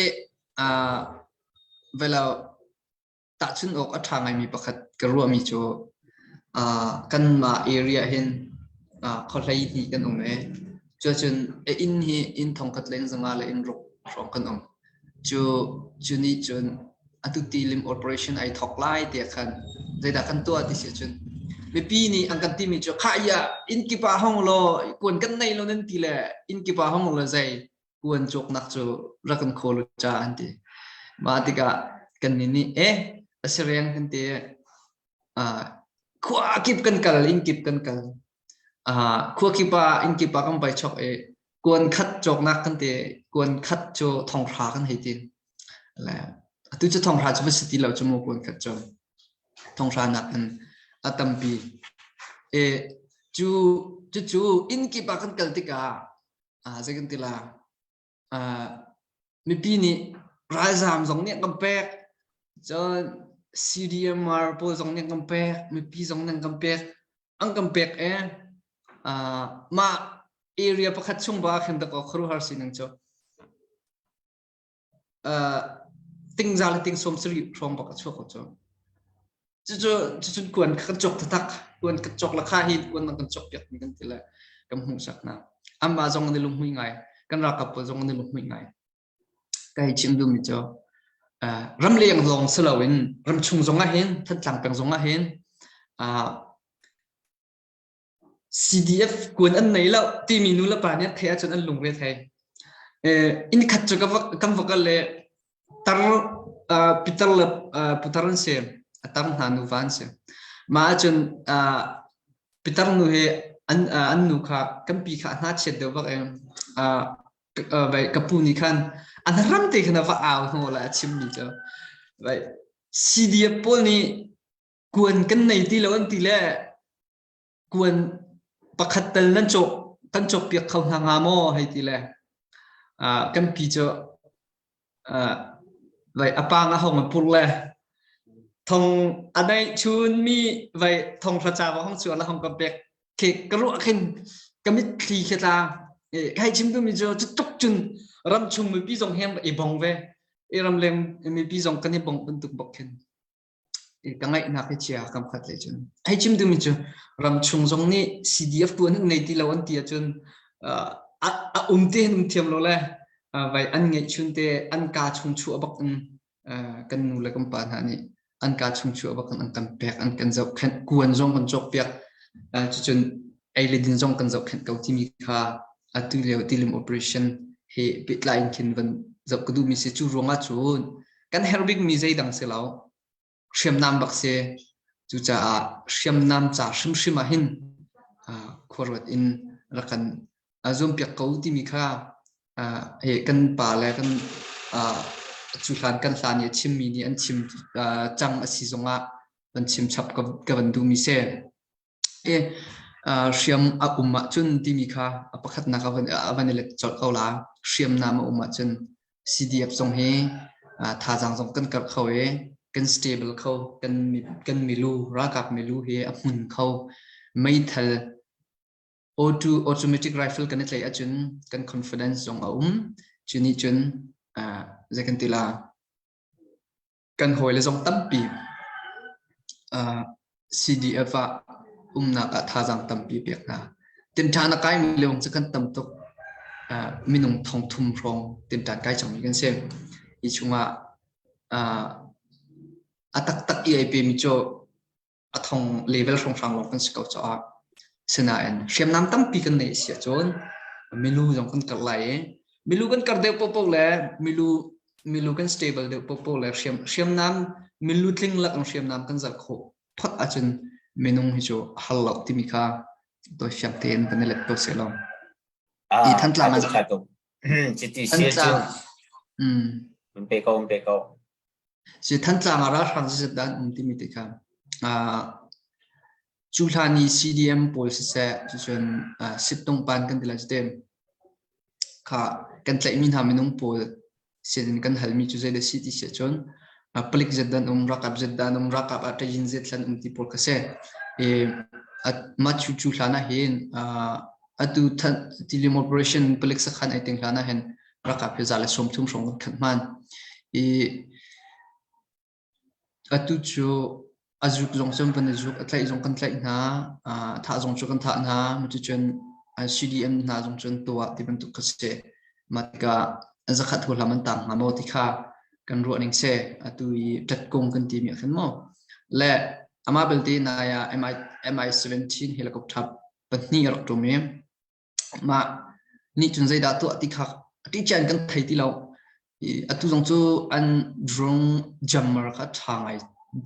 velo tahchunh awk a ṭha ngaimi pakhat ka ruahmi cu kanmah area hin khuahlei hnih kan um i cuacun a inn hi inn thongkhat le inn zanga le inn ruk hrawng kan um. Cu cu nih cun atu tilim operation ai thawk lai tiah khan zeidah kan tuah ti si ahcun mipi nih an kan timi cu khah ya inn kip ah hong law kuan kan nei lo nan ti le inn kip ah hong law zei kuan cawknak cu rak kan khawl u ca an ti. Mah tikah kan nih nih eh a si reng kan ti uh, khua kip kan kal inn kip kan kal uh, khua kip ah inn kip ah kan vai chok i kuan khat cawknak kan ti kuan khat cu thonghra kan hei ti le atu cu thonghra cu va si ti lo cu mu kuan khat cu thonghra nak in a tampi e cu cu cu inn kip ah kan kal tikah ah zei kan ti la uh, mipi nih ralzaam zong nih kan pek cun CDMR pawl zong nih kan pek mipi zong nih kan pek an kan pek e uh, mah area pakhat chung ba khin da ko khuaruahhar sining cu tingza le ting sawm sarih hrawng bak a chuak ko cu. Cucu cucun kuan kan cawk taktak. Kuan kan cawk la kha hi kuan kan cawk piak mi kan ti le kan hmuhsak hna. Amah zong an i lunghmuih ngai. Kan ralkap pawl zong an i lunghmuih ngai. Ka hei chim duhmi cu ramleng lawng si loin ramchung zong ah hin Thantlang peng zong ah hin CDF kuan an nei lo timi nu le pa nih an theih ahcun an lungre thei. Inn khat cu kan va kal le tar pitar le putar an si. A tar hna nuva an si. Mah ahcun pitar nu hi an an nu kha kan pi kha a hna chiat deuh bak i ka pu nih khan an ram te khan a va au hnu le a chimmi cu CDF pawl nih kuan kan nei ti lo an ti le kuan pakhat tal nan cawk kan cawk piak kho hna hnga maw hei ti le kan pi cu vai a pang a hong a pur le thong a dai chun mi vai thong hra cha va hong chu ala hong ka pek ke ka ruah khin ka mitthli khi tla kai chim tu mi cu cu tuk cun ram chung mipi zong hem i bong ve i ramleng mipi zong kan i bong bantuk bok khin ka ngaihnak hi chia kam khat le cun hei chim duhmi cu ramchung zong nih CDF tu an nei ti lo an ti ahcun a um te hin um thiam lo le vai an ngeih chun te an ka chung chuah bak in kan nu le kan pa hna nih an ka chung chuah bak in an kan pek an kan zohkhenh kuan zong kan cawk piak cucun ei le din zong kan zohkhenh ko timi kha atu lio tilim operation he pehtlai in khin van zoh ka duhmi si cu ruangah cun kan herh bikmi zeidang si lo hriamnam bak si cucaah hriamnam ca hrimhrim ah hin khuaruat in rak kan zuampiak ko timi kha he kan pa le kan cu hlan kan hlan i a chimmi nih an chim cang a si zongah van chim chap ka van duhmi si. Hriam a um ahcun timi kha a pakhatnak a van, a van i let colh ko la. Hriamnam a um ahcun CDF zong hi thazaang zong kan karh kho i kan stable kho, kan, kan milu, ralkap milu hi a hmun kho. Meithal auto, automatic rifle kan i tlaih ahcun kan confidence zong a um. Cu nih cun zei kan ti la, Kan hawile zong tampi CDF ah umnak ah thazaang tampi pek hna. Tinṭan a kaimi lawng cu kan tam tuk. Minung thongthum hrawng tinṭan kai cangmi kan si. Hi chungah a taktak i ai pemi cu a thong level hrawnghrang lawng kan si ko caah sinain hriamnam tampi kan neih si ahcun milu zong kan karh lai i milu kan karh deuh paohpaoh le milu milu kan stable deuh paohpaoh le hriam hriamnam milu tling lak in hriamnam kan zalh khawh phot ahcun minung hi cu hal lo timi kha. Tawi fiang tein kan i let ko seh law. I Thantlang ah Citi sia cu. Um pe ko um pe ko. Si Thantlang ah ralhrang zizat dah an um timi te kha cu hlan i CDM pawl siseh cucun sittung pan kan ti lai cu te kha kan tlaihmi hna minung pawl sin in kan halmi cu zeidah si ti si ahcun palik zat dan um ralkap zat dan um ralkap ah ṭayin zat hlan um ti pawl kha si. I mah cu cu hlan ah hin atu Tilium operation palik sakhan ai ting hlan ah hin ralkap hi za le 30 hrawng kan khat hman. I Atu cu a zuk zong cu kan i zuk, a tlaih zong kan tlaih hna, a thah zong cu kan thah hna. Cuticun CDM hna zong cu an tuah ti bantuk kha si. Mah tikah zakhat huhlam an tang hnga maw ti kha kan ruah ning si. Atu i ṭatkung kan timi ah khan maw. Le amah belte nai ah MI, MI-17 helicopter pahnih a rak ṭum i Mah nih cun zeidah tuah ti kha ṭihcian kan thei ti lo. I atu zong cu an drone jammer kha ṭha ngai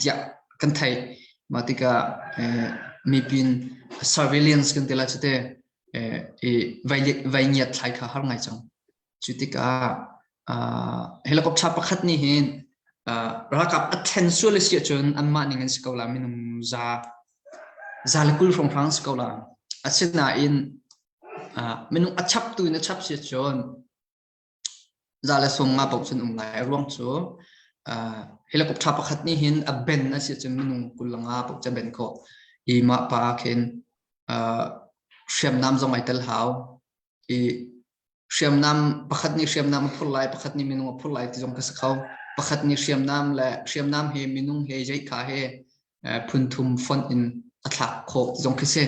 tiah kan theih. Mah tikah eh, mipin surveillance kan ti lai cu te eh, i vai vai ngiat thlai kha har ngai cang. Cu tikah uh, helicopter pakhat nih hin uh, ralkap a then sual a si ahcun anmah ning an si ko la minung za za le 20 hrawnghrang si ko la. Asinain uh, minung a chap tu in a chap si ahcun za le 50 paoh cun um lai. A ruang cu uh, helicopter pakhat nih hin a ben a si ahcun minung 25 paoh cu a ben khawh. I mah pa khin uh, hriamnam zong ai tel hau. I hriamnam pakhat nih hriamnam a phur lai pakhat nih minung a phur lai ti zong ka si kho pakhat nih hriamnam le hriamnam he minung he zeikha he phun thum fonh in a thlak khawh ti zong khi si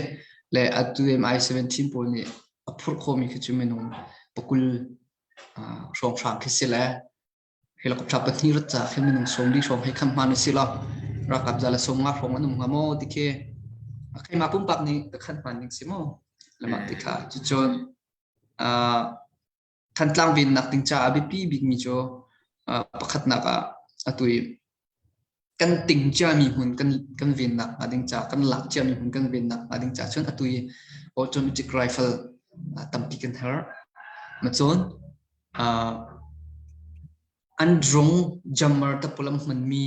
le atu MI-17 pawl nih a phurh khawhmi khi cu minung pakul hrawnghrang khi si le helicopter pahnih rat ca khi minung 40 hrawng hei kham hman si lo ralkap za le 50 hrawng an um hnga maw ti khi keimah pumpak nih ka khan hman ding si maw lamah ti kha cucun Thantlang vennak ding caah biapi bikmi cu pakhatnak ah atu i kan ting ciami hmun kan kan vennak hnga ding caah kan lak ciami hmun kan vennak hnga ding caah cun atu i automatic rifle tampi kan herh. Macun an drone jammer te pawl an hmanmi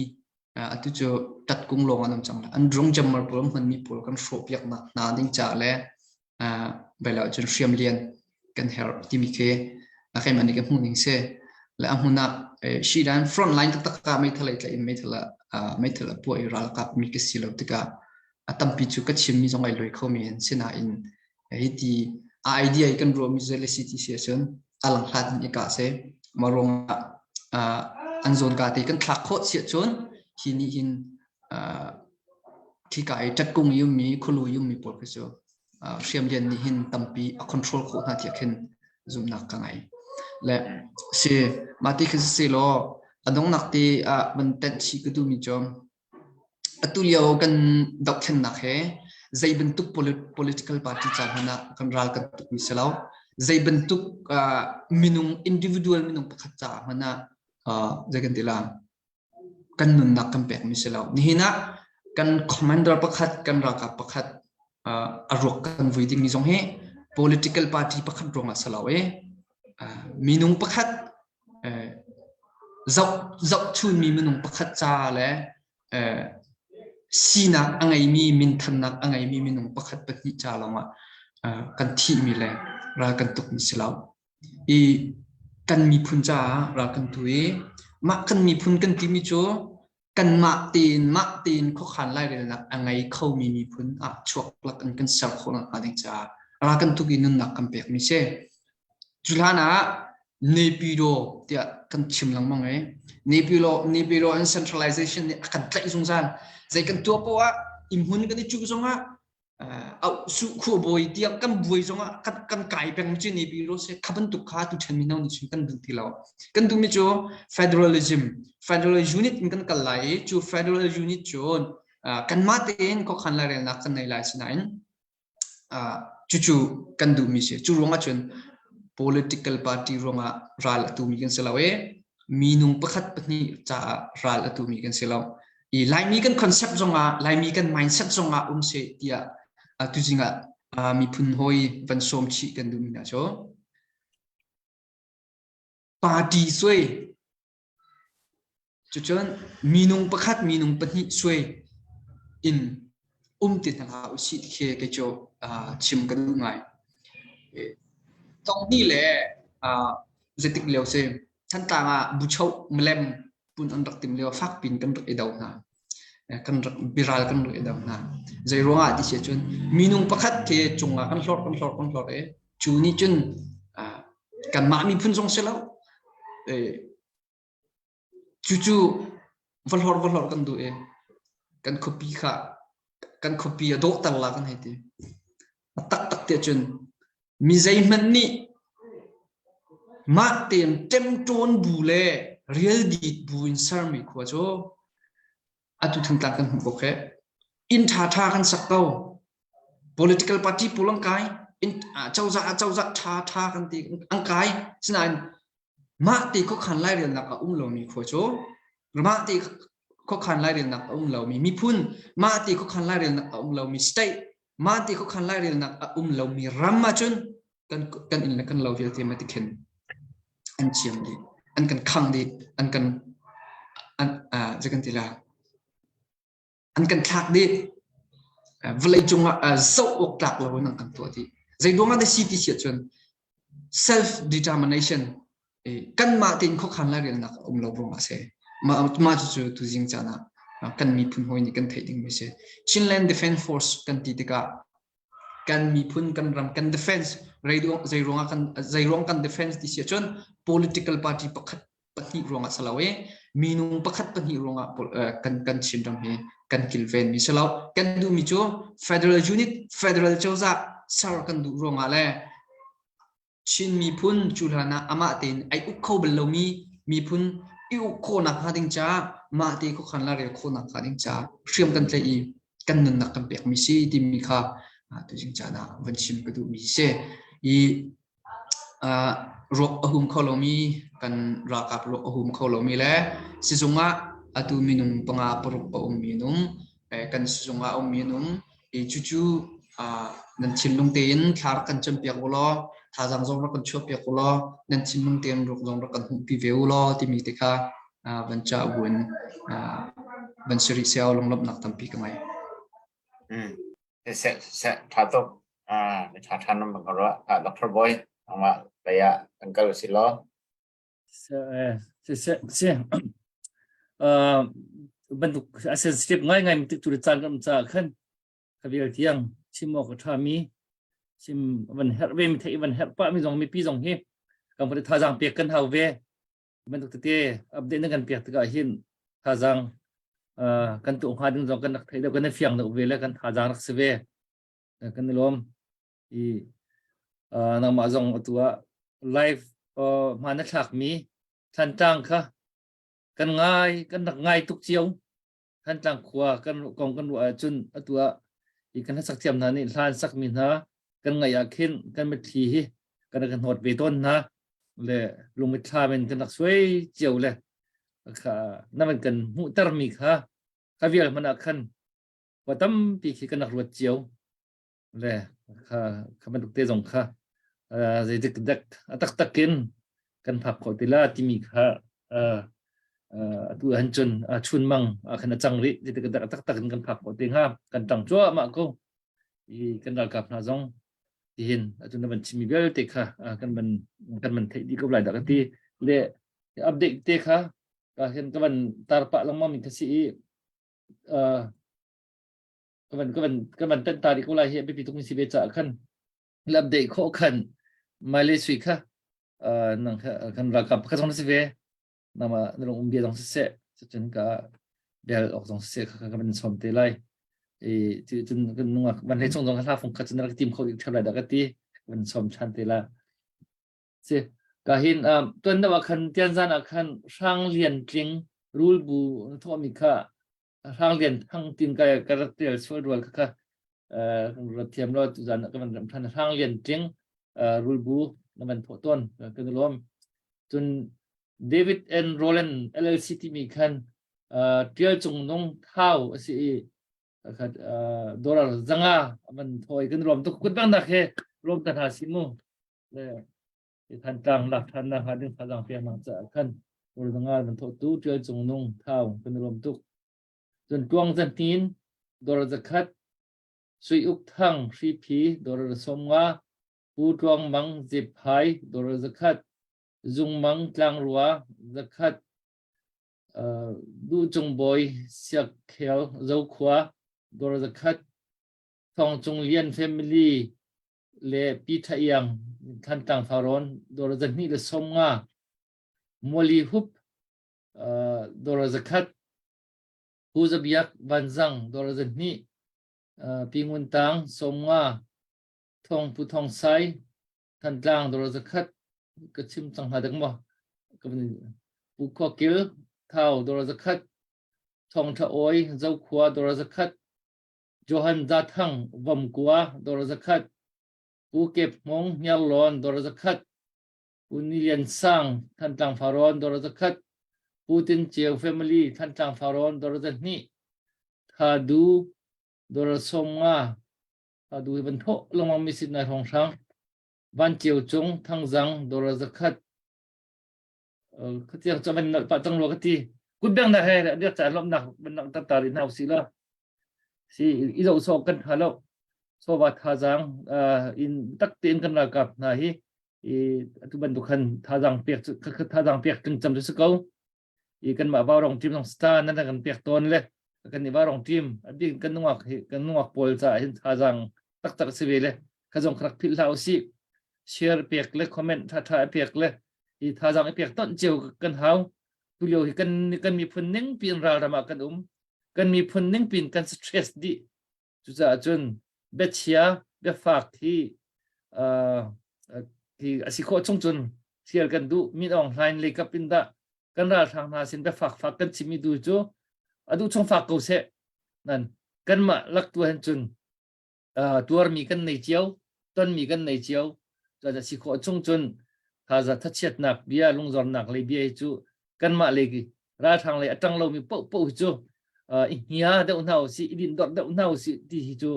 atu cu tatkung lawng an um cang lai. An drone jammer pawl an hmanmi pawl kan hrawhpiaknak hna ding caah le bel ahcun hriam lian kan herh timi khi keimah nih ka hmuh ning si. Le a hmun ah Shidan front line taktak ah meithal ei tlaih in meithal meithal a puah i ralkap mi ka si lo tikah a tampi cu ka chimmi zong ai loi khomi an si nain hiti a idea i kan ruahmi cu le si ti si ahcun a lang hlat in i kah si. Mah ruangah an zawn ka te kan thlak khawh si ahcun hi nih hin Khika i ṭatkung i ummi, khualu i ummi pawl khi cu hriamlian nih hin tampi a control khawh hna tiah khin zumhnak ka ngei. Le si mah ti khi si law a donghnak te ah van tenh chih ka duhmi cu atu lio kan dohthlennak he zei bantuk political party ca hmanh ah kan ral kan tukmi si lo. Zei bantuk minung individual minung pakhat caah hmanh ah zei kan ti la kan nunnak kan pekmi si lo. Nihin ah kan commander pakhat, kan ralkap pakhat a ruak kan vui dingmi zong hi political party pakhat ruangah si lo i minung pakhat zoh zohchunmi minung pakhat ca le sinak a ngeimi minthannak a ngeimi minung pakhat pahnih ca lawngah kan thihmi le ral kan tukmi si lo. I kan miphun caah ral kan tu i mah kan miphun kan timi cu kanmah tein mah tein khuakhan lairelnak a ngei khomi miphun ah chuak lak in kan ser khawh nakhnga ding caah ral kan tuk i nunnak kan pekmi si. Cu hlan ah Naypyidaw tiah kan chim lengmang i Naypyidaw Naypyidaw and centralization nih a kan tlaih zungzal. Zei kan tuah poah ah inn hmun kan i cuh zongah su khuabawi tiang kan buai zongah kan kan kai peng cu ni pi ro se kha bantuk kha tu chen mi no ni chung kan duh ti lo kan duh mi cu federalism federal unit in kan kal lai i cu federal unit cu kanmah tein khuakhan lairelnak kan nei lai sinain cucu kan duh mi si cu ruangah cun political party ruangah ral a tu mi kan si lo i minung pakhat pahnih caah ral a tu mi kan si lo i Laimi kan concept zongah Laimi kan mindset zongah um seh tiah tuzing ah. Miphun hawi van sawm chih kan duhmi hna cu party suai cucun minung pakhat minung pahnih suai in um ti hna hlah usih ti khi kei cu chim ka duh ngai. Tong hnih le zeitik lio si Thantlang ah buchoh milem pun an rak tim lio fak pin kan rak i do hna. Kan rak biral kan rak i do hna. Zei ruangah ti si cun minung pakhat khi cungah kan hlorh kan hlorh kan hlorh i cu nih cun kanmah miphun zong si lo cucu va hlorh va hlorh kan duh i kan khuapi kha kan khuapi a dawhter la kan hei ti. A taktak tiah cun mi zeihmanh nih mah tein ṭemṭawn bu le rialdit bu in sermi khua cu atu Thantlang kan hmuh ko kheh. Inn ṭhaṭha kan sak ko. Political party pawl an kai. Inn cozah ah cozah ṭhaṭha kan ti an kai. Sinain mah te khuakhan lairelnak a um lomi khua cu mah te khuakhan lairelnak a um lomi miphun, mah te khuakhan lairelnak a um lomi state, mah te khuakhan lairelnak a um lomi ram ahcun kan kan inn le kan lo vialte ma ti khin an chiam dih, an kan khang dih, an kan an uh, kan ti la an kan thlak dih vawlei cungah zoh awk tlak lo in an kan tuah dih zei ruangah dah si ti si ahcun self determination kanmah tein khuakhan lairelnak a um lo ruangah a si mah mah cucu tuzing caan ah kan miphun hawi nih kan theih dingmi si Chinland Defense Force kan ti tikah kan miphun kan ram kan defense zei ruangah kan zei ruang kan defense ti si ahcun political party pakhat pahnih ruangah si lo i minung pakhat pahnih ruangah kan kan Chinram hi kan kilven mi si lo kan duhmi cu federal unit federal cozah ser kan duh ruangah le Chin miphun cu hlan ah amah tein ai uk kho bal lomi miphun i uk khawhnak hnga ding caah mah te khuakhan la rel khawhnak hnga ding caah hriam kan tlaih i kan nunnak kan pekmi si timi kha tuzing caan ah van chim ka duhmi si i Ruak a hum kho lomi kan ralkap ruak a hum kho lomi le sizung ah atu minung panga paruk a ummi an um. Kan sizung ah a ummi an um. I cucu nan thinlung tein thla rak kan campiak u law thazaang zong rak kan chuahpiak u law nan thinlung tein ruak zong rak kan hmuhpi ve u law timi te kha van cah buin van si rih seh lunglawmhnak tampi ka ngei. Mm. Siseh siseh ṭha tuk. Ah, mi ṭha ṭha nan bang ka ruah. Ah, Dr. Boy, nangmah lei ah kan kal usih law. Si si si. Uh, bantuk a sensitive ngai ngai mi tu caan kan ca khan ka vial tiang chim awk a ṭha mi chim van herh ve mi thei van herh pah mi zong mipi zong hi kan put thazaang pek kan hau ve bantuk tete update na kan pek tikah hin thazaang kan tuah hnga ding zong kan rak theih deuh kan i fiang deuh ve le kan thazaang rak si ve kan i lawm i nangmah zong atu ah live hmaan na thlakmi Thantlang kha kan ngai kan rak ngai tuk cio Thantlang khua kan kong kan ruah ahcun atu ah i kan hlasak thiam hna nih hla an sakmi hna kan ngaih ah khin kan mitthli hi kan rak hnawt ve tawn hna le lungmitthlam in kan rak suai cio le kha na van kan hmuhtermi kha ka vial hmanh ah khan wa tampi khi kan rak ruat cio le kha kha bantuk te zong kha zeitik dek a taktak in kan phak khawh ti la timi kha atu han cun chun mang khan a cang rih zeitik dek a taktak in kan phak khawh ti hnga kan tang cuahmah ko i kan ralkap hna zong tihin atu na van chimmi vialte kha kan van kan van theih dih ko lai dah ka ti le update te kha ka hin ka van tar pah lengmang mi kha si i ka van ka van ka van tan ta rih ko lai hi a biapi tuk mi si ve caah khan le update khawh khan mai le sui kha nang kha kan ralkap kha zong na si ve nama na lung um bia zong siseh cun ka bel ok zong siseh kha ka van som te lai i cun kan nungak van hlei chung zong hla fung kha cun rak tim kho ding ṭheu lai dah ka ti van som ṭhan te la si ka hin tuan deuh ah khan tianzan ah khan hrang lian tling rul bu thawh mi kha Hrang Lian Thang tin ka ka rak tial sual rual kha kha rat thiam lo tuzan ka van ram than Hrang Lian Tling rulbu na van thawh tawn kan lawm cun David N Roland LLC timi khan tial cung nung thau a si i. Khat dollar zanga man thoi kan rom tuk kut bang nak he rom ta hna si mu. Le Thantlang lak than nak hnga ding thazang pek nak caah khan dollar zanga man tho tu Tial Cung Nung Thau kan rom tuk. Cun tuang zan tin dollar zakhat Sui Uk Thang Hriphi dollar 50 Pu Tluang Mang Zephai dollar zakhat Zung Mang Tlangrua zakhat Duh Cung Bawi Siakkhel Zokhua dollar zakhat Thawng Cung Lian family le Pi Tha Iang Thantlang Farrawn dollar 250 Muali Hup dollar zakhat Pu Za Biak Vanzang dollar 200 Pi Ngun Tang 50 Thawng Pu Thawng Sai Thantlang dollar zakhat ka chim cang hna dek maw? Pu Khua Kil Thau dollar zakhat Thawng Tha Awi Zokhua dollar zakhat Johan Za Thang Vomkua dollar zakhat Pu Kep Hmung Hniarlawn dollar zakhat Pu Ni Lian Sang Thantlang Farrawn dollar zakhat Pu Tin Ceu Family Thantlang Farrawn dollar 200 Tha Du dollar 50 Atu hi van thawh lengmang mi sit nai hrawnghrang. Van Ceu Cung Thangzang dollar zakhat khatiang cu van nalh pah cang rua ka ti. Kutbeng na he biak ca lawmnak van langhter ta rih hna usih law. Si i zoh sawh kan tha lo. Sowa thazaang in tak tein kan ralkap hna hi i atu bantuk khan thazaang pek cu thazaang pek kan cam cu si ko. I kanmah Vaurong team zong star nan kan pek tawn le kan i Vaurong team a bik kan nungak hi kan nungak pawl caah hin thazaang taktak si ve le kha zong rak philh hlah usih. Share pek le comment tha tha pek le hi thazaang i pek ton cio kan hau. Tu lio hi kan kan miphun ning piin ralram ah kan um. Kan miphun ning piin kan stress dih. Cucaah cun biachia biafak hi uh, hi a si khawh chung cun thial kan duh Min Aung Hlaing lei kap in dah kan ralhrang hna sin biafak fak kan chimmi tu cu a duh chung fak ko seh nan kanmah lak tu hen cun uh, tuarmi kan nei cio tonmi kan nei cio cun a si khawh chung cun thaza thachiatnak bia lungzornak lei bia hi cu kanmah lei ralhrang lei a ṭang lomi paohpaoh hi cu i hnia deuh hna usih i dindorh deuh hna usih ti hi cu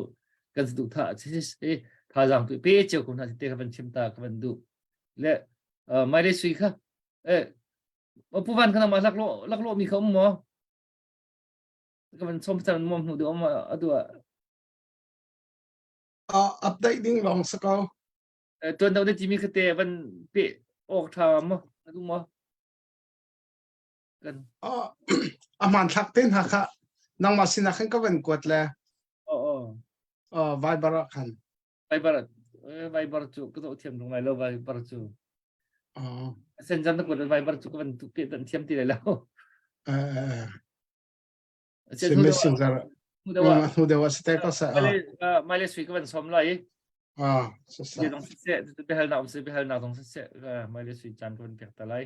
kan duh tha si thazaang tu pe cio ko hna te ka van chim ta ka van duh le mai le sui kha eh pu van kha ma lak lo lak lo mi kha um maw ka van som chan mom hnu du om adu update ding long sa ko tuan do ne ti mi kha te van pe ok tha mo adu mo kan a hmanthlak te hna kha nangmah sinah khan ka van kuat le oh Viber ah khan Viber Viber cu ka zoh thiam rung lai lo Viber cu Messenger na kuat Viber cu ka van tu pe dan thiam ti lai lo si Messenger hnu deuh ah si te ko sa mai le sui ka van som lai ah sa sa se behal na um se behal na dong se se mai le sui chan ka van pek ta lai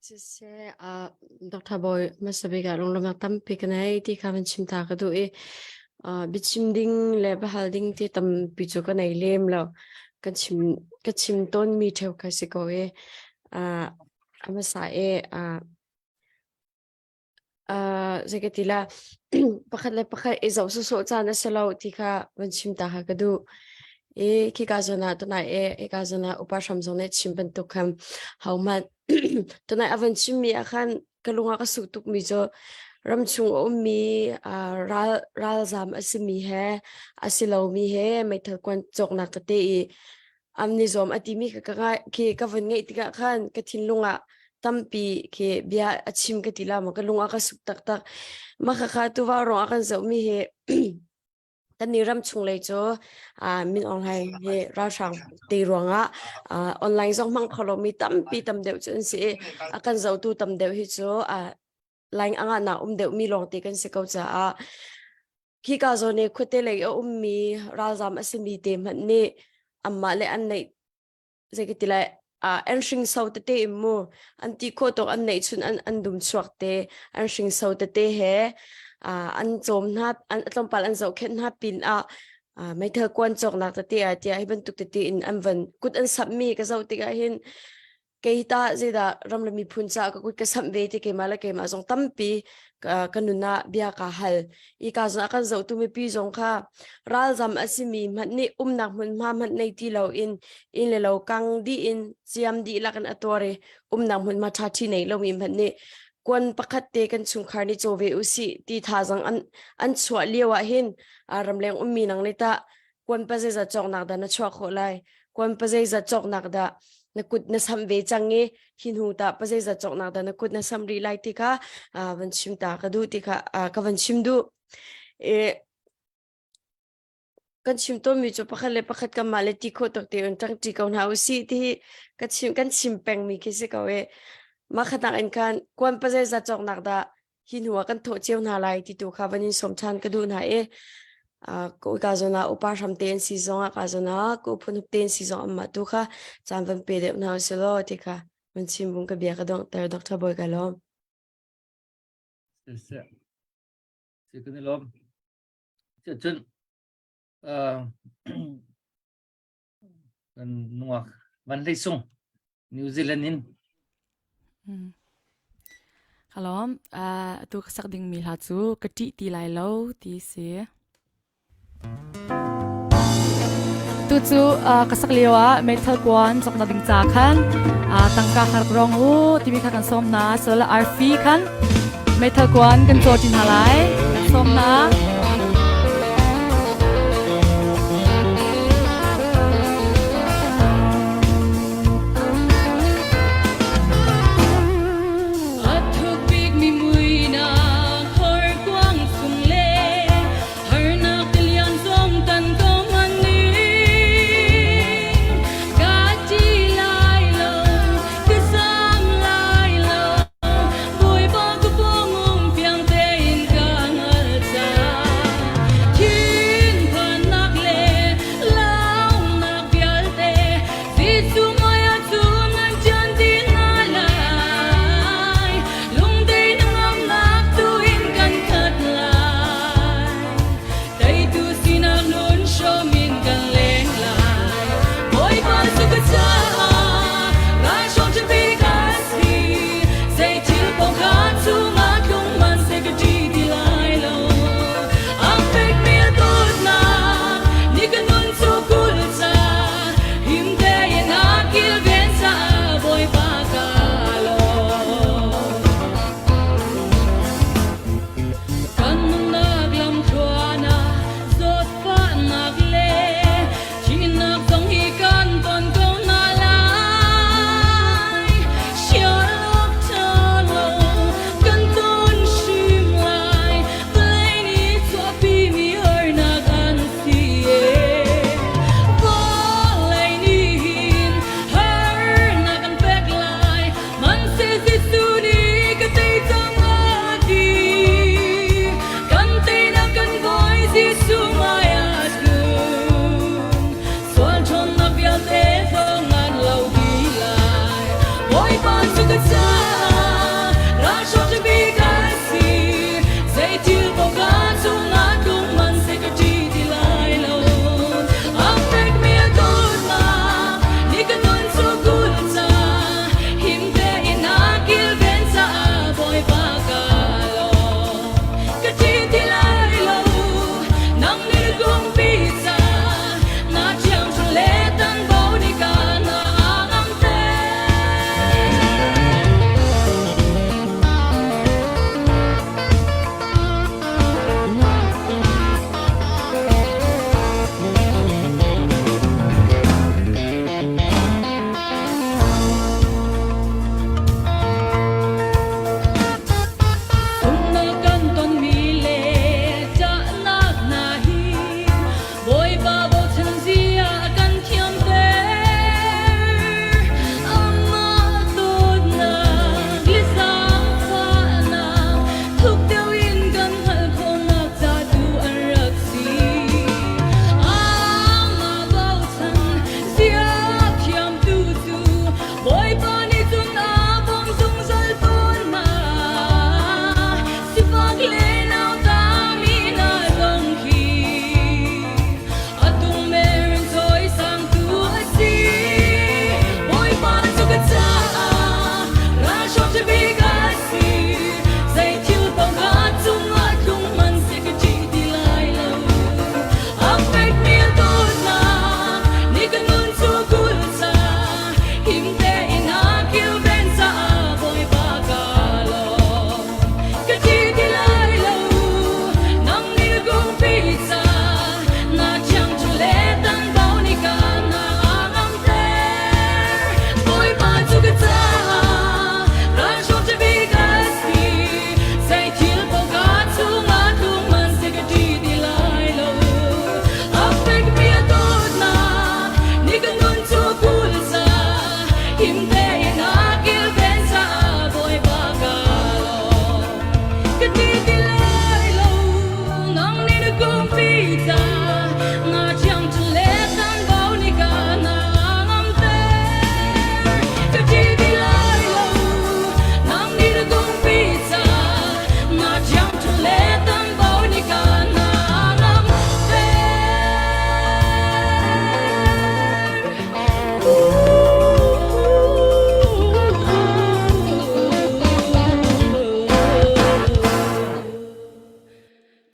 Siseh, uh, Dr. Bawi hmasa bik ah lunglawmhnak tampi ka nei ti kha van chim ta ka duh i uh, biachim ding le biahal ding ti tampi cu ka nei lem lo. Ka chim ka chim tawnmi ṭheu kha si ko i uh, a hmasa i uh, Uh, zei ka ti la pakhat le pakhat i zoh sawsawh caan a si lo ti kha van chim ta kha ka duh. I khika zawn ah tunai i hika zawn ah upa hram zong nih chim bantuk khan hohmanh tunai a van chimmi ah khan ka lung ah ka suk tukmi cu ramchung a ummi uh, ral ralzam a simi he a si lomi he meithal kuan cawknak tete i am ni zawm a timi ka ka ngai khi ka vun ngeih tikah khan ka thinlung ah tampi khi bia a chim ka ti la ma ka lung a ka suk taktak ma kha kha tuva rong a kan zohmi hi kan ni ram chung lei cu Min Aung Hlaing hi ralhrang te ruangah online zong hmang kho lomi tampi tam deuh cu an si i a kan zohtu tam deuh hi cu line a ngahnak um deuhmi lawngte kan si ko caah Khika zawn i khuate lei a ummi ralzam a simi te hmanh nih anmah le an neih zei ka ti lai an hringso tete in mu an ti khawh tawk an neihchun an an dum chuak te an hringso tete he an cawm hna an tlawmpal an zohkhenh hna pin ah meithal kuan cawknak tete ah tiah hi bantuk tete in an van kut an samhmi ka zoh tikah hin. Kei ta zeidah ram le miphun caah ka kut ka samh ve ti keimah le keimah zong tampi ka nun ah bia ka hal. I ka zong a kan zohtu mipi zong kha ralzam a simi hmanh nih umnak hmunhma hmanh nei ti loin inn le lo kang dih in ciam dihlak in a tuar i umnak hmunhma ṭha ṭhi nei lomi hmanh nih kuan pakhat te kan chungkhar nih caw ve usih ti thazang an an chuah lio ah hin ramleng ummi nang le tah kuan pa zeizat cawknak dah na chuah khawh lai kuan pa zeizat cawknak dah na kut na sam ve cang i hi hnu tah pa zeizat cawknak dah na kut na sam rih lai ti kha van chim ta ka duh ti kha ka van chim duh. E kan chim tawnmi cu pakhat le pakhat kanmah le ti khawh tuk tein ṭangṭi ko hna usih ti hi ka chim kan chim pengmi khi si ko e. Mah khatnak in khan kuan pa zeizat cawknak dah hi hnu ah kan thawh cio hna lai ti tu kha van in sawm ṭhan ka duh hna i ko ka zawn ah upa hram te an si zong ah ka zawn ah ko phun hup te an si zong amma tu kha caan van pe deuh hna usih law ti kha van chim bung ka bia ka donghter Dr. Bawi ka lawm. Siseh. Si kan i lawm. Cun kan nungak van hlei sung New Zealand in. Kalom, atu ka sak ding mi hla cu ka ṭih ti lai lo ti si. Tu cu ka sak lio ah meithal kuan cawknak ding ca khan tangka kha rak rong u timi kha kan sawm hna. So la arfi khan meithal kuan kan caw ṭi hna lai. Kan sawm hna.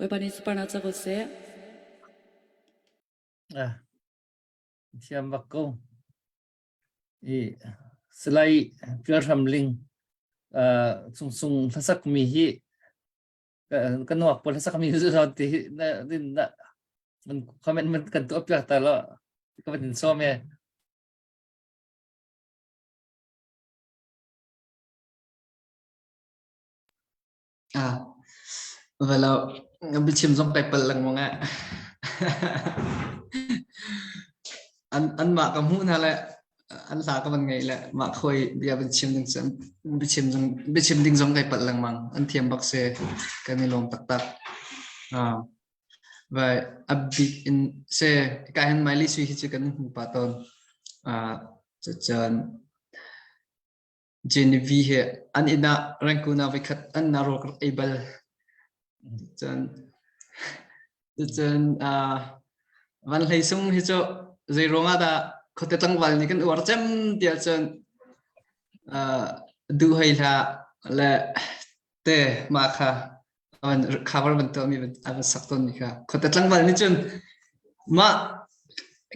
Bawipa nih sunparnak ca ko seh. Ah, thiam bak ko. I Salai Pial Hram Ling uh, Sung Sung hlasak mi hi ka nuak pawl hlasak mi zu ti na na comment man kan tu piak ta lo ka van in som e. Ah, velo biachim zong kai palh lengmang eh. An anmah ka hmuh hna le an hla ka van ngaih le mah khawi bia van chim ding cun biachim zong biachim ding zong kai palh lengmang. An thiam bak si. Kan i lawm taktak. Ah, vai a bik in se ka hin Miley Sui hi cu kan hmu pah tawn. Ah, cucun Genevieve he an inn ah Rangoon ah voikhat an inn ah rawl ka rak ei bal. Cun cun uh, Van Hlei Sung hi cu zei ruang ah dah khuate tlangval nih kan uar cem tiah cun uh, duh hei hlah le te mah kha an cover ban tuahmi an van sak tawnmi kha khuate tlangval nih cun mah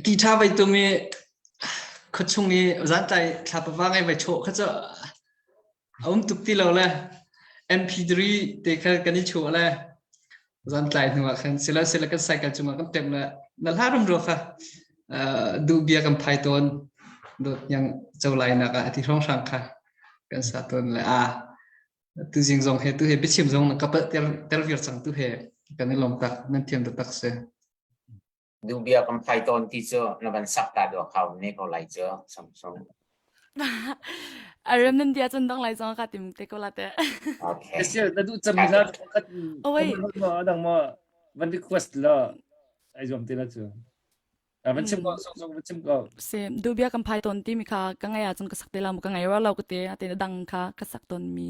guitar vai tum i khuachung i zantlai thlapa ngai vai chawh kha cu a um tuk ti lo le MP3 te kha kan i chuah le zantlai hnu ah khan sila sila kan cycle cungah kan tem le na hla rum ro kha duh bia kan phai tawn dot yang cholai nak ah ti hrong hrang kha kan sa tawn le a Tuzing zong he tu he biachim zong na ka palh ter ter vir cang tu he kan i lawm tak nan thiam taktak si. Dubia kan phai tawn ti cu na van sak ta dua khau ne ko lai cu Samsung. A rem nan dia cun dong lai zong ka tim te ko la te. Okay. Sial na duh cam mi hla kat Oh wait. dang mo van request la ai zuam te la cu. Van chim ko, song song van chim ko. Si, dubia kan phai ton ti mi kha ka ngai ahcun ka sak te la mu ka ngai ro lo ka te ate dang kha ka sak ton mi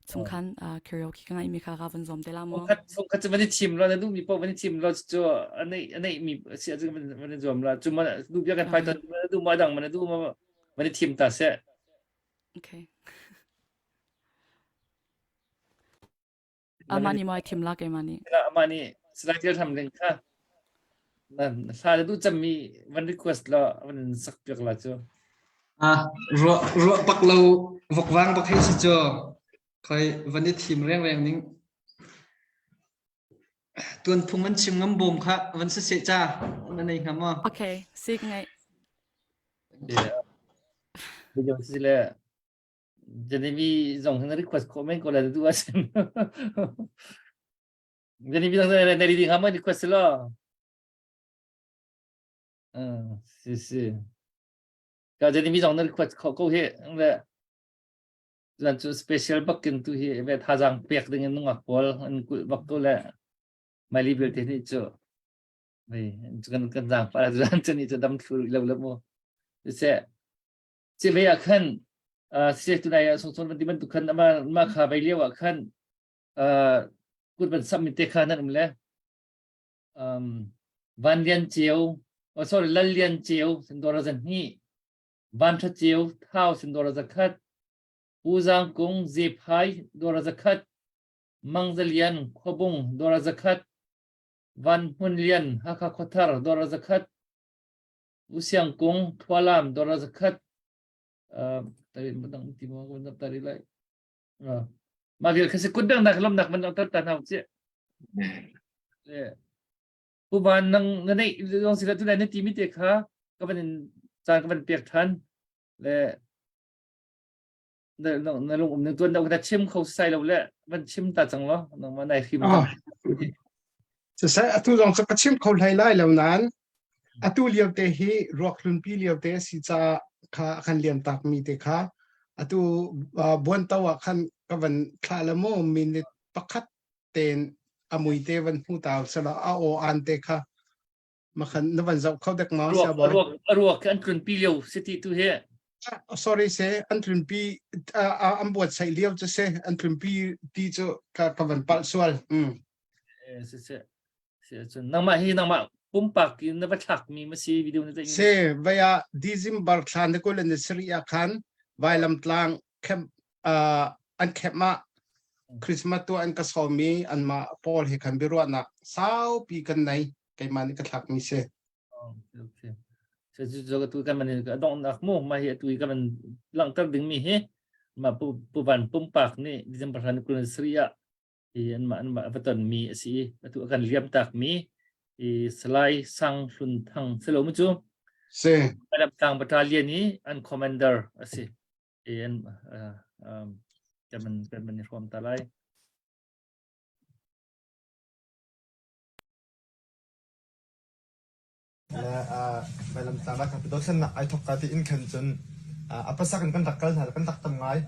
chung khan karaoke ka ngai mi kha ka van zuam te la mu. Khat khat cu van i chim lo na duh mi paoh van i chim lo cu anei anei mi si ahcun van van i zuam la cu ma dubia kan phai ton na duh ma dang ma na duh ma van i thim ta seh. Okay. Amah nih maw ai thim la keimah nih? Amah nih Salai Tial Hram Ling kha na hla na duh cemmi van request la van sak piak la cu. Ah, ruah ruah pak lo vokvang bak hei si cu. Khoi van i thim reng reng ning. Tuan phung an chim ngam bawm kha van si seh cha na nei ngam ma. Okay, si ka ngai. Yeah. Video si le Genevieve zong hin request khawh men ko la tu asin. Genevieve zong na ready nga mo request lo. Uh, si si. Ka Genevieve zong na request khawh ko hi le zan chu special bakin tu hi ve thazang pek ding in nungak pawl an kul bak ko le mai li belte ni chu mei kan kan zang pa zan chu ni chu dam thlu lo lo mu se Si ve ah khan si tunai ah sungsun van ti bantuk khan ama ma kha vei lio ah khan kut van sam mi te kha nan um le um Van Lian Ceu oh sorry Lal Lian Ceu sindora zan hi Van Tha Ceu Thau sindora zakhat Pu Zang Kung Zephai dora zakhat Mang Za Lian Khuabung dora zakhat Van Hmun Lian Hakha Khuathar dora zakhat U Siang Kung Thualam dollar zakhat tari dang ti mo ko tari lai ma vial khasi kut dang nak lom nak man tar ta nau che pu ban nang na nei long sila tu lai na ti mi te kha ka van in caan ka van pek than le na na lung um ning tuan deuh na chim kho sai lo le van chim ta cang lo nang ma nai hrim Ah. Siseh atu zong cu ka chim kho hlei lai lo nain atu lio te hi ruak hlunpi lio te a si caah kha a kan liam tak mi te kha atu uh, buanto ah khan ka van thlah le mu minute pakhat ten a mui te van hmu ta sala a aw an te kha Makhan na van zoh kho dek ma ruak ruak ruak an tlunpi lio city tu hi sorry se an tlunpi an buat sai lio chu se an tlunpi ti chu ka ka van palh sual mm se se se cun nangmah hi nangmah pumpak in na va thlak mi ma si video na se vaya December thla ni kul ni sari ah khan vailam tlang camp an camp ah. Christmas tuah an ka sawm i anmah pawl he khan biaruahnak saupi kan nei. Keimah nih ka thlakmi si. Okay, okay. So cu tu kan man donghnak mu ma hi atu i kan langhter dingmi hi ma pu pu van pumpak nih December 23 ah i anmah anmah va tonmi a si i atu a kan liam takmi i Salai Sang Hlun Thang silo mu cu Si. Tang Battalion i an commander a si. I an um, kan man kan man i hrawm ta lai. Le vailamtahnak ah dothlennak ai thawk ka ti in khan cun a pasak in kan rak kal hna kan rak tam ngai.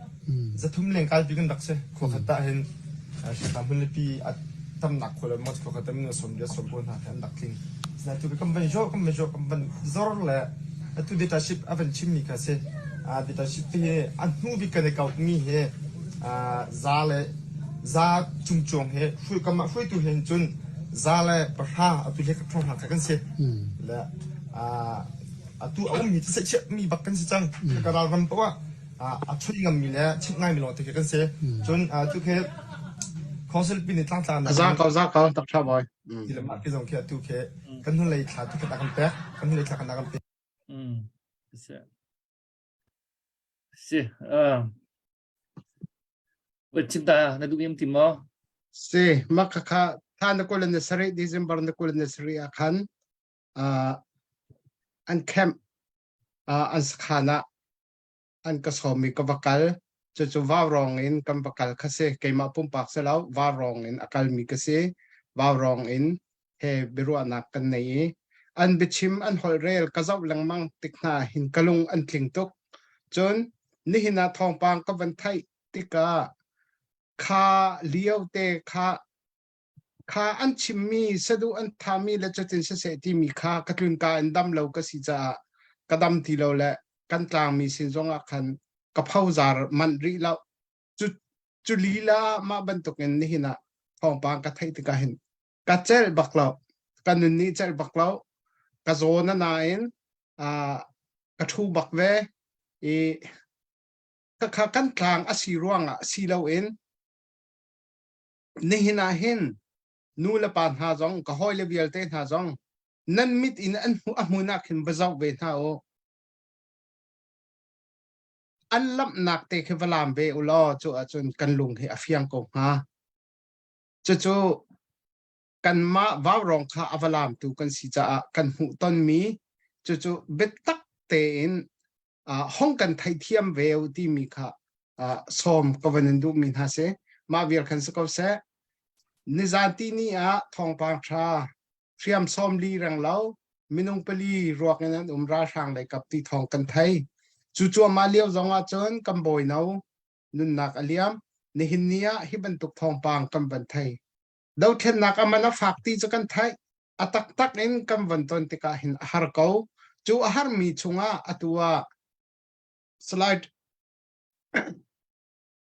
300 leng kalpi kan rak si. Khua khat ah hin hriamnam hmunlipi a tamnak khua le maw khua khat ah minung 80 hna kha an rak tling. Asinain tu kan van zawh kan van zawh kan van zor le atu dataship a van chimmi kha si. Dataship hi a hnu bik kan i kautmi hi za le za cungcuang he kanmah hruaitu he hin cun 110 atu le ka hna kha kan si. Le atu a ummi chiahmi bak kan si cang. Ka ralram poah ah a choi ngammi le chimh ngaimi lawng te khi kan si. Cun tu khi council pi nih tlangtla Za ko za ko tak tha boy. Ti le mah khi zong khi atu khi kan hnulei thla tu khat a kan pek. Kan hnulei thla kan a kan pek. Mm. Si. Si. Uh. Chim ta na duh em ti maw? Si, mah khakha tha na kul na sarih December na kul na sarih ah khan uh, an camp uh, an sakhan ah an ka sawm i ka va kal. Cucu vaurawng in kan va kal kha si. Keimah pumpak si lo, vaurawng in a kalmi ka si. Vaurawng in he biaruahnak kan nei i an biachim an holhrel ka zoh lengmang tik hna hin ka lung an tling tuk. Cun nihin ah thawngpang ka van theih tikah kha lio te kha kha an chimmi saduh an thami le cutin siseh timi kha ka tlunka in dam lo ka si caah ka dam ti lo le kan tlangmi sin zongah khan ka phozar manh rih lo. Cu cu lila mah bantukin nihin ah thawngpang ka theih tikah hin ka celh bak lo. Ka nun nih celh bak lo. Ka zaw na nain uh, ka ṭhu bak ve i khakha kan tlang a si ruangah si loin nihin ah hin nu le pa hna zong ka hawile vialte hna zong nan mit in an hmu a hmun ah khin va zoh ve hna u. An lamhnak te khi va lam ve u law cu ahcun kan lung hi a fiang ko hnga. Cucu kanmah vaurawng kha a va lamtu kan si caah kan hmuh tonmi cucu biatak tein uh, hong kan theithiam ve u timi kha uh, sawm ka van in duhmi hna si. Mah vial khan si ko seh. Nizan ti ni ah thawngpang ṭha hriam 40 reng lo minung pali ruak in an um ralhrang lei kap ti thawng kan thei. Cu cuahmah lio zong ah cun kan bawino nunnak a liam. Nihin ni ah hi bantuk thawngpang kan van thei. Dothlennak a man a fak ti cu kan theih. A taktak in kan van ton tikah hin a har ko. Cu a harmi chungah atu ah slide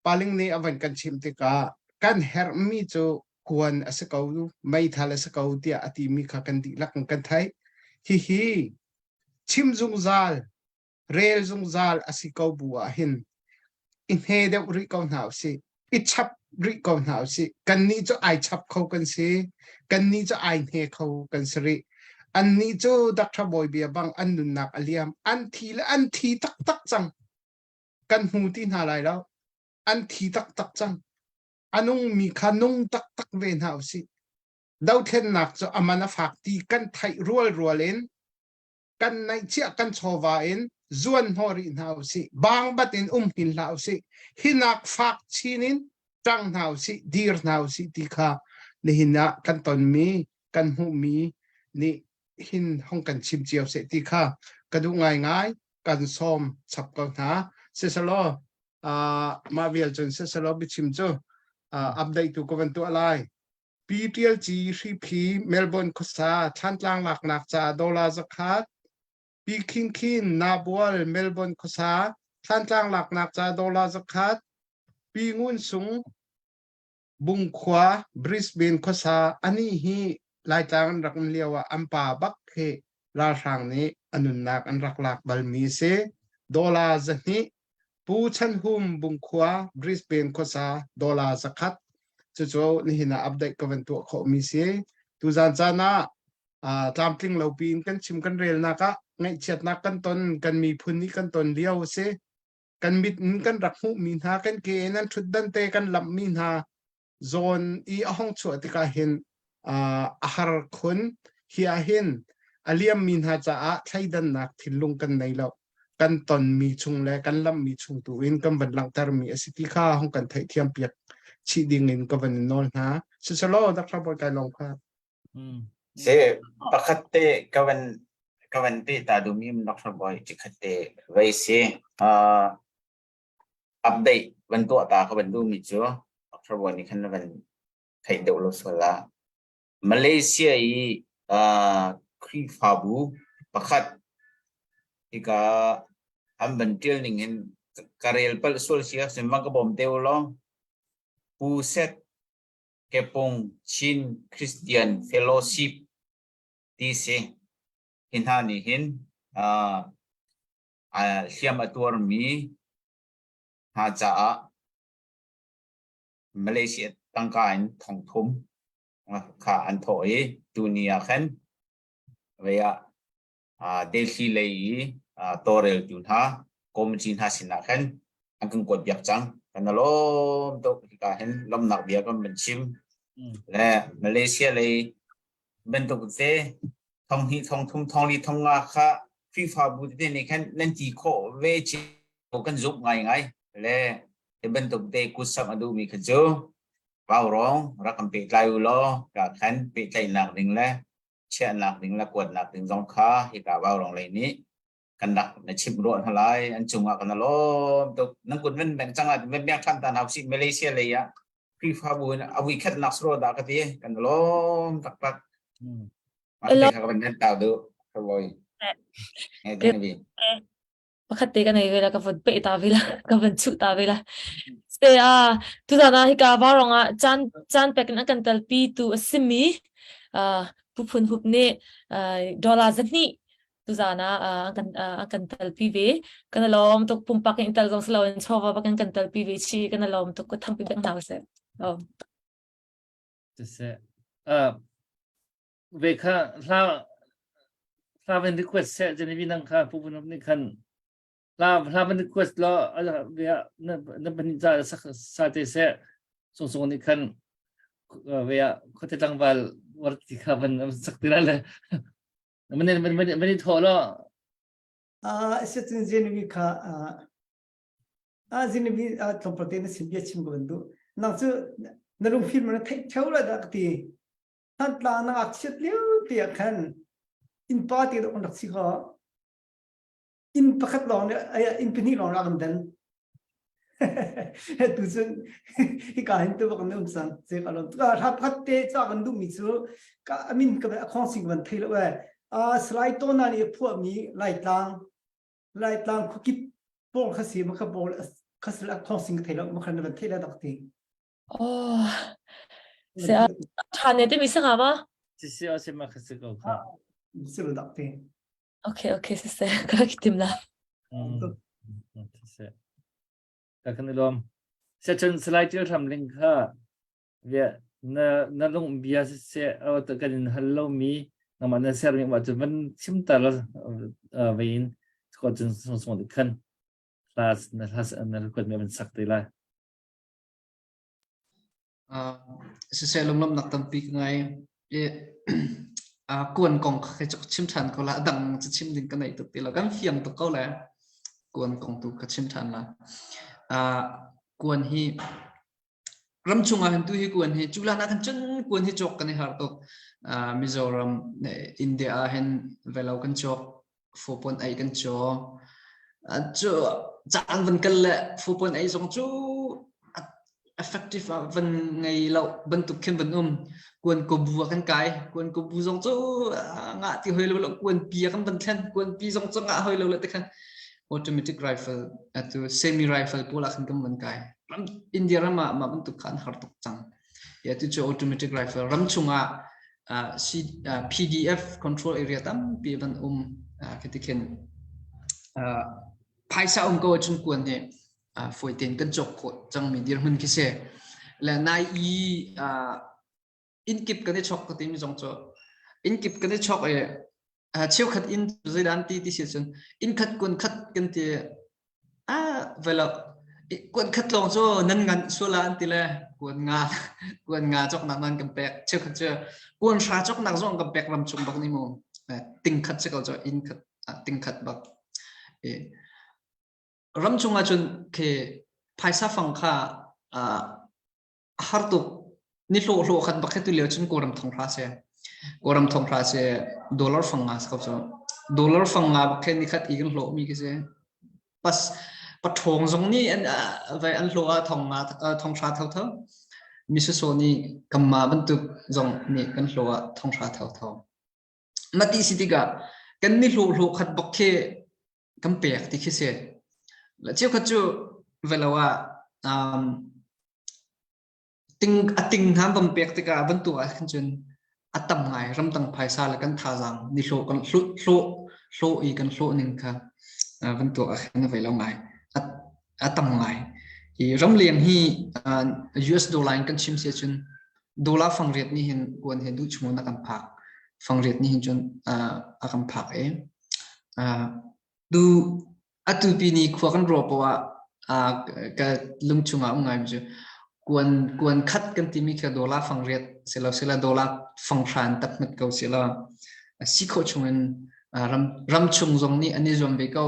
paling nih a van kan chimh tikah kan herhmi cu kuan a si ko, meithal a si ko tiah a timi kha kan dihlak in kan theih. Hihi chim zungzal, rel zungzal a si ko bu ah hin i hne deuh rih ko hna usih. I chap rih ko hna usih. Kannih cu ai chap kho kan si. Kannih cu ai hne kho kan si rih. Annih cu Dr. Bawi bia bang an nunnak a liam. An thi le an thi taktak cang. Kan hmu ti hna lai lo. An thi taktak cang. A nungmi kha nung taktak ve hna usih. Dothlennak cu a man a fak ti kan theih rualrual in kan neihchiah kan chawva in zuan hnawh rih hna usih. Bangbat in um hin hlah usih. Hinak fak chin in ṭang hna usih, dir hna usih ti kha nihin ah kan tonmi, kan hmuhmi nih hin hong kan chim cio seh ti kha ka duh ngaingai. Kan sawm chap ko hna. Siselaw, uh, mah vial cun siselaw biachim cu uh, update tu ka van tuah lai. PTLG Hriphi Melbourne khuasa Thlantlang laknak caah dollar 100 Pi Khin Khin Nabual Melbourne khuasa Thlantlang laknak caah dollar 100 Pi Ngun Sung Bungkhua Brisbane khuasa anih hi Laitlang an rak um lio ah an pa bak hi ralhrang nih a nunnak an rak lak balmi a si. Dollar 200. Pu Chan Hum Bungkhua Brisbane khuasa dollar 100 cucu nihin ah update ka van tuah khawh mi si. Tuzan caan ah tlamtling lo piin kan chim kan relnak ah ngaihchiatnak kan ton kan miphun nih kan ton lio a si. Kan mit in kan rak hmuh mi hna kan ke in an ṭhutdan te kan lamh mi hna zawn i a hong chuah tikah hin a har khun. Hi ah hin a liammi hna caah thleidannak thinlung kan nei lo. Kan tonmi chung le kan lammi chung tu in kan van langhtermi a si ti kha hong kan theihthiam piak chih ding in ka van in nawl hna. Siselaw Dr. Bawi Kai Lawng kha. Se pakhat te ka van ka van pe ta duhmi Dr. Bawi cikhat te vei si. Uh, update van tuah ta ka van duhmi cu Dr. Bawi nih khan na van theih deuh lo sual ah Malaysia i uh, Khrihfabu pakhat hika an van ṭial ning in ka rel palh sual si ahcun van ka bawm te u law Pu Set Kepung Chin Christian Fellowship ti si. Hi hna nih hin uh, hliam a tuarmi hna caah Malaysia tangka in thongthum kha an thawh i tuni ah khan vei ah Delhi lei i tawlreltu hna committee hna sinah khan an kan kuat piak cang. Kan i lawm tuk. Hika hin lawmhnak bia kan van chim. Le Malaysia lei bantuk te thong hnih thong thum thong li thong nga kha Khrihfabu tete nih khan nan ti khawh ve cio kan zumh ngaingai. Le hi bantuk te kutsamh a duhmi kha cu Vaurawng rak kan pehtlai u law ka khan pehtlaihnak ding le chiahnak ding le kuatnak ding zong kha hika Vaurawng lei nih kan rak na chimh ruah hna lai an cungah kan lawm tuk nan kut van beng cang ah van beng ṭhan ta hna usih Malaysia lei ah Khrihfabu in a vui khatnak sro dah ka ti kan lawm taktak mah te kha ka van nan tau duh ka voi Pakhat te ka nei ve la ka van pe ta ve la ka van chuh ta ve la se a tuzan ah hika varong ah caan caan pek in an kan telpi tu a simi Pu Phun Hup nih dollar zahnih tuzan ah an kan an kan telpi ve kan lawm tuk pumpak in tel zong si loin chawva bak in kan telpi ve chi kan lawm tuk ka thangpi bek hna usih. Oh. Siseh. Uh, ve kha hla hla van request seh Genevieve nang kha Pu Phun Hup nih khan hla hla van request law ve na na pahnih ca sak sa te seh sung sung nih khan ve ah khuate tlangval war ti kha van sak ti lai le man man man man thaw law Ah, asiacun Genevieve kha ah Genevieve ah tlawmpal te na sin bia chim ka van duh. Nang cu na lungfim na theih theo la dah ka ti. Thantlang na ngakchiat lio te ah khan innpa te dawh kan rak si kho. Inn pakhat lawng nih inn pahnih lawng rak kan den. Tu cun hika hin tu bak an um cang. Se ka lawm. Hla pakhat te ca kan duhmi cu ka amin ka a khong sing ka van thei lo eh. Uh, Salai Tona nih a phuahmi Laitlang Laitlang khuakip pawl kha si ma kha pawl kha sal a khong sing ka thei lo ma khan na van thei la dak ti. Oh. Se a tha ne te mi sanga ma? Si si o si ma kha si ko kha. Si lo dak ti. Okay, okay, si se ka kitim la. Mm. Si. Ka kan ilom. Se chun salai til tham ling kha bia na na lung bia siseh kan in hal lomi nangmah na sermi mah cu van chim ta la vein ko cun sung sung khan hlas na hlas na record mi van sak te lai. Siseh lunglawmhnak tampi ka ngai. I kuan kong kha cu chim ṭhan ko la. A dang cu chim ding ka nei tuk ti lo. Kan fiang tuk ko le. Kuan kong tu ka chim ṭhan la. Kuan hi Ramchung ah hin tu hi kuan hi culan ah khan cun kuan hi cawk kan i har tuk. Uh, Mizoram, India ah hin velo kan cawk, fupon ei kan caw. Uh, cu caan van kal le fupon ei zong cu effective ah van ngei lo bantuk khin van um. Kuan ko bu ah kan kai. Kuan ko bu zong cu ngah ti hoi lo lo kuan pi ah kan van thlen. Kuan pi zong cu ngah hoi lo le te khan automatic rifle atu semi rifle pawl ah khan kan van kai. India ram ah mah bantuk kha an har tuk cang. Ya tu cu automatic rifle ram chungah uh, C, uh, PDF control area tampi van um uh, khi khin uh, phaisa um ko ahcun kuan hi. Fawi tein kan cawk khawh cangmi dirhmun khi si. Le nai i innkip kan i chok ka timi zong cu innkip kan i chok i cheukhat inn zeidah an ti ti si cun inn khat kun khat kan ti ah velo kuan khat lawng cu nan ngan suala an ti le kuan nga kuan nga choknak nan kan pek cheukhat cu kuan hra choknak zong kan pek ram chung bak ni mu ting khat si ko cu inn khat ting khat bak ram chung ah cun khi phaisa fang kha a har tuk. Ni hlawh hlawh khat bak tu lio cun Kawlram thong hra se. Kawlram thong hra se dollar fang nga ko cu. Dollar fang nga bak ni khat i kan hlawh mi khi si. Pas pathong zong nih an vai an hlawh ah thong nga thong hra tho tho. Misuso nih kamma bantuk zong nih kan hlawh ah thong hra tho tho. Mati si tikah kan ni hlawh hlawh khat bak khi kan pek ti khi si. La cheukhat cu velo ah um, ting a ting hna van pek tikah van tuah ah khan cun a tam ngai ramdang phaisa le kan thazaang ni hlawh kan hlawh hlawh hlawh i kan hlawh ning kha van tuah ah khan a vei lo ngai a tam ngai i ramleng hi US dollar in kan chim si cun dollar fangriat nih hin kuan he duh chung na kan phak fangriat nih hin cun a kan phak e tu Atu pi ni khua kan ruah poah ah ka lungchung ah um ngaimi cu kuan kuan khat kan timi kha dollar fangriat silo sila dollar fanghran tak hmet ko sila si khawh chungin ram ram chung zong nih an i zuam ve ko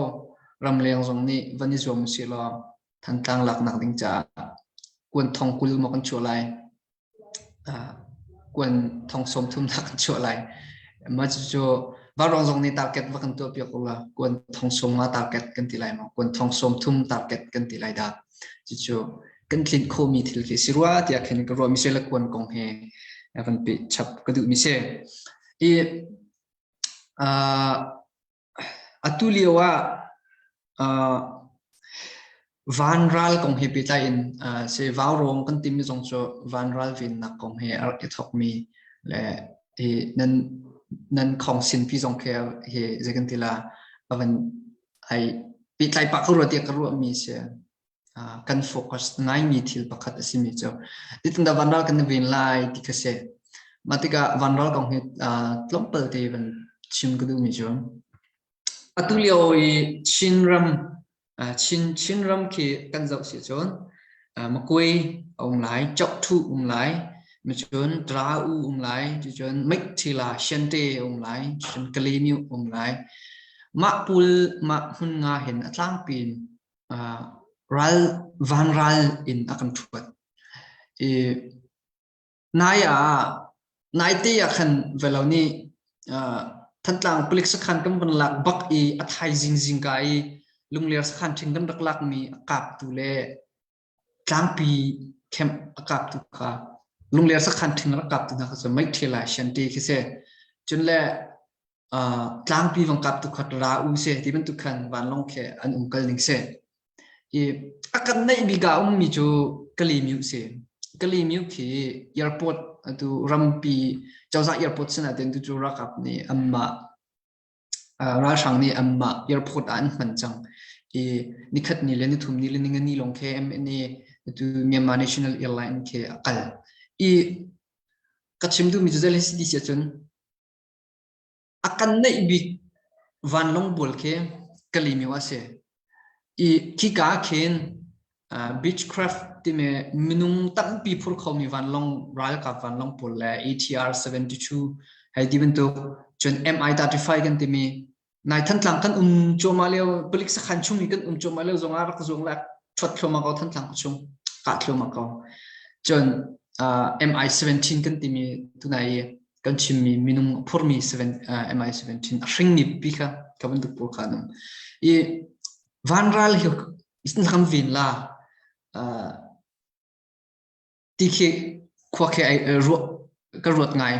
ramleng zong nih van i zuam usih law Thantlang laknak ding caah kuan thong 20 maw kan chuah lai kuan thong 30 nak kan chuah lai. Mah cucu Vaurawng zong nih target va kan tuah piak ula kuan thong 50 target kan ti lai maw kuan thong 30 target kan ti lai dah. Cucu kan tlinh khomi thil khi si rua tiah khin ka ruah mi si le kuan kong he van pe chap ka duh mi si. I uh, Atu lio ah uh, vanral kong he pehtlai in uh, si vaurawng kan timi zong cu vanral vennak kong he a rak i thawkmi le hi nan nan khong sinpi zong khi hi zei kan ti la a van ai pehtlai pah ka ruah tiah ka ruahmi si. Kan focus ngaimi thil pakhat a simi cu zeitindah vanral kan i ven lai ti kha si. Mah tikah vanral kong hi tlawmpal te van chim ka duhmi cu atu lio i Chinram Chin Chinram khi kan zoh si cun Makui a um lai, Chokṭhu um lai, cun Tra-u um lai, cun Meiṭhila Shente a um lai, cun Kalaymyo um lai. Mah pul mah hmun nga hin a tlangpi in ral vanral in a kan ṭhuat. I nai ah naite ah khan velo nih Thantlang palik sakhan kan van lak bak i a thaizing zingka i Lungler sakhan ṭhing kan rak lakmi a kaptu le tlangpi camp a kaptu kha Lungler sakhan ṭhing rak kaptu hna kha cu Meiṭhila Shanti khi si. Cun le tlangpi vang kap tu khat ra u se ti bantuk khan vanlawng khi an um kal ning se i a kan neih bik ah ummi cu Kalymyo si Kalymyo khi airport atu rampi cozah airport sinah ten tu cu ralkap nih anmah ralhrang nih anmah airport ah an hman cang i nikhat ni le nithum ni le ninga ni lawng khi MNA tu Myanmar National Airline khi a kal i ka chim duhmi cu zei si ti si ahcun A kan neih bik vanlawng bual khi Kalymyo a si. I khika ah khin uh, Beechcraft timi minung tampi phur khomi vanlawng ralkap vanlawng pawl le ATR 72 hei ti bantuk cun MI-35 kan timi nai Thantlang kan um cuahmah lio palik sakhan chung i kan um cuahmah lio zongah rak zuang le ṭhuat thluahmah ko Thantlang chung kah thluahmah ko cun uh, MI-17 kan timi tunai i kan chimmi minung a phurmi MI-17 a hringmi pi kha ka bantuk pawl kha an um i vanral hi kan ven la ti khi khua khi ai ruah ka ruat ngai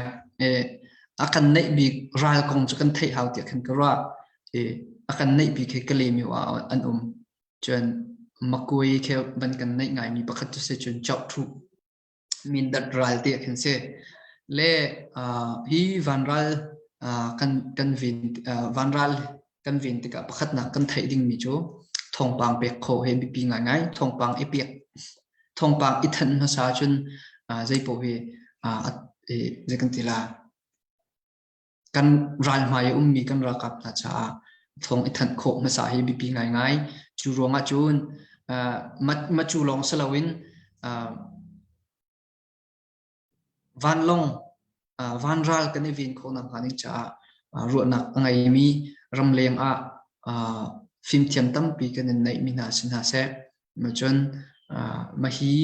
a kan neih bik ral kong cu kan theih hau tiah khan ka ruah i a kan neih bik hi Kalymyo ah an um cun Makui khi van kan neih ngaimi pakhat cu si cun Chauhthu Mindat ral ti khin si. Le hi vanral kan kan ven vanral kan ven tikah pakhatnak kan theih dingmi cu Thawngpang pek khawh hi biapi ngaingai. Thawngpang i pek thawngpang i thanh hmasa cun zei paoh hi zei kan ti la kan ral hmai i ummi kan ralkap hna caah thawng i thanh khawh hmasa hi biapi ngaingai. Cu ruangah cun ma cu lawng si loin Vanlawng vanral kan i ven khawh nakhnga ding caah ruahnak a ngeimi ramleng ah fimthiam tampi kan in neihmi hna si hna seh. Cun mahhi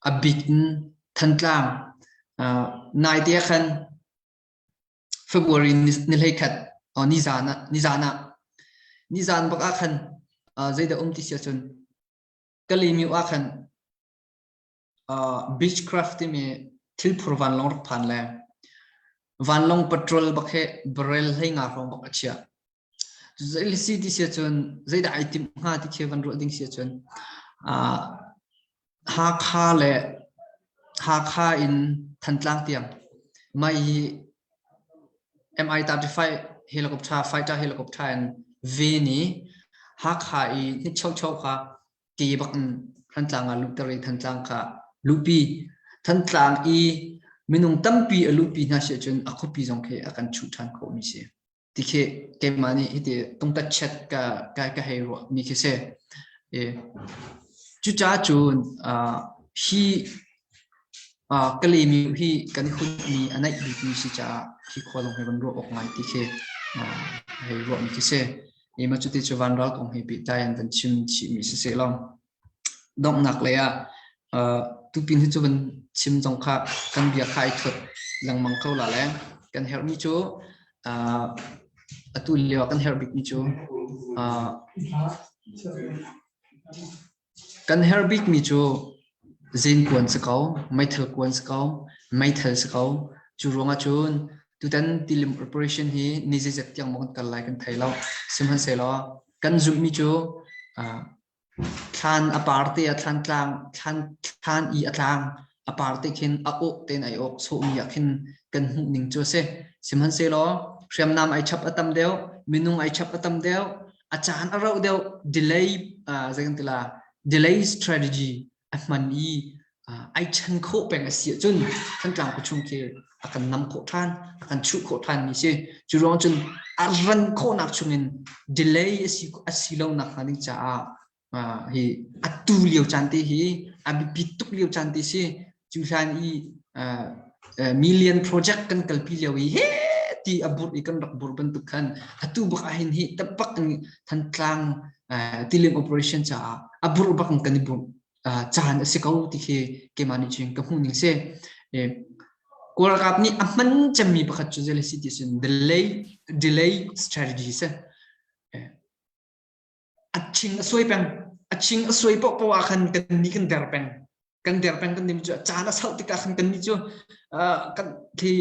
a bik in Thantlang naite ah khan February ni 11 nizan ah nizan ah nizan bak ah khan zeidah um ti si ahcun Kalaymyo ah khan Beechcraft timi thilphur vanlawng rak phan le vanlawng patrol bak he barrel 15 hrawng bak a chiah. Zei si ti si ahcun zeidah ai timh hnga ti khi van ruah ding si ahcun Hakha le Hakha in Thantlang tiang mah hi Mi-35 helicopter fighter helicopter in ven i Hakha i hnichocho kha ke bak in Thantlang ah luhter i Thantlang kha luhpi. Thantlang i minung tampi a luhpi hna si ahcun a khuapi zong khi a kan chuh ṭhan khawhmi si. Ti khi keimah nih hiti tungtat chet ka, ka, ka hei ruah mi khi si. E, cucaah cun uh, hi uh, Kalemi hi kan i hunmi a naih bikmi si caah hi khua lawng hi van ruah awk ngai ti khi uh, hei ruah mi khi si. I mah cuti cu vanral kong he pehtlai in van chim chihmi siseh law donghnak lei ah uh, tupin hi cu van chim zong kha kan bia kha ai thuat lengmang ko la le kan herhmi cu uh, atu lio ah kan herh bikmi cu uh, Kan herh bikmi cu zenkuan si ko, meithal kuan si ko, meithal si ko. Cu ruangah cun tutan tilim operation hi ni zeizat tiang maw kan kal lai kan thei lo. Sihmanhsehlaw kan zumhmi cu thlan a par te ah thlan tlang thlan thlan i a tlang a par te khin a awh tein ai awk sawhmi ah khin kan hmuh ning cu a si. Sihmanhsehlaw hriamnam ai chap a tam deuh, minung ai chap a tam deuh, a caan a rauh deuh delay uh, zei kan ti la delay strategy a hman i uh, ai chan khawh peng a si ahcun Thantlang khuachung khi a kan nam khawh ṭhan a kan chuh khawh ṭhan mi si cu ruang cun a ran khawhnak chungin delay a si a si lo nak hnga ding caah hi atu lio caan te hi a biapi tuk lio caan te si cu hlan i million project kan kalpi lio i he ti a burh i kan rak burh bantuk khan atu bak ah hin hi tabak in Thantlang tilim operation caah a burh bak in kan i burh caan a si ko ti khi keimah nih cun ka hmuh ning si Kawl ralkap nih a hman cemmi pakhat cu zei si ti sin delay delay strategy si A ching a suai peng. A ching a suai paohpaoh ah khan kan nih kan der peng. Kan der peng kan nih cu caan a sauh tikah khan kan nih cu kan thi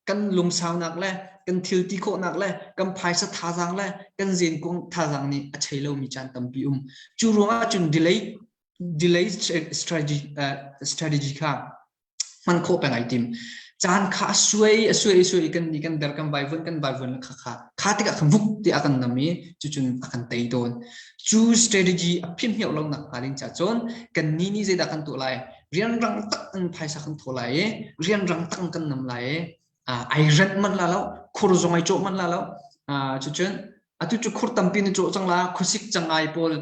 kan lungsaunak le kan thil ti khawhnak le kan phaisa thazaang le kan zenkung thazaang nih a chei lomi caan tampi um. Cu ruangah cun delay delay strategy uh, strategy kha hman khawh peng ai tim. Caan kha a suai a suai a suai kan ni kan der kan vaivun kan vaivun kha kha kha tikah khan vuk ti a kan nam i cucun a kan tei tawn. Cu strategy a phimhmiau lo nak hnga ding cha cun kan ni ni zeidah kan tuah lai rianrang tak in phaisa kan thaw lai i rianrang tak in kan nam lai i ai rent man la lo khur zong ai cawh man la lo cucun atu cu khur tampi na cawh cang la khuasik cangai pawl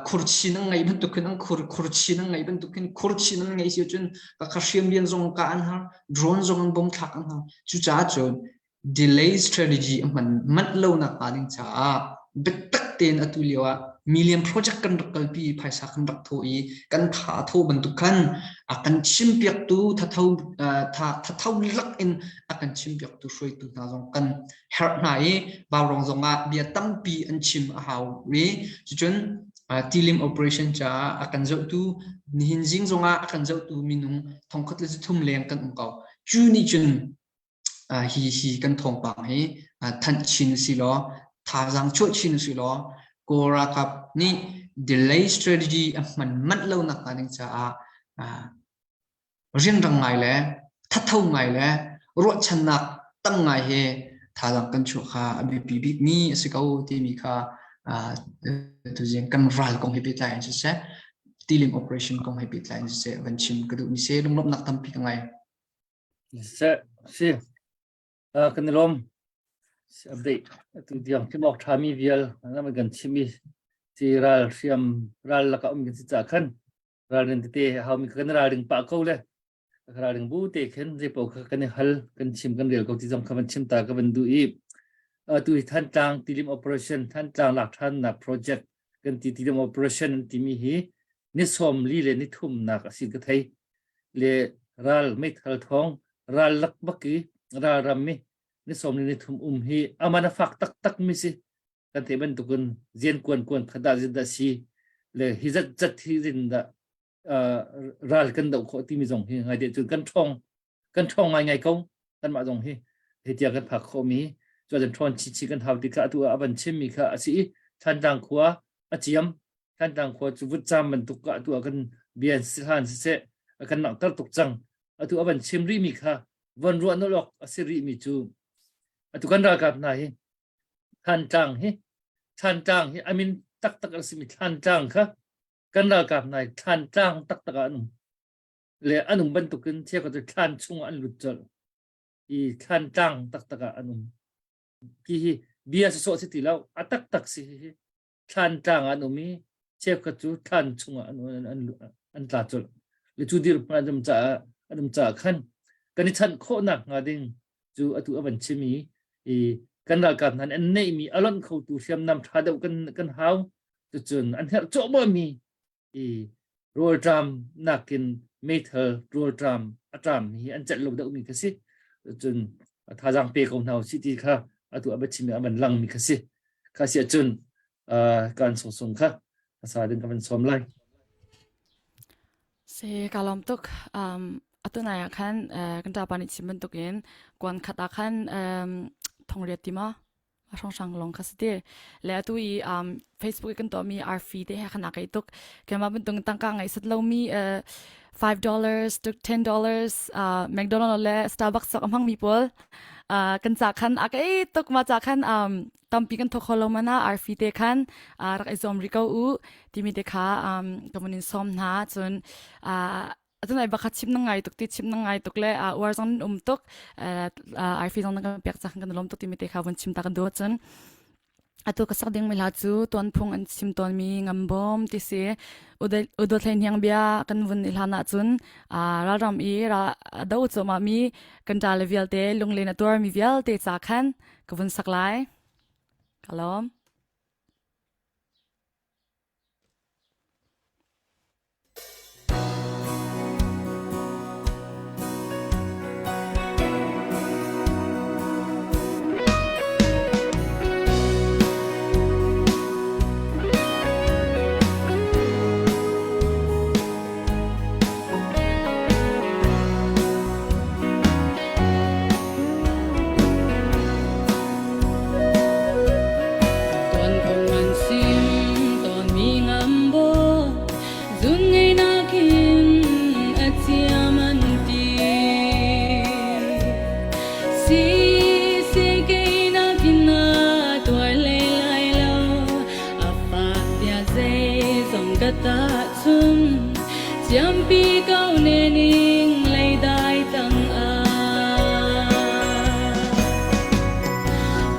khur chin an ngei bantuk khin an khur khur chin an ngei bantuk khin khur chin an ngei si cun ka kha hriam lian zong ka an har drone zong an bom thlak an har cucaah cun delay strategy a hman manh lo nak hnga ding caah biatak tein atu lio ah million project kan rak kalpi phaisa kan rak thaw i kan tha thaw bantuk khan a kan chimpiaktu thatho tha thatho lak in a kan chimpiaktu hruaitu hna zong kan herh hna i vaurawng zong ah bia tampi an chim a hau i cucun tilim operation caah a kan zohtu nihin zing zong ah a kan zohtu minung thongkhat le thum leng kan um ko cu nih cun hi hi kan thawngpang hi thanh chin si law thazaang chuah chin si law Kawl ralkap nih delay strategy a hman manh lo nak hnga ding caah rianrang ngai le thatho ngai le ruahchannak tam ngai he thazaang kan chuah kha a biapi bikmi a si ko timi kha. Tuzing kan ral kong he pehtlai in siseh, tilim operation kong he pehtlai in siseh van chim ka duhmi si lunglawmhnak tampi ka ngei. Siseh, si. Kan i lawm. Update atu tiang thim awk ṭhami vial nam kan chim i ci ral hriam ral lakah um kan si ca khan ralrin tete haumi kan ralring pah ko le ralring bu te khin zei paoh kha kan i hal kan chim kan rel ko ti zong kha van chim ta ka van duh i atu hi Thantlang tilim operation Thantlang lak ṭhannak project kan ti tilim operation an timi hi ni 40 le ni thumnak a si ka thei le ral meithal thawng ral lak bak i ral ram mi ni 40 ni thum um hi aman a fak taktak mi si kan theih bantukin zian kuan kuan khat dah zin dah si le hi zat zat hi zin dah ral kan doh khawh timi zong hi ngai te cun kan ṭhawng kan ṭhawng ngaingai ko kanmah zong hi hei tiang kan phak khawhmi cu cun ṭhawn chichi kan hau ti kha atu ah a van chimmi kha a si i Thantlang khua a ciam Thantlang khua cu vutcam bantuk ka atu ah kan bian sihan siseh a kan langhter tuk cang atu a van chim rihmi kha von ruah nolh awk a si rihmi cu atu kan ralkap hna hi Thantlang hi Thantlang hi a min taktak a simi Thantlang kha kan ralkap hna hi Thlantlang taktak ah an um le an um bantukin cheukhat cu thlan chungah an lut colh i thlantlang taktak ah an um hi hi bia sawsawh si ti lo a taktak si hi thlantlang ah an um i cheukhat cu thlan chungah an an an tla colh le cu dirhmun an um caah an um caah khan kan i chanh khawhnak hnga ding cu atu a van chim i i kan ralkap hna nih an neihmi a lonh khotu hriamnam ṭha deuh kan kan hau cucun an herh cawhmawhmi i rawlṭam nakin meithal rawlṭam a ṭam hi an celh lo deuhmi kha si cun thazaang pe ko hna usih ti kha atu a biachim a van langmi kha si kha si ahcun kan sungsung kha asa ding ka van sawm lai Se ka lawm tuk um atu nai ah khan kan ṭapa nih chim bantukin kuan khat ah khan um thongriat ti ma hrawnghrang lawng kha si ti le atu i um, Facebook i kan tuahmi arfi te he khan a kai tuk keimah bantuk tangka ngai sat lomi $5 to $10 uh, McDonald le Starbucks sok a hmangmi pawl uh, kan ca khan a kai tuk ma ca khan um, tampi kan thok kho lo mana arfi te khan uh, rak i zuam ri ko u timi te kha um, ka mun in som hna cun uh, Atun ai bakha chim na ngai tuk ti chim na ngai tuk le a uar zong um tuk ai fi zong na kan pek chak kan lom tuk ti mi te kha vun chim ta kan du cun atu ka sak ding mi hla cu tuan phung an chim tawn mi ngambom ti si udo thlei hniang bia kan vun i hlan ah cun ralram i ra do chu ma mi kan ta le vialte lunglen a tuar mi vialte cha khan ka vun sak lai ka lom Tuan kong an sim tawnmi ngam bo zun ngei nakin a thiam an ti. Si si kei nakin na tuar hlei lai lo a fak tia zeizong ka tahchun Ciampi ko ne ning leidai tang ah.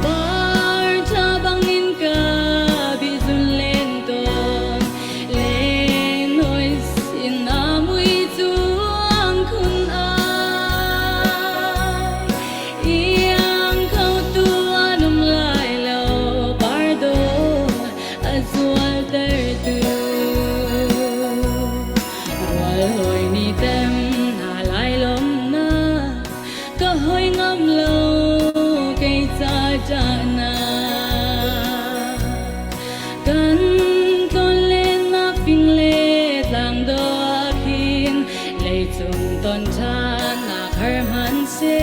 Par tha bangin ka bizun len tawn len hoi sin a mui chuang khun ai iang khau tu anum lai lo par do a zual ter tu rual hoi ni tem na lai lom na ka hoi ngam lo kei cha cha na kan ton len na ping le tlang do khin lei cung ton than na khar man se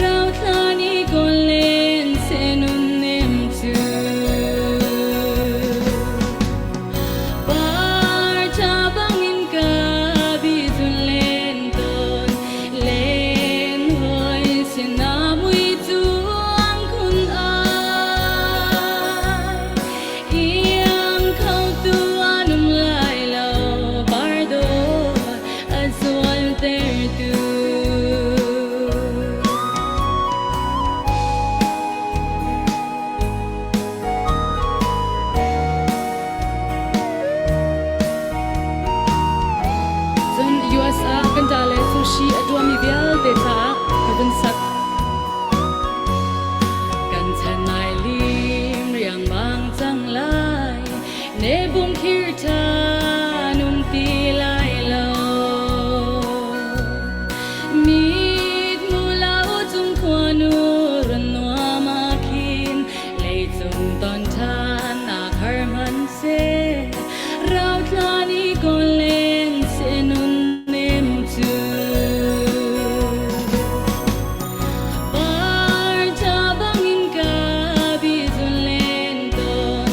rau thla ni kon len se nun nem chu Par tha bangin ka bizun len ton len hoi sin a mui chuang khun ai. zualtertu. Cun US ah kan ṭa le sushi a tuahmi vialte caah ka vun sak. Kan chan ai lim riangmang cang lai, ne bung khir ṭhan um ti lai lo. Mit mu lau cung khuanu run nuam ah khin leicung ton ṭhan nak har hmanhseh rauthla ni kawl len seh nun nem cu. Parṭha bangin ka bihzun len tawn,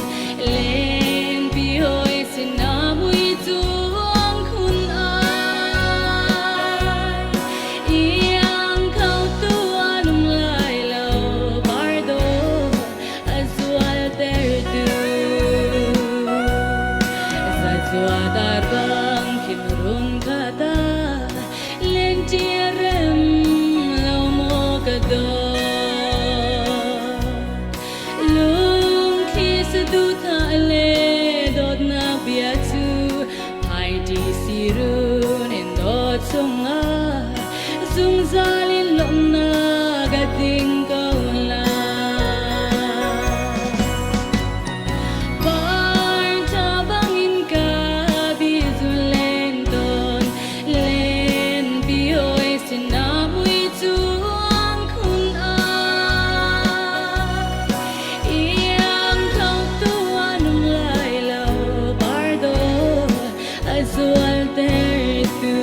lenpi hawi sinah mui cuang khun ai. Iang kho tu an um lai lo, pardo a zualtertu. Zazua dar bang khin run kha ta, len tia rem lo maw ka dawt. Lungthli saduhthah le dawtnak bia cu phaiti sirun in dawt chungah zungzal in lawmhnak a tling ko lai. Parṭha bangin ka bihzun len tawn, lenpi hawi sinah mui cuang khun ai. Iang kho tu an um lai lo, pardo a zualtertu.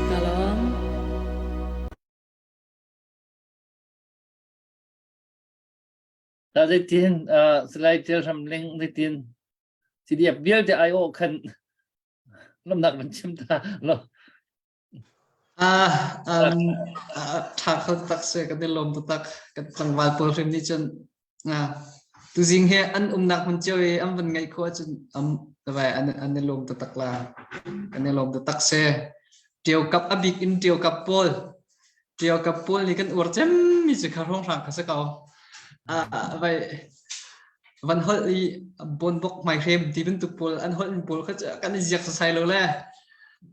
Ka lawm. Ta zeitin uh, Salai Tial Hram Ling zeitin CDF vialte ai awh khan lomnak van chim ta lo. Ah, um, tha kho tak se kan i lawm taktak kan tlangval pawl hrim nih cun ah tuzing he an umnak hmun cio i an van ngaih khawh ahcun am vai an an i lawm taktak la kan i lawm taktak se Ṭio kap a bik in ṭio kap pawl ṭio kap pawl nih kan uar cem mi cu kha hrawnghrang kha si ko ah vai van holh i bonbok hmaihrem ti bantuk pawl an holh in pawl kha cu kan i ziak sasai lo le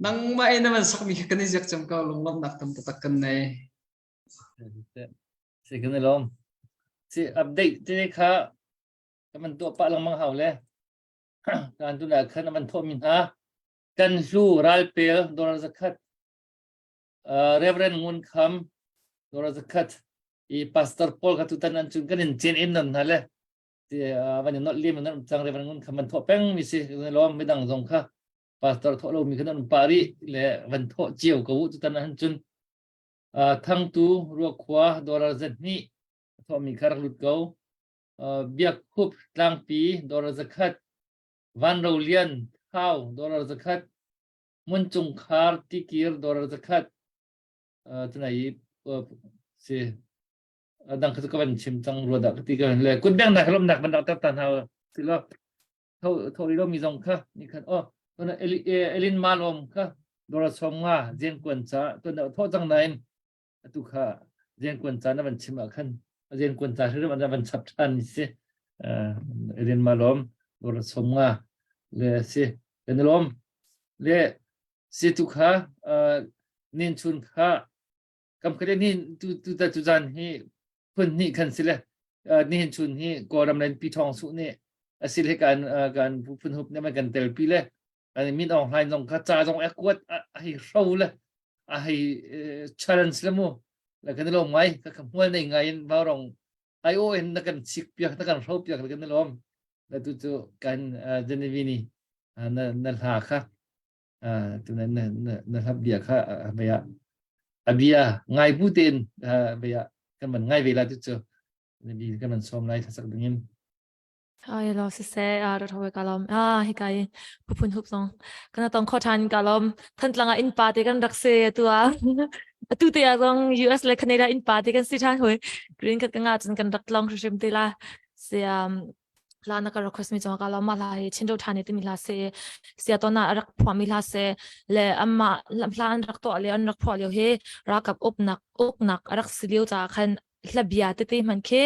nangmah in na van sakmi kha kan i ziak cem ko lunglawmhnak tam taktak kan nei. Si kan i lawm. Si update te kha kan van tuah pah lengmang hau le kan tu na khan van thawh mi hna kan hlu ralpel dollar zakhat uh, Reverend Ngun Kham dollar zakhat i pastor paul kha tutan an cun kan in cen in non hna le ti van in not lim nan cang Reverend Ngun Kham van thawh peng mi si lawm midang zong kha pastor thawh lo mi kha nan pa ri le van thawh cio ko tutan an cun thangtu ruakhua dollar zahnih thawh mi kha rak lut ko biak khup tlangpi dollar zakhat vanro lian thau dollar zakhat mun chungkhar tikir dollar zakhat tunai si dang kha ka van chim cang rua dah ka ti ka le kut beng nak lom nak ban dak ta hna ti lo tho tho ri lo mi zong kha ni khan oh tuna elin malom kha dollar som nga jen kuan cha tuna tho cang nain atu kha jen kuan cha na van chim ah khan jen kuan cha hrim an van chap than ni si elin malom dollar som nga le si kan lom le si tu kha nin chun kha kam khate ni tu tu ta tu zan hi phun hnih khan si le nihin chun hi Kawlram len pi thong su nih asil he kan kan phun hup ne man kan tel pi le an min ong hlain zong kha ca zong a kuat a hei hro le a hei challenge le mu le kan lom ngai ka ka hmual nei ngai in vaurong ai o in na kan chik piak na kan hro piak le kan lom na tu cu kan Genevieve ni na na hla kha tu na na na hla bia kha bia a bia ngai bu tein bia kan man ngai ve la tu cu bi kan man som lai thlasak dingin. Ai lo siseh a rat hawi ka lawm. Ah hika i phun hup zong kana tong kho than ka lawm. Thantlang ah innpa te kan rak si atu ah. Atu te ah zong US le Canada innpa te kan si than hui. Green card ka nga cun kan rak tlong hrimhrim te la. Si um la na ka request mi zong ka lawm ma hla hi Chin Do Than timi hla se sia to na rak phuah mi hla se le amma hla an rak tuah le an rak phuah lio hi rakap upnak uknak a rak si lio ca khan hla bia tete hman khi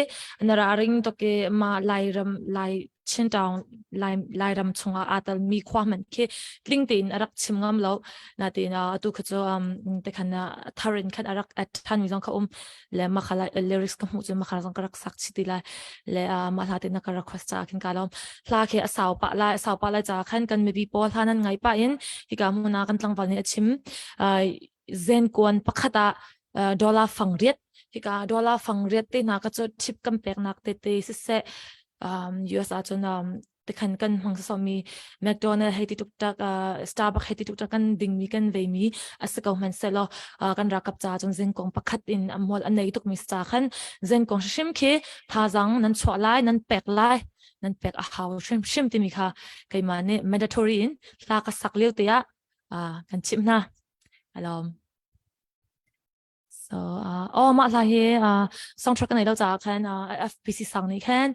na ra ring to ke ma Lairam Lai Chin town Lai Lairam chungah aa tal mi khua hman khi tling tein a rak chim ngam lo na tin atu kha cu te khan tharin khan a rak at than mi zong kha um le ma khala lyrics ka hmuh cu ma khala zong ka rak sak chi ti lai le ma hla te na ka request cha khin ka lom hla khi a sau pa lai sau pa lai cha khan kan mipi pawl hla nan ngai pa in hika hmuna kan tlangval nih a chim zen kuan pakhat ah dollar fang riat hika dollar fang riat te hna ka cu tip kan peknak te te siseh US ah cun tikhan kan hmang mi McDonald hei ti tuk tak Starbucks hei ti tuk tak kan ding mi kan vei mi a si ko hman selaw kan rakap ca cun zengkong pakhat in a mual a nei tuk mi ca khan zengkong hrim khi thazang nan chuah lai nan pek lai nan pek a hau hrim hrim timi kha keimah nih mandatory in hla ka sak lio te ah kan chimh hna alom So oh mah hla hi soundtrack ka nei lo caah khan FPC sang nih khan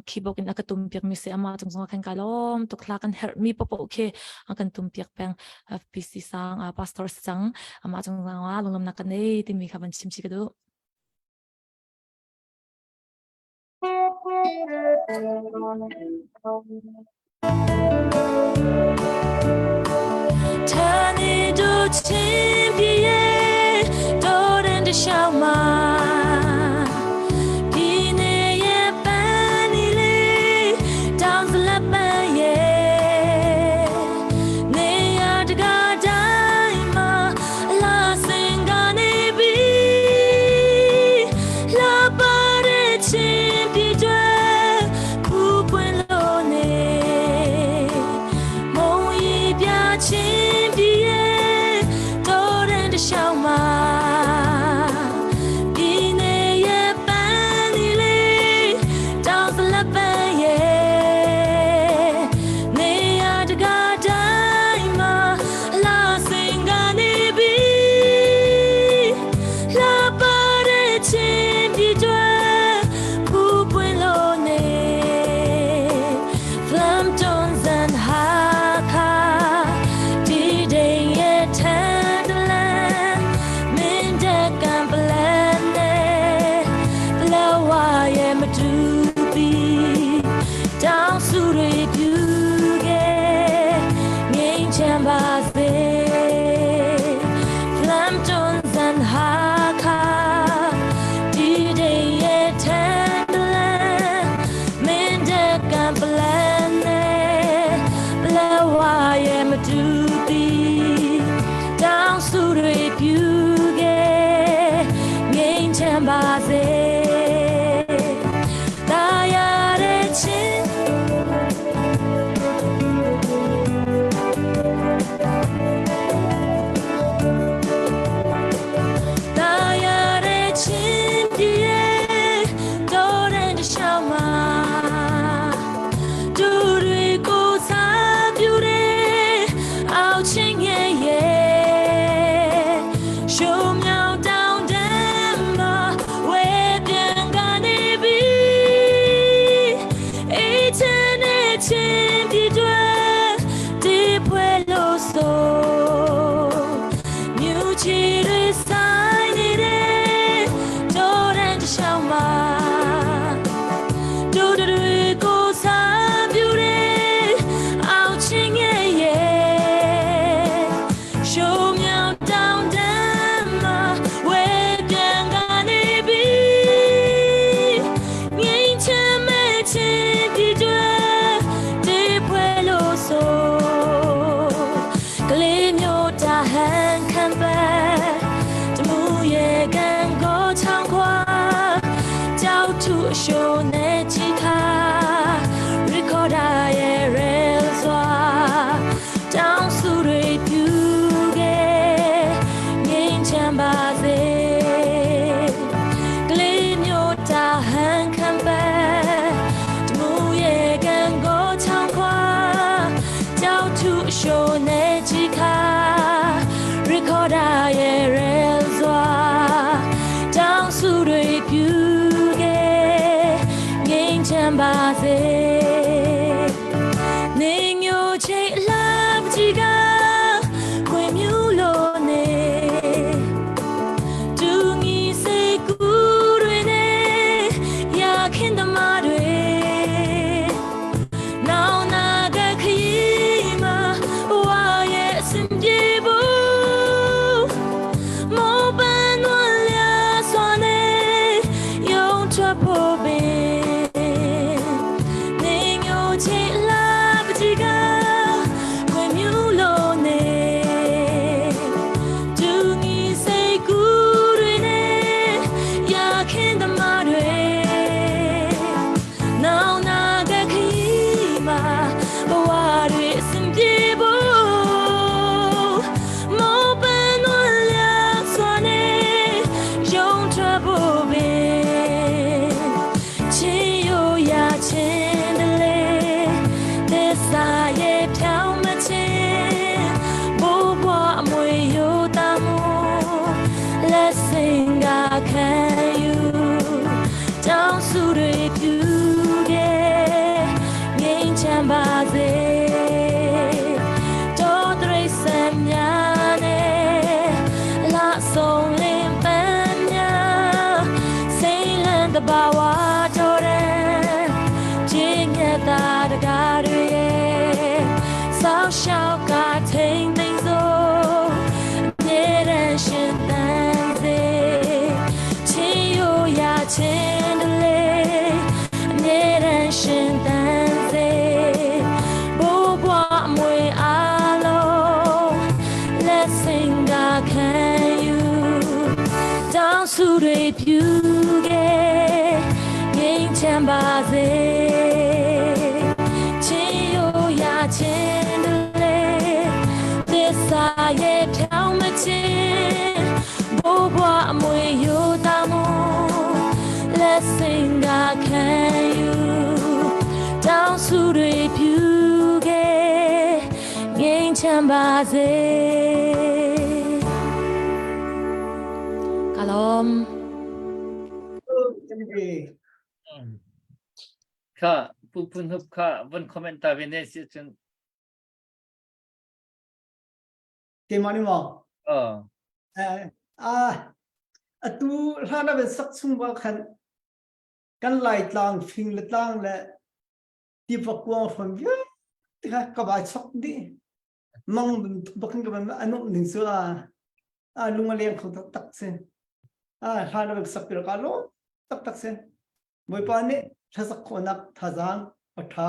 keyboard in a ka tum piak mi si ama cung zong khan ka lawm tuk hla kan herh mi popo khi a kan tum piak peng FPC sang pastor sang ama cung zong ah lunglawmnak ka nei timi kha van chim chi ka duh. မ်းပါစေနေညိုချိတ်လာပကြီးကခွေမြူလို့နေတူငီစိတ်ကူးတွေနဲ့ရခင်သမားတွေနောင်နာကခရီးမှာဝါရဲ့အစဉ်ပြေဖို့မောပန်းနွမ်းလျစွာနဲ့ယုံထွက်ဖို့ပင်နေညိုချင်လာပကြီးကခွေမြူလို့နေတူငီစိတ်ကူးတွေနဲ့ရခင်သမားတွေ နောင်နာကခရီးမှာဘဝတွေအစဉ်ပြေဖို့မောပန်းနွမ်းလျစွာနဲ့ယုံထွက်ဖို့ပင်ချင်ရရချင်းတလေသစ္စာရဲ့ဖြောင်းမချင်းဘိုးဘွားအမွေယူတာမှုလက်စင်ကခံယူ တောင်းစုတွေပြူခဲ့ငိမ့်ချမ်းပါစေတော်တရိษံများနဲ့လာဆုံးလင်းပန်းများစိတ်လန်းတဘာဝတော်တဲ့ခြင်းမြတ်တာတကားတွေရဲ့ဆောင်းလျှောက်ကထိန်သိမ်းစို့အမြဲတမ်းရှင်သန်စေ ချင်ရရချင်းတလေအမြဲတမ်းရှင်သန်စေဘိုးဘွားအမွေအားလုံးလက်စင်ကခံယူတောင်းစုတွေပြူခဲ့ငိမ့်ချမ်းပါစေချင်ရရချင်းတလေသစ္စာရဲ့ဖြောင်းမချင်း ဘိုးဘွားအမွေယူတာမှုလက်စင်ကခံယူတောင်းစုတွေပြူခဲ့ငိမ့်ချမ်းပါစေကလောမ် Kha Pu Phun Hup kha van comment ta ve ne si cun Keimah nih maw? Uh. Eh, ah, atu hlan ah sak chung ba khan kan Laitlang fing le tlang le tiva kuang hron vialte kha ka vai chok dih. Mang bakin ka ban anum ning cu a a lung a leng kho taktak si. A hlan ah sak pir ka lo taktak si. Bawipa nih thlasak khawhnak thazaang a tha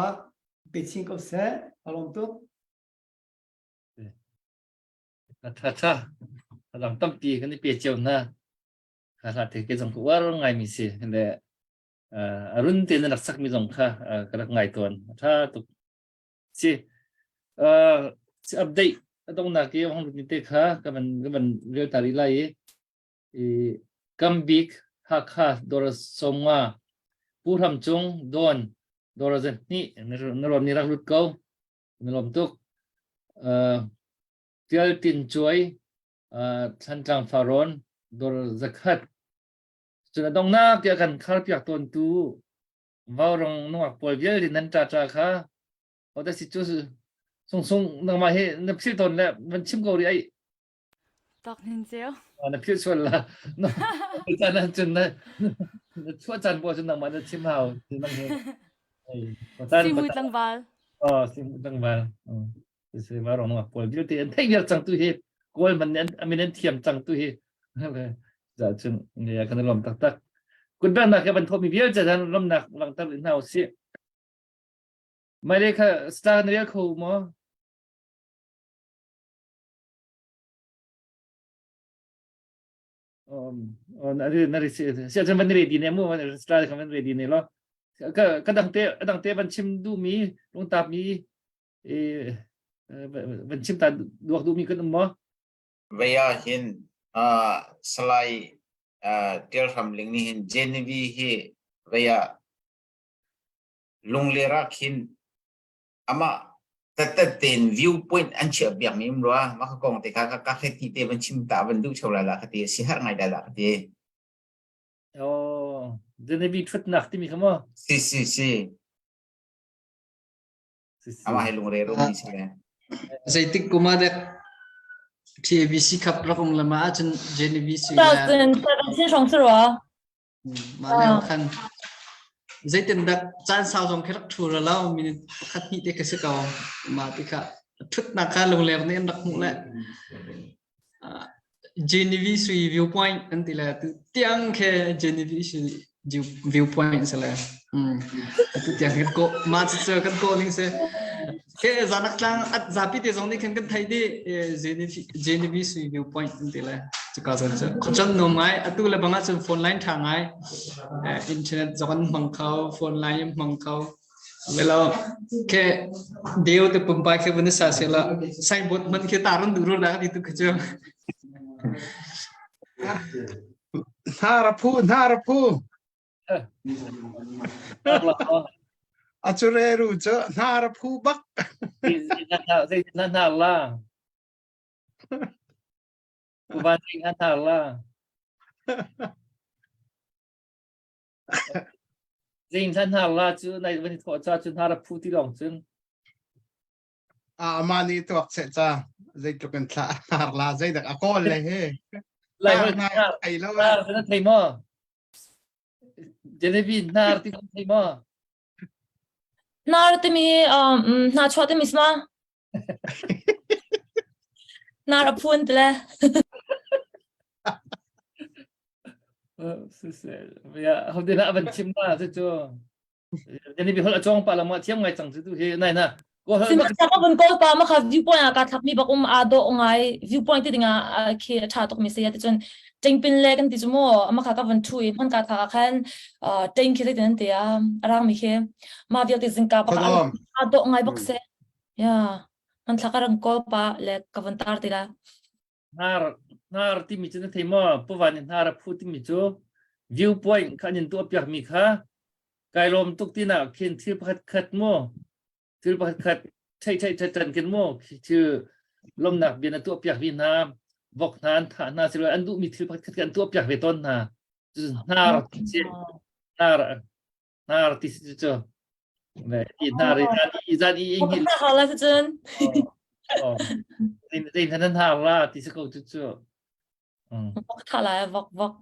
pe chin ko seh. A lawm tuk. Tha tha. Lam tampi kan i pe cio hna. Kha hla te ke zong ka uar ngai mi si. Le a run te na rak sak mi zong kha ka rak ngai tawn. Tha tuk. Si. Si update adong nak i hong ni te kha ka van ka van rel ta rih lai i i Kambik Hakha Dora Somnga Pu Hram Cung Don Dora Zan Hni na rom ni rak lut ko. Na lawm tuk. Uh, Tial Tin Cuai, uh, Thantlang Farrawn, dor zakhat. Cun a dongnak tiah kan khar piak tawn tu vaurong nungak pawl vialte nan ṭa ṭa kha o da si cu sung sung nangmah hi na phil tawn le van chim ko rih ai Tok nin ceu. Na philh sual la. Caan ah cun na na chuah caan poah cun nangmah na chim hau. Nang he. Simu tlangval. Oh, simu tlangval. Si ma rong ma pawl vialte an theih vial cang tu hi kawl man an amin an thiam cang tu hi. Za cun ne kan lom taktak. Kutbang nak ke ban thomi vialte zan lomnak langter hna usih. Mai le kha star na rel kho maw? Um, na ri na ri si si cun van ready ne mu star kha van ready ne lo ka ka dang te dang te van chim du mi lungtap mi e van chim ta duak du mi kan um maw Vaya hin uh, Salai uh, Tial Hram Ling nih hin Genevieve hi vaya lungler ah khin amah tattat tein viewpoint an chiah biak mi um rua mah ka kong te kha ka ka ti te van chim ta van duh cheu lai la ka ti si har ngai lai la ka ti Oh. Genevieve thutnak timi kha maw? Si si si. Amah he lungre rum mi si le. Zeitik kum ah dek PABC cup rak um lama ahcun Genevieve si le 2017 hrawng si rua. Mah lio khan zeitin dak caan sau zong khi rak ṭhu ra lo minute pakhat hnih te ka si ko mah ti kha ṭhutnak kha lungler nih an rak hmuh le Genevieve Sui viewpoint an ti le tu tiang khe Genevieve Sui viewpoint si le tu tiang kan ko mah cu kan ko ning si ke zanak tlang at zapi te zong nih khan kan thei di Genevieve Sui viewpoint an ti le cuka zawn cu khuachan nuam ngai atu le bang ahcun phone line ṭha ngai internet zong an hmang kho phone line an hmang kho Velo ke deu te pumpai ke vun sa se la signboard man ke taron du ro la ti tu khachu Hnar a phu hnar a phu a cu re ru cu hnar a phu bak zei na hnar la Kuvan na hnar la Zein hlan hnar la cu nai van i thawh ca cu hnar a phu ti lawng cun. A ama nih tuak seh ca zeitluk in thla hnar la zeidak a kawl le he. Lai hol hnar thei lo. Hnar na thei maw? Genevieve hnar ti thei maw? Hnar timi um hna chuah timi sma. Hnar a phun tile. Ya, ho din ah van chim na cu cu. Jani bi hol a chong pa la ma thiam ngai cang cu tu hi nai na. Ko hol Sihmanhsehlaw ka vun kawl pa ma kha viewpoint ah ka thlak mi bak um aa dawh ngai viewpoint ti dingah khi a tha tuk mi si ti cun ṭengpin le kan ti cu mu ama kha ka vun ṭhu i hman ka thlak ah khan ṭeng khi zeitin an ti a a rang mi khi ma vialte zingka bak aa dawh ngai bak si. Ya, hmanthlak ka rang kawl pa le ka von tar ti la. Hnar hnar timi cu na thei maw? Puvan in hnar a phu timi cu viewpoint kha an in tuah piak mi kha kai lawm tuk tina khin thil pakhat khat mu thil pakhat khat thei thei thei tan kin mu thil lomnak bia na tuah piak vi hna vok hna an thah hna silo an duhmi thil pakhat khat an tuah piak ve tawn hna hnar ti hnar hnar ti si cu Ti hna ri zan i zan i i har la cun. Zei hna nan har la ti si ko cu cu. Vok tha lai vok vok.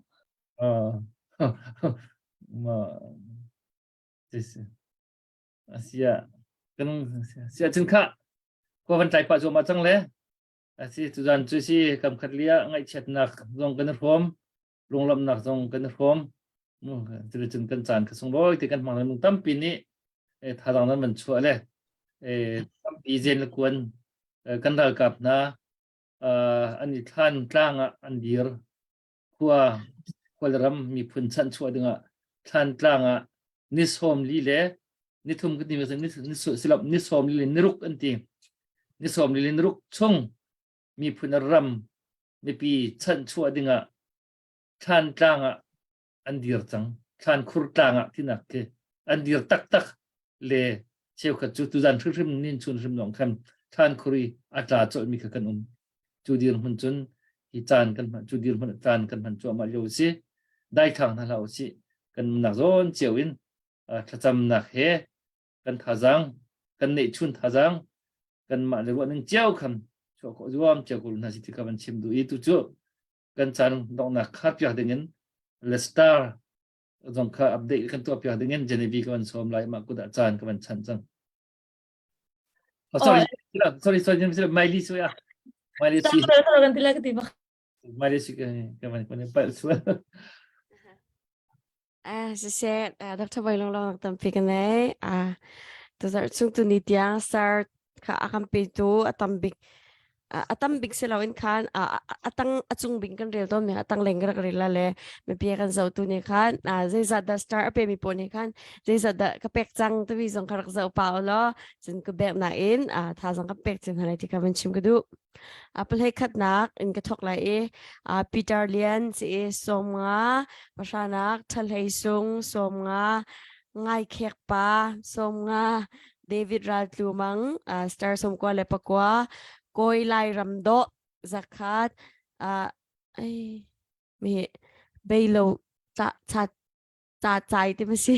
Ma asia kan sia cun kha ko van tlai pa zo ma cang le asi tu zan cu si kam khat lia ngaihchiatnak zong kan hrawm lunglawmhnak zong kan i hrawm cuticun kan caan kha sunglawi te kan hmang le tampi nih thazaang nan van chuah le tampi zen le kuan kan ralkap hna an i thlan tlang ah an dir khua khualram miphun chanhchuah dingah thlan tlang ah ni sawm li le ni thum kan ti ni sawm li le ni ruk an ti ni sawm li le ni ruk chung miphun ram mipi chanhchuah dingah thlan tlang ah an dir cang thlan khur tlang ah tinak khi an dir taktak le cheukhat cu tuzan hrimhrim nin chun hrim lawng khan thlan khur i a tla colhmi kha kan um cu dirhmun cun hi caan kan hman cu dirhmun caan kan hman cuahmah lio si daithlang hna hlah usih kan nunnak zawn cio in thlacamnak he kan thazaang kan neihchun thazaang kanmah le ruah ning cio khan chuah khawh zuam cio ko hna si ti kha van chim duh i tu cu kan caan donghnak khar piak ding in le star zong kha update kan tuah piak ding in Genevieve ka van sawm lai mah kut ah caan ka van chan cang oh, sorry sorry sorry Miley sui ah Miley sui kan ti lai ka ti bak Miley sui ka van kan palh sual Ah, siseh, ah, Dr. Boy Long Long tampi ka nei. Ah, tuzarh chung tu ni tiang star kha a kan petu a tam bik ah, a tam bik si loin khan ah, a tang a cung bik kan rel tawn mi a tang leng rak rel la le mipi kan zoh tu nih khan ah, zeizat dah star a pe mi pawl nih khan zeizat dah ka pek cang timi zong kha rak zoh pa ulaw cun ka bek nain ah, thazang ka pek chin hna lai ti kha van chim ka duh. A pahlei khatnak in ka thawk lai i Peter Lian si i 50 pahranak Ṭhahlei Sung 50 Ngaikhek Pa 50 David Ral Tlu Mang Star 99 Kawi Lai Ram Dawh 100 ai mi Beilo chat. Ca Cai ti ma si.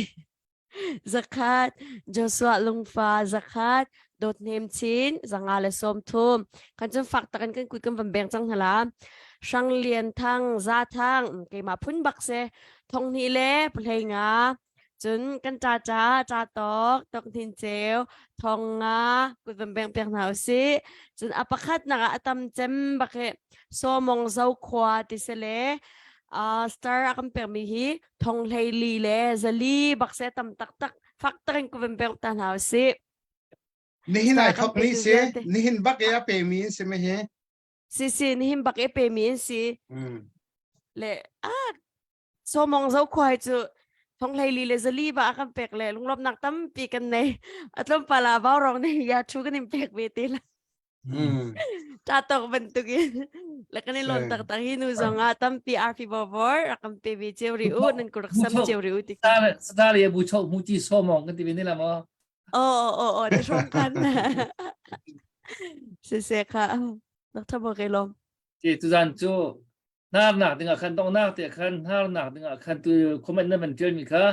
Zakhat Joshua Lungfa zakhat Dawt Hnem Chin zanga le 30 kan cun fak tak in kan kut kan van beng cang hna la. Hrang Lian Thang Za Thang keimah phun bak se thong hnih le pahlei nga cun kan ṭa ca ca tawk tok hnin ceu thong nga kut van beng piak hna usih cun a pakhat nak ah a tam cem bak hi sawmong zo khua ti se le uh, star a kan pek mi hi thong hlei li le zali bak se tam taktak fak tak in kut van beng ta hna usih Nihin ai thok mi si nihin bak e a pe mi si me hi si si nihin bak e pe mi in si le ah Sawmong zo khua hi cu thonghlei li le zali ba a kan pek le lunglawmhnak tampi kan nei. A tlawmpal ah vaurong nih ya thu kan in pek ve te la. Ta tok bantuk in le kan i lawm taktak hi nu zong ah tampi arfi bawbor rak kan pe ve cio ri u nan ku rak sam cio ri u ti. Star ye bu chok mu chi somong kan ti ve ni la mo. Oh oh oh ti hrom kan. Se se kha. Nak thabo ke lom. Ti tuzan cu hnarnak dingah khan donghnak te khan hnarnak dingah khan tu comment na van tialmi kha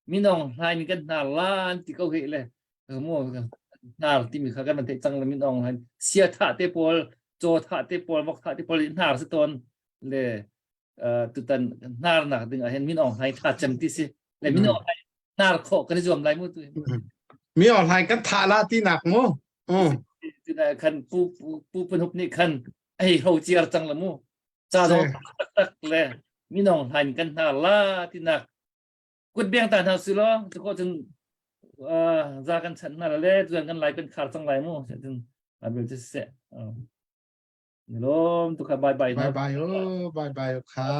minong hlai mi kan hnar lan ti ko he le mu hnar timi kha kan van theih cang le minong han sia thah te pawl caw thah te pawl vok thah te pawl hnar si ton le tutan hnarnak ding ah hin minong hlai tha cem ti si le minong hlai hnar khawh kan i zuam lai mu tu mi ong hlai kan thah la ti nak mu khan pu pu pun hup nih khan ei ho ciar cang la mu ca zong taktak le minong hlain kan hna la tinak kut beng ta hna su lo tu ko cun za kan chan hna le tuan kan lai kan khar cang lai mu cun abel chu se lom tu kha bye bye bye bye oh bye bye kha.